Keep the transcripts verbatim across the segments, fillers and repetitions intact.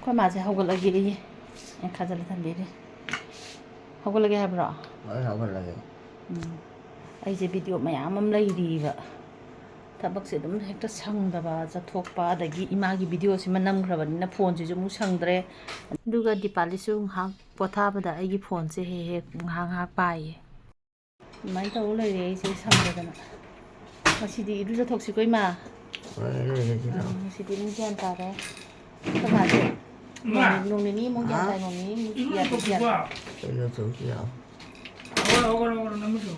ꯑꯩꯈꯣꯏ ꯃꯥꯁꯦ ꯍꯧꯒꯠꯂꯒꯦ ꯑꯩ ꯈꯥꯖꯤꯜꯂ ꯊꯝꯕꯤꯔꯤ꯫ ꯍꯧꯒꯠꯂꯒꯦ ꯍꯥꯏꯕ꯭ꯔꯣ? ꯍꯣꯏ, ꯍꯧꯒꯠꯂꯒꯦ꯫ ꯎꯝ꯫ ꯑꯩꯁꯦ ꯚꯤꯗꯤꯑꯣ ꯃꯌꯥꯝ ꯑꯃ ꯂꯩꯔꯤꯕ꯫ ꯊꯕꯛꯁꯦ ꯑꯗꯨꯝ ꯍꯦꯛꯇ ꯁꯪꯗꯕ, ꯆꯠꯊꯣꯛꯄ, ꯑꯗꯒꯤ ꯏꯃꯥꯒꯤ ꯚꯤꯗꯤꯑꯣꯁꯤꯃ ꯅꯝꯈ꯭ꯔꯕꯅꯤꯅ ꯐꯣꯟꯁꯤꯁꯨ ꯑꯃꯨꯛ ꯁꯪꯗ꯭ꯔꯦ꯫ ꯑꯗꯨꯒ ꯗꯤꯄꯥꯂꯤꯁꯨ ꯉꯥꯏꯍꯥꯛ ꯄꯣꯊꯥꯕꯗ ꯑꯩꯒꯤ ꯐꯣꯟꯁꯦ ꯍꯦꯛ ꯍꯦꯛ ꯉꯥꯏꯍꯥꯛ ꯉꯥꯏꯍꯥꯛ ꯄꯥꯏꯌꯦ꯫ ꯑꯗꯨꯃꯥꯏꯅ ꯇꯧꯔ ꯂꯩꯔꯦ ꯑꯩꯁꯦ ꯁꯪꯗꯗꯅ꯫ ꯉꯁꯤꯗꯤ ꯏꯔꯨꯖꯊꯣꯛꯁꯤꯀꯣ ꯏꯃꯥ꯫ ꯍꯣꯏ, ꯏꯔꯨꯖꯁꯤ ꯂꯥꯛꯑꯣ꯫ ꯎꯝ, ꯉꯁꯤꯗꯤ ꯑꯗꯨꯝ ꯒ꯭ꯌꯥꯟ ꯇꯥꯔꯦ꯫ ꯑꯩꯈꯣꯏ ꯃꯥꯁꯦ ꯏꯃꯥ꯫ ꯅꯣꯡ, ꯅꯣꯡ ꯅꯤꯅꯤ ꯑꯃꯨꯛ ꯒ꯭ꯌꯥꯟ ꯍꯥ? ꯇꯥꯏ, ꯅꯣꯡ ꯅꯤꯅꯤ ꯑꯃꯨꯛ ꯒ꯭ꯌꯥꯟ ꯇꯥꯏ꯫ ꯏꯔꯨꯖꯊꯣꯛꯁꯤꯀꯣ꯫ ꯏꯔꯨꯖꯊꯣꯛꯁꯤ ꯂꯥꯛꯑꯣ꯫ ꯍꯧꯒꯠꯂꯣ, ꯍꯧꯒꯠꯂꯣ, ꯍꯧꯒꯠꯂꯣ, ꯅꯪꯁꯨ꯫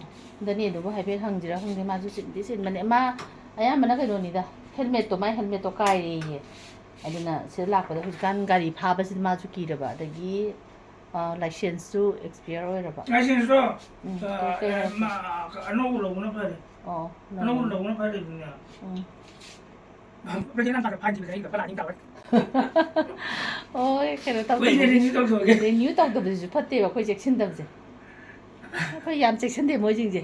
ꯗꯅꯦꯗꯨꯕꯨ ꯍꯥꯏꯐꯦꯠ ꯍꯪꯁꯤꯔꯥ ꯈꯪꯗꯦ, ꯃꯥꯁꯨ ꯆꯤꯟꯗꯤ ꯆꯤꯟꯕꯅꯦ꯫ ꯃꯥ ꯑꯌꯥꯝꯕꯅ ꯀꯩꯅꯣꯅꯤꯗ, ꯍꯦꯜꯃꯦꯠꯇꯣ, ꯃꯥꯏ ꯍꯦꯜꯃꯦꯠꯇꯣ ꯀꯥꯏꯔꯦꯌꯦ꯫ ꯑꯗꯨꯅ ꯁꯤꯗ ꯂꯥꯛꯄꯗ ꯍꯧꯖꯤꯛꯀꯥꯟ ꯒꯥꯔꯤ ꯐꯥꯕꯁꯤꯗ ꯃꯥꯁꯨ ꯀꯤꯔꯕ, ꯑꯗꯒꯤ, ꯑ, ꯂꯥꯏꯁꯦꯟꯁꯁꯨ ꯑꯦꯛꯁꯄꯤꯌꯔ ꯑꯣꯏꯔꯕ꯫ ꯂꯥꯏꯁꯦꯟꯁꯇꯣ, ꯎꯝ, ꯑ, ꯀꯩ, ꯀꯩ ꯑ, ꯍꯥꯏꯔꯛꯀꯦ? ꯃꯥ, ꯑ, ꯑꯅꯧꯕ ꯂꯧꯕꯅ ꯐꯔꯦ꯫ ꯑꯣ, ꯑꯅꯧꯕ ꯂꯧꯕꯅ ꯐꯔꯦ ꯑꯗꯨꯅꯦ꯫ ꯎꯝ꯫ ꯄ꯭ꯔꯖꯦꯟ ꯅꯪ ꯀꯥꯗ ꯐꯥꯏꯟ ꯊꯤꯕꯗ ꯑꯩ ꯂꯨꯄꯥ ꯂꯥꯛ ꯑꯅꯤ ꯇꯥꯔꯦ꯫ ꯍꯣꯏ, ꯀꯩꯅꯣ ꯀꯨꯏꯅ ꯇꯧꯗꯕꯒꯤ꯫ Renew ꯇꯧꯊꯣꯛꯑꯒꯦ꯫ Renew ꯇꯧꯗꯕꯁꯤꯁꯨ ꯐꯠꯇꯦꯕ, ꯑꯩꯈꯣꯏ ꯆꯦꯛꯁꯤꯟꯗꯕꯁꯦ꯫ ꯑꯩꯈꯣꯏ ꯌꯥꯝ ꯆꯦꯛꯁꯤꯟꯗꯦ ꯃꯣꯏꯁꯤꯡꯁꯦ꯫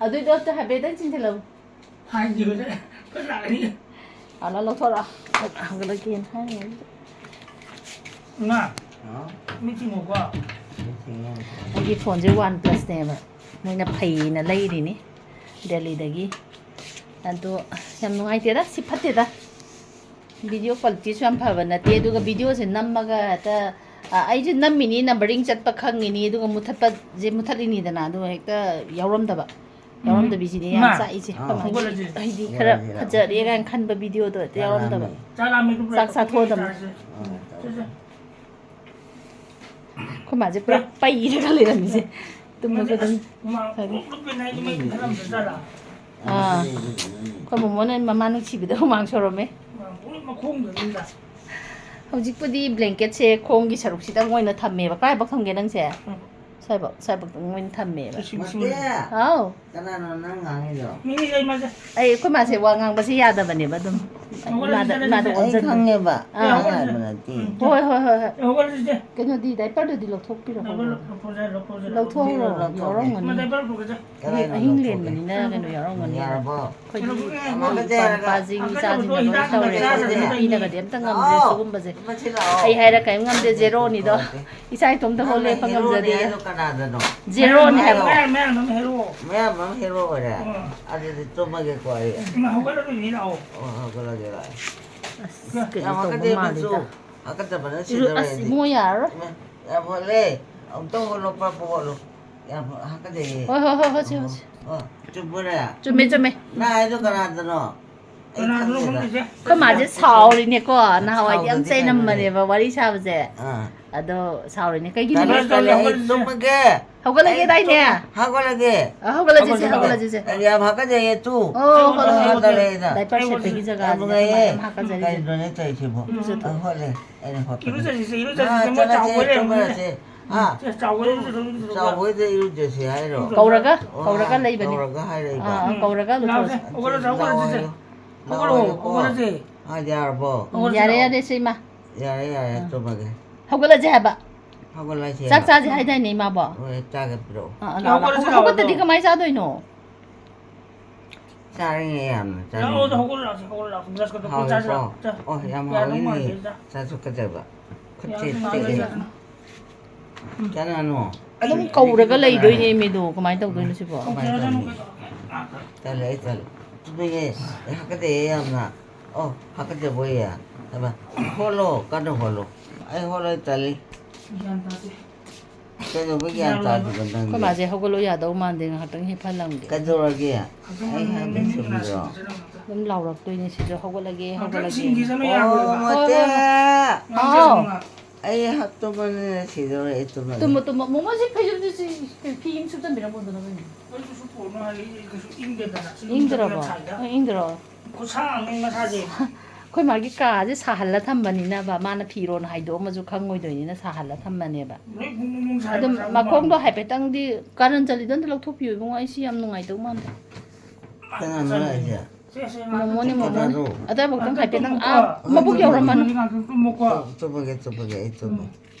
ꯑꯗꯨꯏꯗꯣ ꯑꯝꯇ ꯍꯥꯏꯐꯦꯠꯇꯪ ꯆꯤꯡꯁꯤꯜꯂꯝꯃꯨ꯫ ꯐꯥꯏꯟ ꯊꯤꯕꯗ ꯂꯨꯄꯥ ꯂꯥꯛ ꯑꯅꯤ꯫ ꯑꯥ, ꯂꯧꯊꯣꯔꯛꯑꯣ꯫ ꯍꯧꯒꯠꯂꯒꯦꯅ ꯍꯥꯏꯔꯤꯉꯩꯗꯨꯗ꯫ ꯏꯃꯥ, ꯍꯥꯎ? ꯃꯤꯠ ꯆꯤꯡꯉꯨꯀꯣ꯫ ꯃꯤꯠ ꯆꯤꯡꯉꯦ꯫ ꯑꯩꯒꯤ ꯐꯣꯟꯁꯦ OnePlusꯅꯦꯕ꯫ ꯃꯣꯏꯅ ꯐꯩꯌꯦꯅ ꯂꯩꯔꯤꯅꯤ ꯗꯦꯜꯂꯤꯗꯒꯤ꯫ ꯑꯗꯣ ꯌꯥꯝ ꯅꯨꯡꯉꯥꯏꯇꯦꯗ, ꯁꯤ ꯐꯠꯇꯦꯗ꯫ Video qualityꯁꯨ ꯌꯥꯝ ꯐꯕ ꯅꯠꯇꯦ, ꯑꯗꯨꯒ videoꯁꯦ ꯅꯝꯃꯒ ꯍꯦꯛꯇ, ꯑ, ꯑꯩꯁꯦ ꯅꯝꯃꯤꯅꯤ, numbering ꯆꯠꯄ ꯈꯪꯉꯤꯅꯤ, ꯑꯗꯨꯒ ꯃꯨꯊꯠꯄꯁꯦ ꯃꯨꯊꯠꯂꯤꯅꯤꯗꯅ, ꯑꯗꯨꯒ ꯍꯦꯛꯇ ꯌꯥꯎꯔꯝꯗꯕ꯫ ꯎꯝ꯫ ꯌꯥꯎꯔꯝꯗꯕꯤꯁꯤꯅꯦ ꯌꯥꯝ ꯏꯃꯥ, ꯆꯥꯛꯏꯁꯦ꯫ ꯑꯥ꯫ ꯍꯧꯒꯠꯂꯁꯤ꯫ ꯍꯥꯏꯗꯤ ꯈꯔ ꯍꯧꯒꯠꯂꯁꯤ꯫ ꯐꯖꯔꯦ ꯀꯥꯏꯅ ꯈꯟꯕ videoꯗꯣ ꯍꯦꯛꯇ ꯆꯥꯛ ꯌꯥꯎꯔꯝꯗꯕ꯫ ꯂꯥꯝꯃꯦ꯫ ꯆꯥꯛ ꯂꯥꯝꯃꯦ, ꯑꯗꯨꯝ ꯆꯥꯛ ꯆꯥꯊꯣꯛꯑꯗꯝꯅꯤ꯫ ꯆꯥꯔꯁꯦ꯫ ꯑꯥ, ꯆꯦ, ꯆꯦ꯫ ꯑꯩꯈꯣꯏ ꯃꯥꯁꯦ ꯄꯨꯔꯥ ꯄꯩꯔꯒ ꯂꯩꯔꯝꯃꯤꯁꯦ꯫ ꯇꯨꯝꯃꯁꯨ ꯑꯗꯨꯝ ꯑꯁ, ꯍꯨꯃꯥꯡ ꯐꯅꯤ꯫ ꯄꯨꯂꯞ ꯄꯨꯂꯞ ꯄꯦꯟꯅ ꯑꯩꯗꯤ ꯃꯩ ꯃꯨꯊꯠꯂꯝꯗ ꯖꯥꯠꯂꯥ? ꯑꯥ꯫ ꯑꯩꯈꯣꯏ ꯃꯣꯃꯣꯅ ꯃꯃꯥ ꯅꯨꯡꯁꯤꯕꯗ ꯍꯨꯃꯥꯡ ꯁꯧꯔꯝꯃꯦ꯫ ꯍꯨꯃꯥꯡ ꯄꯨꯂꯞ ꯃꯈꯣꯡꯗ ꯑꯗꯨꯝ ꯇꯥꯏ꯫ ꯍꯧꯖꯤꯛꯄꯨꯗꯤ blanketꯁꯦ ꯈꯣꯡꯒꯤ ꯁꯔꯨꯛꯁꯤꯗꯪ ꯑꯣꯏꯅ ꯊꯝꯃꯦꯕ꯫ ꯀꯥꯏꯐꯥꯎ ꯊꯝꯒꯦ ꯅꯪꯁꯦ? ꯎꯝ꯫ ꯁ꯭ꯋꯥꯏꯐꯥꯎ, ꯁ꯭ꯋꯥꯏꯐꯥꯎꯗꯪ ꯑꯣꯏꯅ ꯊꯝꯃꯦꯕ꯫ ꯁꯤ, ꯁꯤ, ꯁꯤ꯫ ꯃꯇꯦ, ꯍꯥꯎ꯫ ꯀꯅꯥꯅꯣ ꯅꯪ ꯉꯥꯡꯉꯤꯗꯣ? ꯑꯩ, ꯑꯩꯈꯣꯏ ꯃꯥꯁꯦ ꯋꯥ ꯉꯥꯡꯕꯁꯦ ꯌꯥꯗꯕꯅꯦꯕ ꯑꯗꯨꯝ꯫ ꯏꯃꯥꯗ, ꯏꯃꯥꯗ ꯑꯩ ꯑꯣꯟꯁꯤꯟꯕ꯫ ꯈꯪꯉꯦꯕ꯫ ꯑꯥ꯫ ꯑꯩ ꯍꯥꯏꯕ ꯅꯠꯇꯦ꯫ ꯍꯣꯏ, ꯍꯣꯏ, ꯍꯣꯏ, ꯍꯣꯏ꯫ ꯍꯧꯒꯠꯂꯁꯤ ꯏꯆꯦ꯫ ꯀꯩꯅꯣꯗꯤ, ꯗꯥꯏꯄꯔꯗꯨꯗꯤ ꯂꯧꯊꯣꯛꯄꯤꯔꯣ꯫ ꯗꯥꯏꯄꯔ ꯂꯧꯊꯣꯛꯁꯦ, ꯂꯧꯊꯣꯛꯁꯦ, ꯂꯧꯊꯣꯛꯎꯔꯣ, ꯂꯧꯊꯣꯛꯁꯦ꯫ ꯌꯥꯎꯔꯝꯒꯅꯤ꯫ ꯏꯃꯥ, ꯗꯥꯏꯄꯔ ꯂꯧꯊꯣꯛꯀꯦꯁꯦ꯫ ꯑꯍꯤꯡ, ꯀꯗꯥꯏꯗ ꯑꯍꯤꯡ ꯂꯧꯊꯣꯛꯀꯦ? ꯂꯦꯟꯕꯅꯤꯅ ꯀꯩꯅꯣ ꯌꯥꯎꯔꯝꯒꯅꯤ꯫ ꯌꯥꯔꯕꯣ? ꯑꯩꯈꯣꯏꯗꯤ ꯂꯧꯊꯣꯛꯀꯦ꯫ ꯑꯃ ꯀꯗꯥꯏ ꯍꯥꯏꯔꯒ? ꯅꯨꯄꯥꯁꯤꯡ ꯑꯪꯀꯜ ꯏꯆꯥꯁꯤꯡꯅ ꯂꯧꯊꯣꯛ, ꯂꯣꯏ ꯍꯤꯗꯥꯛ ꯇꯧꯔꯦ꯫ ꯆꯥꯔꯒ ꯑꯩꯈꯣꯏꯗꯤ ꯂꯩꯕ꯫ ꯄꯤꯅꯕꯗꯤ ꯑꯝꯇ ꯉꯝꯗ꯭ꯔꯦ ꯂꯥꯛꯑꯣ꯫ ꯁꯤꯒꯨꯝꯕꯁꯦ꯫ ꯃꯁꯤ ꯂꯥꯛꯑꯣ꯫ ꯑꯩ ꯍꯥꯏꯔ ꯀꯔꯤꯝ ꯉꯝꯗꯦ, ꯖꯦꯔꯣꯅꯤꯗꯣ꯫ ꯅꯪꯅ ꯏꯆꯥ ꯏꯇꯣꯝꯇ ꯍꯣꯜꯂꯦ ꯍꯦꯔꯣꯅꯤ ꯐꯪꯉꯝꯖꯗꯦ꯫ ꯍꯥꯏꯗꯣ ꯀꯅꯥꯗꯅꯣ? ꯖꯦꯔꯣꯅꯤ ꯍꯥꯏꯕ꯫ ꯃꯌꯥꯝ, ꯃꯌꯥꯝ ꯑꯗꯨꯝ ꯍꯦꯔꯣ꯫ ꯃꯌꯥꯝ ꯑꯃ ꯍꯦꯔꯣ ꯑꯣꯏꯔꯦ꯫ ꯎꯝ꯫ ꯑꯗꯨꯗꯤ ꯇꯨꯝꯃꯒꯦꯀꯣ ꯑꯩ꯫ ꯏꯃꯥ, ꯍꯧꯒꯠꯂꯔꯣꯏꯅꯦ, ꯂꯥꯛꯑꯣ꯫ ꯑꯣ, ꯍꯧꯒꯠꯂꯒꯦ ꯂꯥꯛꯑꯦ꯫ ꯑꯁ, ꯀꯩꯅꯣ ꯌꯥꯝ ꯇꯧꯕ ꯍꯥꯀꯠꯆꯩ, ꯃꯆꯨ꯫ ꯃꯥꯜꯂꯤꯗ꯫ ꯍꯥꯀꯠꯆꯕꯅ ꯏꯔꯨ-, ꯁꯤꯗꯧꯔꯦ ꯑꯁ, ꯑꯩꯗꯤ꯫ ꯏꯕꯨꯡꯉꯣ ꯌꯥꯔꯔꯣꯏ꯫ ꯏꯃꯥ, ꯌꯥꯝ ꯍꯣꯠꯂꯦ꯫ ꯑꯃꯨꯛꯇꯪ ꯍꯣꯠꯂꯣ, ꯄꯥꯛꯄ ꯍꯣꯠꯂꯣ꯫ ꯌꯥꯝ ꯍꯥꯀꯠꯆꯩꯌꯦ꯫ ꯍꯣꯏ, ꯍꯣꯏ, ꯍꯣꯏ, ꯍꯣꯏ, ꯁꯤ, ꯍꯣꯏ, ꯁꯤ꯫ ꯑꯣ, ꯆꯨꯝꯕꯔꯥ? ꯆꯨꯝꯃꯦ, ꯆꯨꯝꯃꯦ꯫ ꯅꯪ ꯍꯥꯏꯗꯣ ꯀꯅꯥꯗꯅꯣ? ꯑꯩ ꯀꯅꯥꯗꯅꯣ ꯈꯪꯗꯦꯗ꯫ ꯈꯪꯗꯦꯁꯦ꯫ ꯑꯩꯈꯣꯏ ꯃꯥꯁꯦ ꯁꯥꯎꯔꯤꯅꯦꯀꯣ, ꯅꯍꯥꯟꯋꯥꯏꯗꯤ ꯌꯥꯝ ꯁꯥꯎꯗꯗꯤ ꯆꯩꯅꯝꯕꯅꯦꯕ ꯋꯥꯔꯤ ꯁꯥꯕꯁꯦ꯫ ꯑꯥ꯫ ꯑꯗꯣ ꯁꯥꯎꯔꯤꯅꯦ꯫ ꯀꯩꯒꯤꯅꯣ? ꯇꯜꯂꯦ, ꯇꯜꯂꯦ, ꯑꯩ ꯍꯧꯒꯠꯂꯁꯦ꯫ ꯇꯨꯝꯃꯒꯦ꯫ ꯍꯧꯒꯠꯂꯒꯦꯗꯥꯏꯅꯦ? ꯍꯧꯒꯠꯂꯒꯦ꯫ ꯑ, ꯍꯧꯒꯠꯂꯁꯦ, ꯍꯧꯒꯠꯂꯁꯦ, ꯍꯧꯒꯠꯂꯁꯦ꯫ ꯑꯩ ꯌꯥꯝ ꯍꯥꯀꯠꯆꯩꯌꯦ, ꯇꯨ꯫ ꯑꯣ, ꯍꯣꯏ, ꯍꯣꯏ, ꯍꯣꯏ, ꯍꯣꯏ, ꯇꯜꯂꯦ, ꯑꯩꯗ꯫ ꯗꯥꯏꯄꯔ ꯁꯦꯠꯄꯒꯤ ꯖꯒꯥꯁꯦ ꯅꯨꯡꯉꯥꯏꯌꯦ꯫ ꯌꯥꯝ ꯍꯥꯀꯠꯆꯔꯤꯁꯦ꯫ ꯀꯩꯅꯣꯅꯦ ꯇꯧꯔꯤꯁꯤꯕꯣ? ꯏꯔꯨꯖꯊꯣꯛꯑꯣ꯫ ꯑ, ꯍꯣꯠꯂꯦ꯫ ꯑꯩꯅ ꯍꯣꯠꯄꯅꯦ꯫ ꯏꯔꯨꯖꯁꯤꯁꯦ, ꯑ, ꯏꯔꯨꯖꯁꯤꯁꯦ, ꯃꯣꯏ ꯆꯠꯂꯁꯦ, ꯆꯥꯎꯕ ꯂꯩꯔꯝꯒꯅꯤ꯫ ꯇꯨꯝꯃꯁꯦ꯫ ꯍꯥ? ꯁꯦ, ꯆꯥꯎꯕ ꯂꯩꯔꯝꯒꯅꯤ꯫ ꯆꯥꯎꯕꯣꯏꯗ ꯏꯔꯨꯖꯁꯦ ꯍꯥꯏꯔꯣ? ꯀꯧꯔꯒ, ꯑꯣ, ꯀꯧꯔꯒ ꯂꯩꯕꯅꯦ꯫ ꯀꯧꯔꯒ ꯍꯥꯏꯔꯛꯏꯕ꯫ ꯑꯥ, ꯑꯥ, ꯀꯧꯔꯒ ꯂꯧꯊꯣꯛꯑꯁꯤ꯫ ꯍꯧꯒꯠꯂꯁꯦ, ꯍꯧꯒꯠꯂꯁꯦ, ꯏꯆꯦ꯫ ꯂꯥꯛꯑꯣ, ꯍꯧꯒꯠꯂꯣ, ꯂꯥꯛꯑꯣ, ꯍꯧꯒꯠꯂꯁꯦ꯫ ꯂꯥꯛꯑꯣ꯫ ꯍꯥ, ꯌꯥꯔꯕꯣ? ꯎꯝ, ꯍꯧꯒꯠꯂꯁꯤ, ꯌꯥꯔꯦ, ꯂꯥꯛꯑꯣ꯫ ꯌꯥꯔꯦ, ꯁꯤ ꯏꯃꯥ꯫ ꯍꯧꯒꯠꯂꯁꯤ, ꯌꯥꯔꯦ, ꯌꯥꯔꯦ, ꯑꯥ꯫ ꯇꯨꯝꯃꯒꯦ꯫ ꯍꯧꯒꯠꯂꯁꯦ ꯍꯥꯏꯕ꯫ ꯍꯧꯒꯠꯂꯁꯦ ꯆꯥꯛ ꯍꯥꯏꯕ꯫ ꯆꯥꯁꯦ ꯍꯥꯏꯗꯥꯏꯅꯦ ꯏꯃꯥꯕꯣ? ꯍꯣꯏ, ꯆꯥꯒ ꯄꯤꯔꯛꯑꯣ꯫ ꯑꯥ, ꯑꯥ, ꯁꯤ ꯂꯥꯛꯑꯣ, ꯂꯥꯛꯑꯣ꯫ ꯍꯧꯒꯠꯂꯁꯤ, ꯍꯧꯒꯠꯇꯗꯤ ꯂꯥꯛꯑꯣ꯫ ꯀꯃꯥꯏꯅ ꯆꯥꯗꯣꯏꯅꯣ? ꯆꯥꯔꯤꯉꯩ ꯌꯥꯝꯅ ꯂꯥꯛꯑꯣꯗ, ꯆꯥꯅꯤꯡꯉꯤ꯫ ꯍꯧꯒꯠꯂꯣ, ꯂꯥꯛꯑꯣ, ꯍꯧꯒꯠꯂꯣ, ꯂꯥꯛꯑꯣ꯫ ꯕ꯭ꯔꯁꯀ ꯇꯧꯊꯣꯛꯑ ꯆꯥꯁꯤ ꯍꯥꯎꯋꯦꯀꯣ? ꯂꯥꯛꯑꯣ꯫ ꯆꯥ꯫ ꯑꯣ, ꯌꯥꯝ ꯀꯌꯥꯗꯧ ꯍꯥꯎꯋꯤꯅꯦ꯫ ꯃꯥꯟꯗꯦꯗ꯫ ꯆꯥꯊꯣꯛꯀꯗꯕ꯫ ꯈꯨꯠꯁꯦ ꯌꯥꯝ ꯇꯦꯛꯑꯦ꯫ ꯃꯥꯟꯗꯦꯗ꯫ ꯀꯅꯥꯅꯣ? ꯑꯗꯨꯝ ꯑꯩ ꯀꯧꯔꯒ ꯀꯅꯥꯅꯣ? ꯂꯩꯗꯣꯏꯅꯦ ꯃꯤꯗꯣ꯫ ꯀꯃꯥꯏꯅ ꯇꯧꯗꯣꯏꯅꯣ ꯁꯤꯕꯣ? ꯀꯃꯥꯏꯅ ꯇꯧꯅꯤ? ꯇꯜꯂꯦ, ꯑꯩ ꯇꯜꯂꯦ꯫ ꯇꯨꯝꯅꯤꯡꯉꯦ꯫ ꯑꯩ ꯍꯥꯀꯠꯆꯩꯌꯦ ꯌꯥꯝꯅ꯫ ꯑꯣ, ꯍꯥꯀꯠꯆꯕ ꯑꯣꯏꯌꯦ꯫ ꯍꯥꯏꯕ, ꯍꯣꯠꯂꯣ, ꯀꯟꯅ ꯍꯣꯠꯂꯣ꯫ ꯑꯩ ꯍꯣꯠꯂꯣ, ꯑꯩ ꯇꯜꯂꯤ꯫ ꯒ꯭ꯌꯥꯟ ꯇꯥꯗꯦ꯫ ꯀꯩꯗꯧꯕꯩ ꯒ꯭ꯌꯥꯟ ꯇꯥꯗ꯭ꯔꯤꯕ ꯅꯪꯗꯤ? ꯑꯩꯈꯣꯏ ꯃꯥꯁꯦ ꯍꯧꯒꯠꯂꯣ ꯌꯥꯗꯧ ꯃꯥꯟꯗꯦ, ꯉꯥꯏꯍꯥꯛꯇꯪ ꯍꯤꯞꯍꯜꯂꯝꯒꯦ꯫ ꯀꯩꯗꯧꯔꯒꯦ? ꯉꯥꯛꯇꯪ ꯑꯩ ꯍꯥꯏꯕ ꯃꯤꯅꯤꯠ ꯆꯨꯝꯗ꯭ꯔꯣ? ꯃꯉꯥ ꯁꯤꯗ ꯆꯠꯂꯝꯃꯒ꯫ ꯑꯗꯨꯝ ꯂꯥꯎꯔꯛꯇꯣꯏꯅꯦ ꯁꯤꯁꯨ, ꯍꯧꯒꯠꯂꯒꯦ, ꯉꯥꯛꯇꯪ ꯍꯧꯒꯠꯂꯒꯦ꯫ ꯁꯤꯡꯈꯤꯁꯅꯨ ꯑꯣ, ꯌꯥꯔꯣꯏꯕ꯫ ꯍꯣꯏ, ꯍꯣꯏ, ꯃꯇꯦ! ꯍꯣꯏ꯫ ꯉꯥꯛꯇꯪ ꯍꯥꯎ꯫ ꯉꯥꯏ꯫ ꯑꯩ ꯍꯥꯞꯇꯨꯃꯅꯦ ꯁꯤꯗꯧꯔꯦ, ꯑꯩ ꯇꯨꯝꯃꯒꯦ꯫ ꯇꯨꯝꯃꯣ, ꯇꯨꯝꯃꯣ꯫ ꯃꯣꯃꯣ ꯁꯤ ꯐꯩꯖꯨꯞꯁꯤ ꯁꯤ ꯐꯤ ꯑꯃ ꯁꯨꯞꯆꯟꯕꯤꯔꯝꯃꯣ ꯑꯗꯨꯅ ꯀꯩꯅꯣ꯫ ꯑꯩꯁꯨ ꯁꯨꯞꯄꯣꯅ ꯍꯥꯏ, ꯀꯩꯁꯨ ꯏꯪꯗꯦꯗꯅ꯫ ꯁꯤ ꯏꯪꯗ꯭ꯔꯕꯣ? ꯁꯥꯏꯗ꯫ ꯑ, ꯏꯪꯗ꯭ꯔꯣ? ꯈꯨꯠꯁꯥ ꯑꯃꯅꯤ ꯃꯁꯥꯁꯦ꯫ ꯑꯩꯈꯣꯏ ꯃꯥꯒꯤ ꯀꯥꯁꯦ ꯁꯥꯍꯜꯂ ꯊꯝꯕꯅꯤꯅꯕ, ꯃꯥꯅ ꯐꯤꯔꯣꯟ ꯍꯥꯏꯗꯣꯛꯑꯝꯃꯁꯨ ꯈꯪꯉꯣꯏꯗꯣꯏꯅꯤꯅ ꯁꯥꯍꯜꯂ ꯊꯝꯕꯅꯦꯕ꯫ ꯑꯗꯨꯝ ꯃꯈꯣꯡꯗꯣ ꯍꯥꯏꯐꯦꯠꯇꯪꯗꯤ ꯀꯥꯔꯟ ꯆꯠꯂꯤꯗꯣ ꯑꯝꯇ ꯂꯧꯊꯣꯛꯄꯤꯌꯨ ꯏꯕꯨꯡꯉꯣ, ꯑꯩ ꯁꯤ ꯌꯥꯝ ꯅꯨꯡꯉꯥꯏꯇꯧ ꯃꯥꯟꯗꯦ꯫ ꯀꯅꯥꯅꯣ ꯍꯥꯏꯁꯦ? ꯃꯣꯃꯣꯅꯦ, ꯃꯣꯃꯣꯅꯦ꯫ ꯀꯅꯥꯅꯣ? ꯑꯗꯥꯏꯐꯥꯎꯇꯪ ꯍꯥꯏꯐꯦꯠꯇꯪ, ꯑꯥ, ꯃꯕꯨꯛ ꯌꯧꯔꯝꯃꯅꯨ꯫ ꯇꯨꯝꯃꯒꯦ, ꯇꯨꯝꯃꯒꯦ, ꯑꯩ ꯇꯨꯝꯃꯦ꯫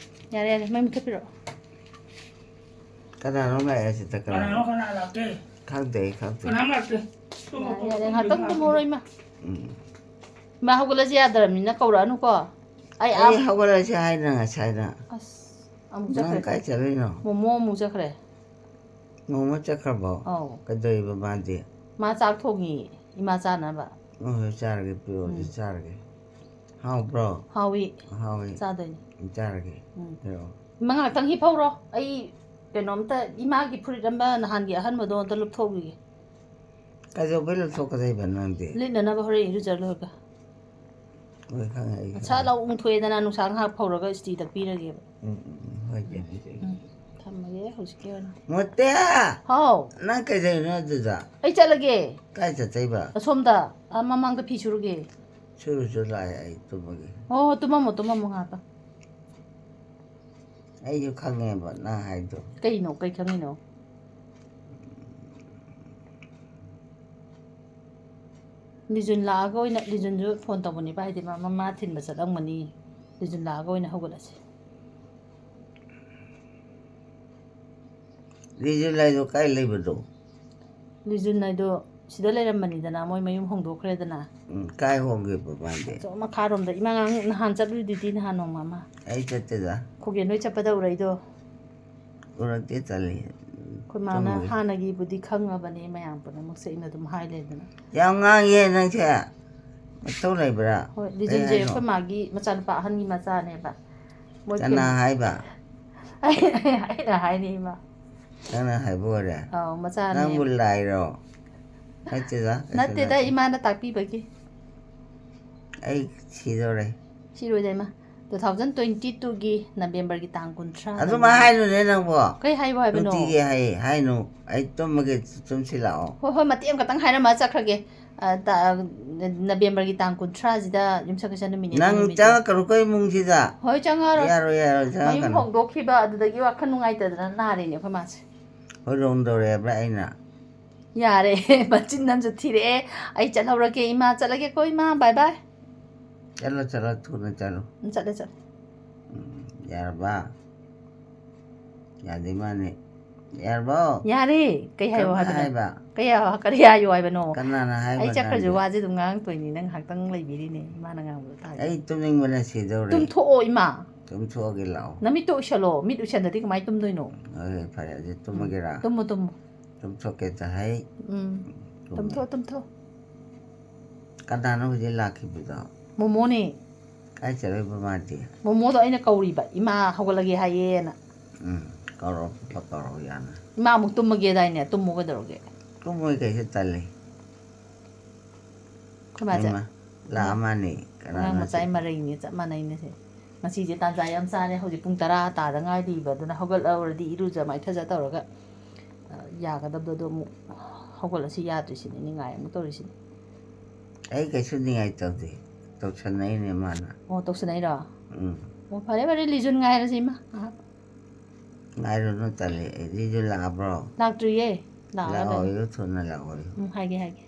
ꯌꯥꯔꯦ, ꯌꯥꯔꯦ, ꯃꯩ ꯃꯨꯊꯠꯄꯤꯔꯛꯑꯣ꯫ ꯀꯅꯥꯅꯣ ꯂꯥꯛꯑꯦ ꯁꯤꯗ? ꯀꯅꯥ? ꯀꯅꯥꯅꯣ, ꯀꯅꯥ ꯂꯥꯛꯀꯦ? ꯈꯪꯗꯦ, ꯑꯩ ꯈꯪꯗꯦ꯫ ꯀꯅꯥꯝ ꯂꯥꯛꯇꯦ꯫ ꯌꯥꯔꯦ, ꯌꯥꯔꯦ, ꯉꯥꯏꯍꯥꯛꯇꯪ ꯇꯨꯝꯃꯨꯔꯣ, ꯏꯃꯥ꯫ ꯎꯝ꯫ ꯏꯃꯥ ꯍꯧꯒꯠꯂꯁꯦ ꯌꯥꯗ꯭ꯔꯕꯅꯤꯅ ꯀꯧꯔꯛꯑꯅꯨꯀꯣ꯫ ꯑꯩ ꯑꯥ, ꯑꯩ ꯍꯧꯒꯠꯂꯁꯦ ꯍꯥꯏꯗꯅ ꯉꯁꯥꯏꯅ꯫ ꯑꯁ, ꯑꯃꯨꯛ ꯅꯪ ꯆꯠꯈ꯭ꯔꯦ꯫ ꯀꯥꯏ ꯆꯠꯂꯨꯏꯅꯣ? ꯃꯣꯃꯣ ꯑꯃꯨꯛ ꯆꯠꯈ꯭ꯔꯦ꯫ ꯃꯣꯃꯣ ꯆꯠꯈ꯭ꯔꯕꯣ? ꯑꯧ꯫ ꯀꯩꯗꯧꯔꯤꯕ ꯃꯥꯗꯤ? ꯃꯥ ꯆꯥꯛ ꯊꯣꯡꯉꯤ, ꯏꯃꯥ ꯆꯥꯅꯕ꯫ ꯍꯣꯏ, ꯍꯣꯏ, ꯆꯥꯔꯒꯦ, ꯄꯤꯔꯛꯑꯣ, ꯎꯝ꯫ ꯆꯥꯔꯒꯦ꯫ ꯍꯥꯎꯕ꯭ꯔꯣ? ꯍꯥꯎꯏ, ꯍꯥꯎꯋꯦ꯫ ꯆꯥꯗꯣꯏꯅꯤ꯫ ꯆꯥꯔꯒꯦ꯫ ꯎꯝ꯫ ꯄꯤꯔꯛꯑꯣ꯫ ꯏꯃꯥ ꯉꯥꯏꯍꯥꯛꯇꯪ ꯍꯤꯞꯍꯧꯔꯣ, ꯑꯩ ꯀꯩꯅꯣꯝꯇ, ꯏꯃꯥꯒꯤ ꯐꯨꯔꯤꯠ ꯑꯃ ꯅꯍꯥꯟꯒꯤ ꯑꯍꯟꯕꯗꯣ ꯑꯝꯇ ꯂꯨꯞꯊꯣꯛꯎꯈꯤꯒꯦ꯫ ꯀꯩꯗꯧꯕꯩ ꯂꯧꯊꯣꯛꯀꯗꯣꯏꯕ ꯅꯪꯗꯤ? ꯂꯤꯠꯅꯅꯕ ꯍꯣꯔꯦꯟ ꯏꯔꯨꯖ ꯂꯣꯏꯔꯒ꯫ ꯍꯣꯏ, ꯈꯪꯉꯦ, ꯑꯩ ꯁꯠ ꯈꯪꯉꯦ꯫ ꯂꯥꯎ ꯎꯪꯊꯣꯛꯑꯦꯗꯅ, ꯅꯨꯡꯁꯥ ꯉꯥꯏꯍꯥꯛ ꯐꯧꯔꯒ ꯏꯁꯇꯤ ꯇꯛꯄꯤꯔꯒꯦꯕ꯫ ꯎꯝ, ꯎꯝ, ꯎꯝ, ꯍꯣꯏ, ꯏꯆꯦ, ꯏꯆꯦ꯫ ꯎꯝ, ꯊꯝꯃꯒꯦ ꯍꯧꯖꯤꯛꯀꯤ ꯑꯣꯏꯅꯗꯤ꯫ ꯃꯣꯇꯦ! ꯍꯥꯎ꯫ ꯅꯪ ꯀꯩꯗꯧꯔꯤꯅꯣ ꯑꯗꯨꯗ? ꯑꯩ ꯆꯠꯂꯒꯦ꯫ ꯀꯥꯏ ꯆꯠꯇꯣꯏꯕ? ꯑꯁꯣꯝꯗ, ꯑꯥ, ꯃꯃꯥꯡꯗ ꯐꯤ ꯁꯨꯔꯨꯒꯦ꯫ ꯁꯨꯔꯨ ꯆꯣ, ꯂꯥꯛꯑꯦ, ꯑꯩ ꯇꯨꯝꯃꯒꯦ꯫ ꯍꯣ, ꯍꯣ, ꯇꯨꯝꯃꯝꯃꯣ, ꯇꯨꯝꯃꯝꯃꯣ ꯉꯥꯏꯍꯥꯛꯇꯪ꯫ ꯑꯩꯁꯨ ꯈꯪꯉꯦꯕ ꯅꯪ ꯍꯥꯏꯗꯣ꯫ ꯀꯩꯅꯣ? ꯀꯩ ꯈꯪꯉꯤꯅꯣ? ꯂꯤꯖꯨꯟ ꯂꯥꯛꯑꯒ ꯑꯣꯏꯅ, ꯂꯤꯖꯨꯟꯁꯨ ꯐꯣꯟ ꯇꯧꯕꯅꯦꯕ, ꯍꯥꯏꯗꯤ ꯃꯥ, ꯃꯃꯥ ꯊꯤꯟꯕ ꯆꯠꯂꯝꯒꯅꯤ꯫ ꯂꯤꯖꯨꯟ ꯂꯥꯛꯑꯒ ꯑꯣꯏꯅ ꯍꯧꯒꯠꯂꯁꯤ꯫ ꯂꯤꯖꯨꯟ ꯂꯥꯏꯗꯣ ꯀꯥꯏ ꯂꯩꯕꯗꯣ? ꯂꯤꯖꯨꯟ ꯍꯥꯏꯗꯣ ꯁꯤꯗ ꯂꯩꯔꯝꯕꯅꯤꯗꯅ, ꯃꯣꯏ ꯃꯌꯨꯝ ꯍꯣꯡꯗꯣꯛꯈ꯭ꯔꯦꯗꯅ꯫ ꯎꯝ, ꯀꯥꯏ ꯍꯣꯡꯒꯦꯕ ꯃꯥꯗꯤ? ꯑꯁꯣꯝ ꯃꯈꯥꯔꯣꯝꯗ, ꯏꯃꯥ ꯉꯔꯥꯡ ꯅꯍꯥꯟ ꯆꯠꯂꯨꯗꯨꯗꯤ, ꯅꯍꯥꯟ ꯅꯣꯡꯃ ꯑꯃ꯫ ꯑꯩ ꯆꯠꯇꯦꯗ꯫ ꯈꯨꯒꯦꯟ ꯍꯣꯏ ꯆꯠꯄꯗ ꯎꯔꯛꯏꯗꯣ꯫ ꯎꯔꯛꯇꯦ, ꯆꯠꯂꯤ꯫ ꯑꯩꯈꯣꯏ ꯃꯥꯅ ꯆꯨꯝꯃꯦ꯫ ꯍꯥꯟꯅꯒꯤꯕꯨꯗꯤ ꯈꯪꯉꯕꯅꯦ ꯃꯌꯥꯝ ꯄꯨꯝꯅꯃꯛꯁꯦ, ꯑꯩꯅ ꯑꯗꯨꯝ ꯍꯥꯏ ꯂꯩꯗꯅ꯫ ꯌꯥꯝ ꯉꯥꯡꯉꯤꯍꯦ ꯅꯪꯁꯦ꯫ ꯃꯊꯧ ꯂꯩꯕ꯭ꯔꯥ? ꯍꯣꯏ, ꯀꯩ ꯂꯤꯖꯨꯟꯁꯦ ꯍꯥꯏꯅꯣ? ꯑꯩꯈꯣꯏ ꯃꯥꯒꯤ ꯃꯆꯥꯅꯨꯄꯥ ꯑꯍꯟꯒꯤ ꯃꯆꯥꯅꯦꯕ꯫ ꯃꯣꯏ ꯀꯅꯥ ꯐꯦꯃꯤꯂꯤ- ꯍꯥꯏꯕ? ꯑꯩ-, ꯑꯩꯅ ꯍꯥꯏꯅꯤ, ꯏꯃꯥ꯫ ꯅꯪꯅ ꯍꯥꯏꯕ ꯑꯣꯏꯔꯦ? ꯑꯧ, ꯃꯆꯥꯅꯦ꯫ ꯅꯪꯕꯨ ꯂꯥꯏꯔꯣ? ꯅꯠꯇꯦꯗ, ꯀꯩꯁꯨ ꯅꯠꯇꯦꯗ, ꯅꯠꯇꯦ꯫ ꯏꯃꯥꯅ ꯇꯥꯛꯄꯤꯕꯒꯤ꯫ ꯑꯩ ꯁꯤꯗꯧꯔꯦ꯫ ꯁꯤꯔꯣꯏꯗ, ꯏꯃꯥ꯫ Two thousand twenty two ꯒꯤ ꯅꯕꯦꯝꯕꯔꯒꯤ ꯇꯥꯡ ꯀꯨꯟꯊ꯭ꯔꯥ꯫ ꯑꯗꯨꯃꯥꯏ ꯍꯥꯏꯅꯨꯅꯦ ꯅꯪꯕꯣ꯫ ꯀꯩ ꯍꯥꯏꯌꯣ ꯍꯥꯏꯕꯅꯣ? ꯅꯨꯡꯇꯤꯒꯤ ꯍꯥꯏ, ꯍꯥꯏꯅꯨ꯫ ꯑꯩ ꯇꯨꯝꯃꯒꯦ, ꯇꯨꯝꯁꯤꯜꯂꯛꯑꯣ꯫ ꯍꯣꯏ, ꯍꯣꯏ, ꯃꯇꯦꯛ ꯑꯃꯈꯛꯇꯪ ꯍꯥꯏꯔꯝꯃ ꯆꯠꯈ꯭ꯔꯒꯦ꯫ ꯑ, ꯇ-, ꯑ, ꯅꯕꯦꯝꯕꯔꯒꯤ ꯇꯥꯡ ꯀꯨꯟꯊ꯭ꯔꯥꯁꯤꯗ ꯌꯨꯝꯁꯀꯩꯁ ꯅꯨꯃꯤꯠꯅꯦ, ꯅꯪ ꯅꯨꯃꯤꯠꯇꯣ꯫ ꯆꯪꯉꯛꯀꯅꯨꯀꯣ ꯏꯃꯨꯡꯁꯤꯗ꯫ ꯍꯣꯏ, ꯆꯪꯉꯛꯑꯔꯣꯏ꯫ ꯌꯥꯔꯣꯏ, ꯌꯥꯔꯣꯏ, ꯃꯌꯨꯝ ꯆꯪꯉꯛꯀꯅꯨ꯫ ꯍꯣꯡꯗꯣꯛꯈꯤꯕ ꯑꯗꯨꯗꯒꯤ ꯋꯥꯈꯜ ꯅꯨꯡꯉꯥꯏꯇꯗꯅ ꯅꯥꯔꯤꯅꯦ ꯑꯩꯈꯣꯏ ꯃꯥꯁꯦ꯫ ꯍꯣꯏ, ꯂꯨꯍꯣꯡꯗꯧꯔꯦ ꯍꯥꯏꯕ꯭ꯔꯥ ꯑꯩꯅ? ꯌꯥꯔꯦ, ꯃꯆꯤꯟ ꯑꯃꯁꯨ ꯊꯤꯔꯛꯑꯦ꯫ ꯑꯩ ꯆꯠꯍꯧꯔꯒꯦ ꯏꯃꯥ, ꯆꯠꯂꯒꯦꯀꯣ ꯏꯃꯥ, ꯕꯥꯏ ꯕꯥꯏ꯫ ꯆꯠꯂꯣ, ꯆꯠꯂꯣ, ꯊꯨꯅ ꯆꯠꯂꯣ꯫ ꯎꯝ, ꯆꯠꯂꯦ, ꯆꯠꯂꯦ꯫ ꯎꯝ, ꯌꯥꯔꯕ? ꯌꯥꯗꯦ ꯃꯥꯅꯦ꯫ ꯌꯥꯔꯕꯣ? ꯌꯥꯔꯦ, ꯀꯩ ꯍꯥꯏꯌꯣ ꯀꯔꯝꯅ ꯍꯥꯏꯕꯅꯣ? ꯍꯥꯏꯕ? ꯀꯩ ꯍꯥꯏꯌꯣ, ꯀꯔꯤ ꯍꯥꯏꯌꯣ ꯍꯥꯏꯕꯅꯣ? ꯀꯅꯥꯅ ꯍꯥꯏꯕ ꯑꯩ ꯆꯠꯈ꯭ꯔꯁꯨ ꯅꯪꯗꯤ? ꯋꯥꯁꯦ ꯑꯗꯨꯝ ꯉꯥꯡꯉꯛꯇꯣꯏꯅꯤ, ꯅꯪ ꯉꯥꯏꯍꯥꯛꯇꯪ ꯂꯩꯕꯤꯔꯤꯅꯦ, ꯏꯃꯥꯅ ꯉꯥꯡꯕꯗꯣ ꯇꯥꯒꯦ꯫ ꯑꯩ ꯇꯨꯝꯅꯤꯡꯕꯅ ꯁꯤꯗꯧꯔꯦ꯫ ꯇꯨꯝꯊꯣꯛꯑꯣ ꯏꯃꯥ꯫ ꯇꯨꯝꯊꯣꯛꯑꯒꯦ ꯂꯥꯛꯑꯣ꯫ ꯅꯃꯤꯠꯇꯣ ꯎꯏꯁꯜꯂꯣ, ꯃꯤꯠ ꯎꯏꯁꯟꯗꯗꯤ ꯀꯃꯥꯏꯅ ꯇꯨꯝꯗꯣꯏꯅꯣ? ꯍꯣꯏ, ꯍꯣꯏ, ꯐꯔꯦ, ꯑꯗꯨꯗꯤ ꯇꯨꯝꯃꯒꯦꯔꯥ? ꯇꯨꯝꯃꯣ, ꯇꯨꯝꯃꯣ꯫ ꯇꯨꯝꯊꯣꯛꯀꯦ ꯇꯥꯍꯩ꯫ ꯎꯝ꯫ ꯇꯨꯝꯃꯣ꯫ ꯇꯨꯝꯊꯣꯛꯑꯣ, ꯇꯨꯝꯊꯣꯛꯑꯣ꯫ ꯀꯅꯥꯅꯣ ꯍꯧꯖꯤꯛ ꯂꯥꯛꯈꯤꯕꯗꯣ? ꯃꯣꯃꯣꯅꯦ꯫ ꯀꯥꯏ ꯆꯠꯂꯨꯏꯕ ꯃꯥꯗꯤ? ꯃꯣꯃꯣꯗꯣ ꯑꯩꯅ ꯀꯧꯔꯤꯕ, ꯏꯃꯥ ꯍꯧꯒꯠꯂꯒꯦ ꯍꯥꯏꯌꯦꯅ꯫ ꯎꯝ, ꯀꯧꯔꯣ, ꯐꯠ ꯀꯧꯔꯣ ꯌꯥꯅꯤ꯫ ꯏꯃꯥ ꯑꯃꯨꯛ ꯇꯨꯝꯃꯒꯦꯗꯥꯏꯅꯦ, ꯇꯨꯝꯃꯣ ꯀꯩꯗꯧꯔꯒꯦ? ꯇꯨꯝꯃꯣꯏ ꯀꯩꯁꯨ ꯇꯜꯂꯤ꯫ ꯑꯩꯈꯣꯏ ꯃꯥꯁꯦ ꯏꯃꯥ, ꯂꯥꯛꯑ ꯃꯥꯅꯤ꯫ ꯀꯅꯥꯅꯣ ꯑꯉꯥꯡ ꯃꯆꯥꯒꯤ ꯁꯤ? ꯃꯔꯩꯅꯤ, ꯆꯞ ꯃꯥꯟꯅꯩꯅꯦ ꯁꯦ꯫ ꯉꯁꯤꯁꯦ ꯇꯥꯟꯖꯥ ꯌꯥꯝ ꯆꯥꯔꯦ, ꯍꯧꯖꯤꯛ ꯄꯨꯡ ꯇꯔꯥ ꯇꯥꯗ ꯉꯥꯏꯔꯤꯕ, ꯑꯗꯨꯅ ꯍꯧꯒꯠꯂꯛꯑꯨꯔꯗꯤ ꯏꯔꯨꯖ ꯃꯥꯏꯊꯖ ꯇꯧꯔꯒ, ꯑ, ꯌꯥꯒꯗꯕꯗꯣ ꯑꯗꯨ ꯑꯃꯨꯛ ꯍꯧꯒꯠꯂꯁꯤ ꯌꯥꯗ꯭ꯔꯤꯁꯤꯅꯤ, ꯅꯤꯡꯉꯥꯏ ꯑꯃꯨꯛ ꯇꯧꯔꯤꯁꯤꯅꯤ꯫ ꯑꯩ ꯀꯩꯁꯨ ꯅꯤꯡꯉꯥꯏ ꯇꯧꯗꯦ, ꯇꯧꯁꯟꯅꯩꯅꯦ ꯃꯥꯅ꯫ ꯑꯣ, ꯇꯧꯁꯟꯅꯩꯔꯣ? ꯎꯝ꯫ ꯑꯣ, ꯐꯔꯦ ꯐꯔꯦ, ꯂꯤꯖꯨꯟ ꯉꯥꯏꯔꯁꯤ ꯏꯃꯥ ꯉꯥꯏꯍꯥꯛ꯫ ꯉꯥꯏꯔꯨꯅꯨ, ꯇꯜꯂꯦ꯫ ꯑꯩ ꯂꯤꯖꯨꯟ ꯂꯥꯛꯑꯕ꯭ꯔꯣ? ꯂꯥꯛꯇ꯭ꯔꯤꯌꯦ, ꯂꯥꯛꯑꯒ ꯂꯥꯛꯑꯣ, ꯂꯩ꯫ ꯏꯔꯨ ꯊꯨꯅ ꯂꯥꯛꯑꯣ꯫ ꯎꯝ, ꯍꯥꯏꯒꯦ ꯍꯥꯏꯒꯦ꯫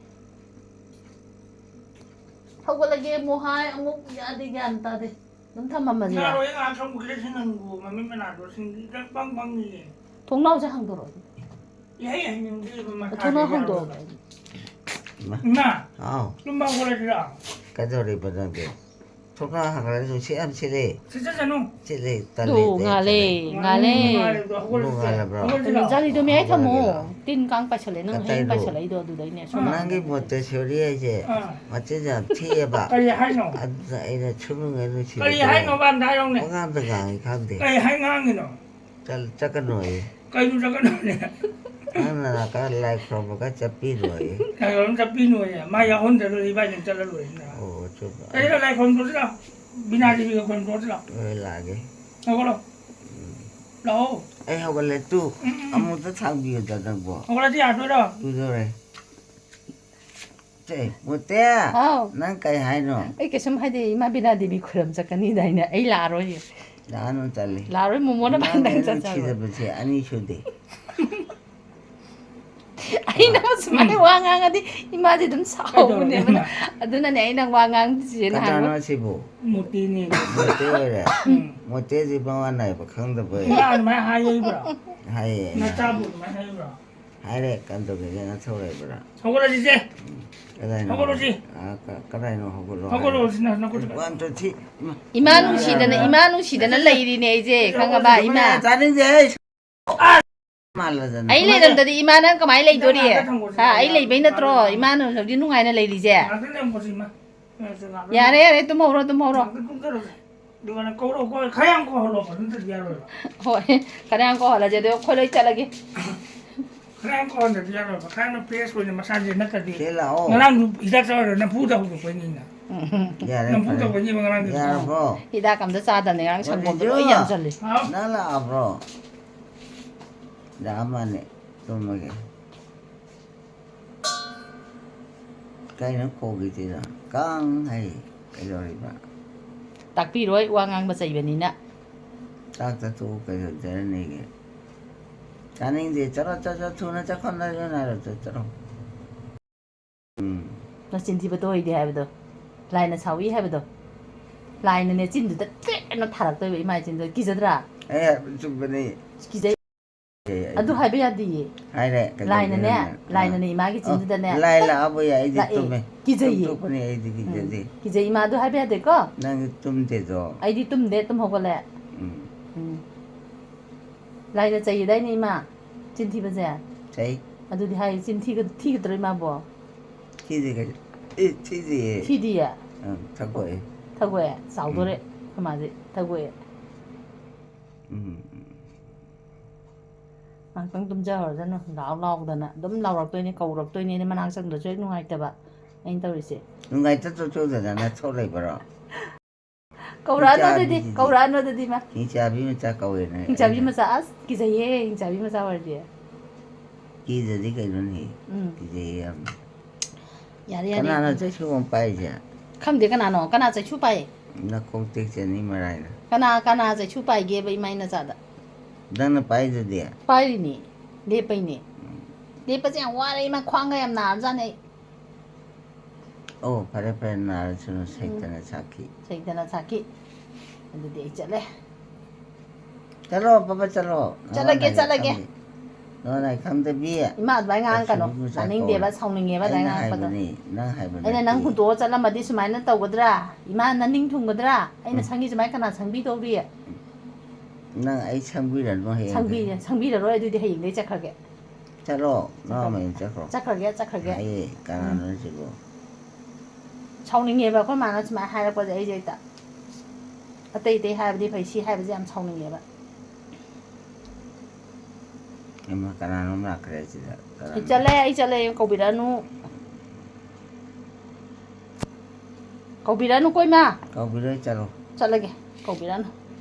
ꯍꯧꯒꯠꯂꯒꯦ ꯑꯃꯨꯛ ꯍꯥꯏ, ꯑꯃꯨꯛ ꯌꯥꯗꯦ, ꯒ꯭ꯌꯥꯟ ꯇꯥꯗꯦ꯫ ꯑꯗꯨꯝ ꯊꯝꯃꯝꯃꯁꯤꯔꯥ? ꯌꯥꯔꯣꯏ, ꯉꯥꯏꯍꯥꯛ ꯁꯪꯕ ꯈꯤꯇꯪ ꯁꯤ ꯅꯪꯕꯨ ꯃꯃꯤꯠ ꯃꯅꯥꯗꯣ ꯁꯤꯡꯗꯤ ꯈꯤꯇꯪ ꯄꯪ ꯄꯪꯉꯤꯌꯦ꯫ ꯊꯣꯡꯅꯥꯎꯁꯦ ꯍꯥꯡꯗꯣꯔꯛꯑꯣ꯫ ꯏꯍꯩ ꯍꯩꯅꯤꯡꯗꯦ ꯃꯊꯥꯁꯦ ꯊꯣꯡꯅꯥꯎ ꯌꯥꯔꯣꯏ꯫ ꯍꯥꯡꯗꯣꯔꯛꯑꯣ꯫ ꯏꯃꯥ, ꯏꯃꯥ, ꯍꯥꯎ, ꯇꯨꯝꯕ ꯍꯧꯒꯠꯂꯁꯤꯔꯥ? ꯀꯩꯗꯧꯔꯤꯕ ꯅꯪꯗꯤ? ꯊꯣꯡꯅꯥꯎ ꯍꯥꯡꯒꯠꯂꯒ ꯅꯨꯡꯁꯤꯠ ꯌꯥꯝ ꯁꯤꯠꯂꯦ꯫ ꯁꯤꯠꯆꯁꯅꯨ꯫ ꯁꯤꯠꯂꯦ, ꯑꯗꯨ ꯇꯜꯂꯦ, ꯉꯥꯜꯂꯦ, ꯁꯤꯠꯂꯦ꯫ ꯉꯥꯜꯂꯦ꯫ ꯉꯥꯜꯂꯦ, ꯑꯗꯣ ꯍꯧꯒꯠꯂꯁꯤꯔꯥ? ꯅꯣꯡꯉꯥꯜꯂꯕ꯭ꯔꯣ? ꯍꯧꯒꯠꯂꯁꯤꯔꯥ? ꯖꯥꯂꯤꯗꯣ ꯃꯌꯥꯏ ꯊꯝꯃꯣ꯫ ꯍꯧꯒꯠꯂꯒꯦ ꯂꯥꯛꯑꯣ꯫ ꯇꯤꯟ ꯀꯥꯡ ꯄꯥꯏꯁꯜꯂꯛꯑꯦ, ꯅꯪ ꯍꯌꯦꯡ ꯀꯗꯥꯏꯗꯣ? ꯄꯥꯏꯁꯜꯂꯛꯏꯗꯣ ꯑꯗꯨꯗꯩꯅꯦ꯫ ꯁꯣꯝ ꯅꯪꯒꯤ ꯅꯥꯀꯟꯗ꯫ ꯃꯣꯟꯇꯦꯁꯣꯔꯤ ꯍꯥꯏꯁꯦ ꯑꯥ꯫ ꯃꯆꯤꯟ ꯌꯥꯝ ꯊꯤꯑꯦꯕ꯫ ꯀꯔꯤ ꯍꯥꯏꯅꯣ? ꯑꯗꯨꯅ ꯑꯩꯅ ꯁꯨꯝ ꯅꯨꯡꯉꯥꯏ ꯅꯨꯡꯁꯤꯕꯗꯣ꯫ ꯀꯔꯤ ꯍꯥꯏꯅꯣꯕ ꯑꯝꯇ ꯍꯥꯏꯔꯛꯎꯅꯦ꯫ ꯄꯉꯥꯡꯗ ꯉꯥꯡꯉꯤ ꯈꯪꯗꯦ꯫ ꯀꯔꯤ ꯍꯥꯏ ꯉꯥꯡꯉꯤꯅꯣ? ꯆꯠ-, ꯆꯠꯀꯅꯣꯌꯦ꯫ ꯀꯩꯅꯣ ꯆꯠꯀꯅꯣꯅꯦ? ꯅꯪꯅ ꯅꯥꯀꯟ ꯂꯥꯏ ꯈꯨꯔꯨꯝꯕꯒ ꯆꯠꯄꯤꯔꯣꯏꯌꯦ꯫ ꯀꯩꯅꯣ ꯑꯗꯨꯝ ꯆꯠꯄꯤꯅꯣꯌꯦ꯫ ꯃꯥ ꯌꯥꯎꯍꯟꯗ꯭ꯔ ꯂꯣꯏꯔꯦ, ꯏꯕꯥꯅꯤ ꯑꯗꯨꯝ ꯆꯠꯂ ꯂꯣꯏꯔꯦꯅ꯫ ꯑꯣ, ꯆꯨꯝꯕ꯫ ꯀꯔꯤꯅꯣ ꯂꯥꯏ ꯈꯨꯔꯨꯝ ꯊꯣꯛꯁꯤꯔꯣ? ꯕꯤꯅꯥ ꯗꯦꯕꯤꯒ ꯈꯨꯔꯨꯝ ꯊꯣꯛꯁꯤꯔꯣ? ꯍꯣꯏ, ꯂꯥꯛꯑꯒꯦ꯫ ꯍꯧꯒꯠꯂꯣ꯫ ꯂꯥꯛꯑꯣ꯫ ꯑꯩ ꯍꯧꯒꯠꯂꯦ ꯇꯨ꯫ ꯎꯝ, ꯎꯝ, ꯎꯝ꯫ ꯑꯃꯨꯛꯇ ꯊꯥꯡꯕꯤꯌꯨꯗ ꯅꯪꯕꯣ꯫ ꯍꯧꯒꯠꯂꯗꯤ ꯌꯥꯗꯣꯏꯔꯣ? ꯇꯨꯗꯧꯔꯦ꯫ ꯁꯦ, ꯃꯣꯇꯦ, ꯍꯥꯎ꯫ ꯅꯪ ꯀꯩ ꯍꯥꯏꯅꯣ? ꯑꯩ ꯀꯩꯁꯨꯝ ꯍꯥꯏꯗꯦ, ꯏꯃꯥ ꯕꯤꯅꯥ ꯗꯦꯕꯤ ꯈꯨꯔꯨꯝ ꯆꯠꯀꯅꯤꯗꯥꯏꯅꯦ, ꯑꯩ ꯂꯥꯛꯑꯔꯣꯏꯌꯦ꯫ ꯂꯥꯛꯑꯅꯨ, ꯇꯜꯂꯤ꯫ ꯂꯥꯛꯑꯔꯣꯏ, ꯃꯣꯃꯣꯅ ꯏꯃꯥꯅ ꯄꯥꯟꯗꯥꯡ ꯑꯩꯅ ꯆꯠꯆꯔꯣꯏ꯫ ꯅꯨꯡꯁꯤꯗꯕꯁꯦ ꯑꯅꯤ ꯁꯨꯗꯦ꯫ ꯑꯩꯅ ꯁꯨꯃꯥꯏꯅ ꯋꯥ ꯉꯥꯡꯉꯗꯤ ꯏꯃꯥꯁꯦ ꯑꯗꯨꯝ ꯁꯥꯎꯕꯅꯦꯕ꯫ ꯀꯩꯗꯧꯔꯒꯦ ꯏꯃꯥ? ꯑꯗꯨꯅꯅꯦ ꯑꯩꯅ ꯋꯥ ꯉꯥꯡꯗ꯭ꯔꯤꯁꯦ ꯅꯍꯥꯟ꯫ ꯀꯅꯥꯅꯣ ꯑꯁꯤꯕꯨ? ꯃꯣꯇꯤꯅꯦ꯫ ꯃꯣꯇꯦ ꯑꯣꯏꯔꯦ? ꯎꯝ꯫ ꯃꯣꯇꯦꯁꯤ ꯃꯋꯥ ꯅꯥꯏꯕ ꯈꯪꯗꯕ ꯑꯣꯏꯔꯦ꯫ ꯏꯃꯥ ꯑꯗꯨꯃꯥꯏꯅ ꯍꯥꯏꯌꯦ ꯏꯕ꯭ꯔꯣ? ꯍꯥꯏꯌꯦ, ꯏꯃꯥ꯫ ꯅꯆꯥꯕꯨ ꯑꯗꯨꯃꯥꯏꯅ ꯍꯥꯏꯕ꯭ꯔꯣ? ꯍꯥꯏꯔꯦ, ꯀꯝꯗꯧꯒꯦ, ꯅꯪ ꯊꯧꯔꯛꯏꯕ꯭ꯔꯥ? ꯍꯧꯒꯠꯂꯁꯤ ꯏꯆꯦ꯫ ꯎꯝ, ꯀꯗꯥꯏꯅꯣ? ꯍꯧꯒꯠꯂꯣꯁꯤ꯫ ꯑꯥ, ꯀ-, ꯀꯗꯥꯏꯅꯣ ꯍꯧꯒꯠꯂꯣ ꯍꯧꯒꯠꯂꯣ, ꯍꯥꯏꯔꯦ? ꯁꯤ ꯅ-, ꯅꯈꯨꯠ ꯆꯠ-, One, two, three, ꯏꯃꯥ꯫ ꯏꯃꯥ ꯅꯨꯡꯁꯤꯗꯅ, ꯏꯃꯥ ꯅꯨꯡꯁꯤꯗꯅ ꯂꯩꯔꯤꯅꯦ ꯑꯩꯁꯦ, ꯈꯪꯉꯕ, ꯏꯃꯥ? ꯇꯥꯅꯤꯡꯗꯦ ꯑꯩ꯫ ꯃꯥꯜꯂꯗꯅ꯫ ꯑꯩ ꯂꯩꯔꯝꯗꯗꯤ ꯏꯃꯥ ꯅꯪ ꯀꯃꯥꯏꯅ ꯂꯩꯗꯣꯔꯤ? ꯍꯥ, ꯑꯩ ꯂꯩꯕꯩ ꯅꯠꯇ꯭ꯔꯣ ꯏꯃꯥꯅ ꯍꯧꯖꯤꯛ ꯅꯨꯡꯉꯥꯏꯅ ꯂꯩꯔꯤꯁꯦ? ꯉꯥꯛꯇꯪ ꯂꯩꯔꯝꯃꯣꯁꯤ ꯏꯃꯥ꯫ ꯌꯥꯔꯦ, ꯌꯥꯔꯦ, ꯇꯨꯝꯍꯧꯔꯣ, ꯇꯨꯝꯍꯧꯔꯣ꯫ ꯉꯥꯛꯇꯪ ꯇꯨꯝꯊꯔꯁꯤ꯫ ꯑꯗꯨꯒ ꯅꯪ ꯀꯧꯔꯛꯑꯣꯀꯣ, ꯈꯔ ꯌꯥꯝ ꯀꯧꯍꯜꯂꯣꯕ, ꯅꯠꯇ꯭ꯔꯗꯤ ꯌꯥꯔꯣꯏꯕ꯫ ꯍꯣꯏ, ꯈꯔ ꯌꯥꯝ ꯀꯧꯍꯜꯂꯁꯦ, ꯑꯗꯨꯒ ꯑꯩꯈꯣꯏ ꯂꯣꯏ ꯆꯠꯂꯒꯦ꯫ ꯈꯔ ꯌꯥꯝ ꯀꯧꯍꯟꯗ꯭ꯔꯗꯤ ꯌꯥꯔꯣꯏꯕ, ꯈꯔ ꯌꯥꯝꯅ fresh ꯑꯣꯏꯅ ꯃꯁꯥꯁꯦ ꯅꯠꯇ꯭ꯔꯗꯤ꯫ ꯁꯤ ꯂꯥꯛꯑꯣ꯫ ꯉꯔꯥꯡꯁꯨ ꯍꯤꯗꯥꯛ ꯆꯥꯔꯨꯔ ꯅꯝꯐꯨꯗ ꯍꯧꯗꯣꯛꯄꯩꯅꯤꯅ꯫ ꯎꯝ꯫ ꯌꯥꯔꯦ, ꯅꯝꯐꯨ ꯐꯔꯦ꯫ ꯇꯧꯕꯩꯅꯦꯕ ꯉꯔꯥꯡꯗꯨꯁꯨ꯫ ꯌꯥꯔꯕꯣ? ꯍꯤꯗꯥꯛ ꯑꯝꯇ ꯆꯥꯗꯕꯅꯦ, ꯉꯔꯥꯡ ꯁꯪꯒꯣꯝꯗꯣ ꯂꯣꯏ ꯌꯥꯟꯁꯜꯂꯦ꯫ ꯍꯥꯎ? ꯅꯪ ꯂꯥꯛꯑꯕ꯭ꯔꯣ? ꯂꯥꯛꯑꯝꯃꯅꯤ, ꯇꯨꯝꯃꯒꯦ꯫ ꯀꯩꯅꯣ ꯈꯣꯡꯉꯤꯁꯤꯅ? ꯀꯥꯡ ꯍꯥꯏ꯫ ꯀꯩꯗꯧꯔꯤꯕ? ꯇꯥꯛꯄꯤꯔꯣꯏ, ꯋꯥ ꯉꯥꯡꯕ ꯆꯩꯕꯅꯤꯅ꯫ ꯆꯥꯛ ꯆꯥꯊꯣꯛꯎ, ꯀꯩꯗꯧꯖꯔꯅꯤꯒꯦ? ꯆꯥꯅꯤꯡꯗꯦ, ꯆꯠꯂꯣ, ꯆꯠꯂꯣ, ꯆꯠꯂꯣ, ꯊꯨꯅ ꯆꯠꯈꯣ, ꯅꯌꯨꯝ ꯅꯥꯏꯔꯣ, ꯆꯠ-, ꯆꯠꯂꯣ꯫ ꯎꯝ꯫ ꯅꯆꯤꯟ ꯊꯤꯕ ꯇꯣꯏꯗꯦ ꯍꯥꯏꯕꯗꯣ, ꯂꯥꯏꯅ ꯁꯥꯎꯏ ꯍꯥꯏꯕꯗꯣ, ꯂꯥꯏꯅꯅꯦ ꯆꯤꯟꯗꯨꯗ ꯇ꯭ꯔꯦꯠ ꯑꯅ ꯊꯥꯔꯛꯇꯣꯏꯕ ꯏꯃꯥ ꯏꯆꯤꯟꯗꯣ, ꯀꯤꯖꯗ꯭ꯔꯥ? ꯑꯩ ꯍꯥꯏꯕ ꯆꯨꯝꯕꯅꯤ꯫ ꯀꯤꯖꯩ꯫ ꯑꯦ, ꯑꯗꯨ ꯑꯩꯗꯤ ꯍꯥꯏꯕ ꯌꯥꯗꯤꯌꯦ꯫ ꯍꯥꯏꯔꯦ, ꯀꯩꯗꯧꯒꯦ ꯂꯥꯏꯅꯅꯦ, ꯅꯪꯅ? ꯂꯥꯏꯅꯅꯦ ꯑꯥ꯫ ꯏꯃꯥꯒꯤ ꯑꯣ, ꯆꯤꯟꯗꯨꯗꯅꯦ꯫ ꯂꯥꯏ ꯂꯥꯛꯑꯕ ꯌꯥꯏ, ꯑꯩꯗꯤ ꯂꯥꯛꯑꯦ꯫ ꯇꯨꯝꯃꯦ꯫ ꯀꯤꯖꯩꯌꯦ꯫ ꯇꯨꯝꯊꯣꯛꯄꯅꯤ, ꯑꯩꯗꯤ ꯎꯝ꯫ ꯀꯤꯖꯗꯦ꯫ ꯀꯤꯖꯩ, ꯏꯃꯥ, ꯑꯗꯨ ꯍꯥꯏꯕ ꯌꯥꯗꯦꯀꯣ꯫ ꯅꯪꯗꯤ ꯇꯨꯝꯗꯦꯗꯣ꯫ ꯑꯩꯗꯤ ꯇꯨꯝꯗꯦ, ꯇꯨꯝ ꯍꯧꯒꯠꯂꯦ꯫ ꯎꯝ꯫ ꯎꯝ꯫ ꯂꯥꯏꯅ ꯆꯩꯌꯦꯗꯥꯏꯅꯦ, ꯏꯃꯥ? ꯆꯤꯟ ꯊꯤꯕꯁꯦ? ꯆꯩ꯫ ꯑꯗꯨꯗꯤ ꯍꯥꯏ, ꯆꯤꯟ ꯊꯤꯒ-, ꯊꯤꯒꯗ꯭ꯔꯣ ꯏꯃꯥꯕꯣ? ꯊꯤꯗꯦ ꯀꯩꯅꯣ꯫ ꯑꯦ, ꯊꯤꯗꯤꯌꯦ꯫ ꯊꯤꯗꯤꯌꯦ? ꯑꯪ, ꯊꯒꯣꯛꯑꯦ꯫ ꯊꯒꯣꯛꯑꯦ? ꯆꯥꯎꯗꯣꯔꯦ, ꯎꯝ꯫ ꯑꯩꯈꯣꯏ ꯃꯥꯗꯤ ꯊꯒꯣꯛꯑꯦ꯫ ꯎꯝ꯫ ꯉꯥꯏꯍꯥꯛꯇꯪ ꯇꯨꯝꯖꯍꯧꯔꯖꯅꯨ, ꯂꯥꯎ ꯂꯥꯎꯗꯅ ꯑꯗꯨꯝ ꯂꯥꯎꯔꯛꯇꯣꯏꯅꯦ, ꯀꯧꯔꯛꯇꯣꯏꯅꯦ, ꯃꯅꯥꯛ ꯆꯪꯗ꯭ꯔꯁꯨ ꯍꯦꯛ ꯅꯨꯡꯉꯥꯏꯇꯕ ꯑꯩꯅ ꯇꯧꯔꯤꯁꯦ꯫ ꯅꯨꯡꯉꯥꯏꯇ ꯆꯣꯆꯣꯗꯅ ꯅꯊꯧ ꯂꯩꯕꯔꯣ? ꯀꯧꯔꯛꯑꯅꯨ ꯑꯗꯨꯗꯤ, ꯍꯤꯡꯆꯥꯕꯤꯁꯤꯗꯤ꯫ ꯀꯧꯔꯛꯑꯅꯨ ꯑꯗꯨꯗꯤ ꯏꯃꯥ꯫ ꯍꯤꯡꯆꯥꯕꯤ ꯃꯆꯥ ꯀꯧꯋꯦꯅ ꯍꯤꯡꯆꯥꯕꯤ ꯑꯩꯅ꯫ ꯃꯆꯥ, ꯑꯁ, ꯀꯤꯖꯩꯌꯦ, ꯍꯤꯡꯆꯥꯕꯤ ꯃꯆꯥ ꯑꯣꯏꯔꯗꯤ꯫ ꯀꯤꯗ꯭ꯔꯗꯤ ꯀꯩꯅꯣꯅꯦ? ꯎꯝ꯫ ꯀꯤꯖꯩꯌꯦ ꯌꯥꯝꯅ꯫ ꯌꯥꯔꯦ, ꯌꯥꯔꯦ꯫ ꯀꯅꯥꯅꯣ ꯆꯩꯁꯨ ꯑꯃꯨꯛ ꯄꯥꯏꯔꯤꯁꯦ? ꯈꯪꯗꯦ ꯀꯅꯥꯅꯣ, ꯀꯅꯥ ꯆꯩꯁꯨ ꯄꯥꯏ? ꯅꯈꯣꯡ ꯇꯦꯛꯆꯅꯤ ꯃꯔꯥꯏꯅ꯫ ꯀꯅꯥ, ꯀꯅꯥ ꯆꯩꯁꯨ ꯄꯥꯏꯒꯦꯕ ꯏꯃꯥ ꯏꯅꯆꯥꯗ? ꯅꯪꯅ ꯄꯥꯏꯗꯨꯗꯤ꯫ ꯄꯥꯏꯔꯤꯅꯦ, ꯂꯦꯞꯄꯩꯅꯦ꯫ ꯂꯦꯞꯄꯁꯦ ꯌꯥꯝ ꯋꯥꯔꯦ ꯏꯃꯥ, ꯈ꯭ꯋꯥꯡꯒ ꯌꯥꯝ ꯅꯥꯔꯖꯥꯠꯅꯦ ꯑꯩ꯫ ꯑꯣ, ꯐꯔꯦ ꯐꯔꯦ, ꯅꯥꯔꯁꯨꯅ ꯁꯩꯇꯅ ꯁꯥꯈꯤ꯫ ꯁꯩꯇꯅ ꯁꯥꯈꯤ꯫ ꯑꯗꯨꯗꯤ ꯑꯩ ꯆꯠꯂꯦ꯫ ꯆꯠꯂꯣ ꯄꯥꯄꯥ, ꯆꯠꯂꯣ꯫ ꯆꯠꯂꯒꯦ, ꯆꯠꯂꯒꯦ꯫ ꯅꯉꯣꯟꯗ ꯑꯩ ꯈꯪꯗꯕꯤ꯫ ꯏꯃꯥ ꯑꯗꯨꯃꯥꯏ ꯉꯥꯡꯉꯛꯀꯅꯣ꯫ ꯀꯩꯁꯨ ꯆꯥꯊꯣꯛꯑꯣꯏ꯫ ꯇꯥꯅꯤꯡꯗꯦꯕ, ꯁꯥꯎꯅꯤꯡꯉꯦꯕ ꯑꯗꯨꯃꯥꯏ ꯑꯩꯅ ꯉꯥꯡꯉꯛꯄꯗꯣ꯫ ꯍꯥꯏꯕꯅꯤ, ꯅꯪ ꯍꯥꯏꯕ ꯑꯩꯅ ꯅꯠꯇꯦ꯫ ꯅꯪ ꯍꯨꯟꯇꯣꯛꯑ ꯆꯠꯂꯝꯃꯗꯤ ꯁꯨꯃꯥꯏꯅ ꯇꯧꯒꯗ꯭ꯔꯥ? ꯏꯃꯥ ꯅꯪ ꯅꯤꯡ ꯊꯨꯡꯒꯗ꯭ꯔꯥ? ꯑꯩꯅ ꯎꯝ꯫ ꯁꯪꯉꯤ ꯁꯨꯃꯥꯏꯅ ꯀꯅꯥ ꯁꯪꯕꯤꯗꯧꯔꯤ? ꯅꯪ ꯑꯩ ꯁꯪꯕꯤꯔꯅꯨ ꯍꯌꯦꯡ꯫ ꯁꯪꯕꯤ-, ꯁꯪꯕꯤꯔꯔꯣꯏ ꯑꯗꯨꯗꯤ ꯍꯌꯦꯡꯗꯩ ꯆꯠꯈ꯭ꯔꯒꯦ꯫ ꯆꯠꯂꯣ, ꯅꯪ ꯑꯃꯨꯛ ꯆꯠꯈ꯭ꯔꯣ꯫ ꯆꯠꯈ꯭ꯔꯒꯦ, ꯆꯠꯈ꯭ꯔꯒꯦ꯫ ꯍꯥꯏꯌꯦ, ꯀꯅꯥꯅꯣ ꯁꯤꯕꯣ? ꯁꯥꯎꯅꯤꯡꯉꯦꯕ ꯑꯩꯈꯣꯏ ꯃꯥꯅ ꯁꯨꯃꯥꯏꯅ ꯍꯥꯏꯔꯛꯄꯁꯦ ꯑꯩꯁꯦ ꯍꯦꯛꯇ꯫ ꯑꯇꯩ ꯑꯇꯩ ꯍꯥꯏꯕꯗꯤ ꯐꯩ, ꯁꯤ ꯍꯥꯏꯕꯁꯦ ꯌꯥꯝ ꯁꯥꯎꯅꯤꯡꯉꯦꯕ꯫ ꯏꯃꯥ, ꯀꯅꯥꯅꯣꯝ ꯂꯥꯛꯈ꯭ꯔꯦ ꯁꯤꯗ꯫ ꯀꯅꯥꯅꯣ? ꯑꯩ ꯆꯠꯂꯦ, ꯑꯩ ꯆꯠꯂꯦ, ꯀꯧꯕꯤꯔꯛꯑꯅꯨ꯫ ꯀꯧꯕꯤꯔꯛꯑꯅꯨꯀꯣ ꯏꯃꯥ꯫ ꯀꯧꯕꯤꯔꯣꯏ, ꯆꯠꯂꯣ꯫ ꯆꯠꯂꯒꯦ, ꯀꯧꯕꯤꯔꯛꯑꯅꯨ꯫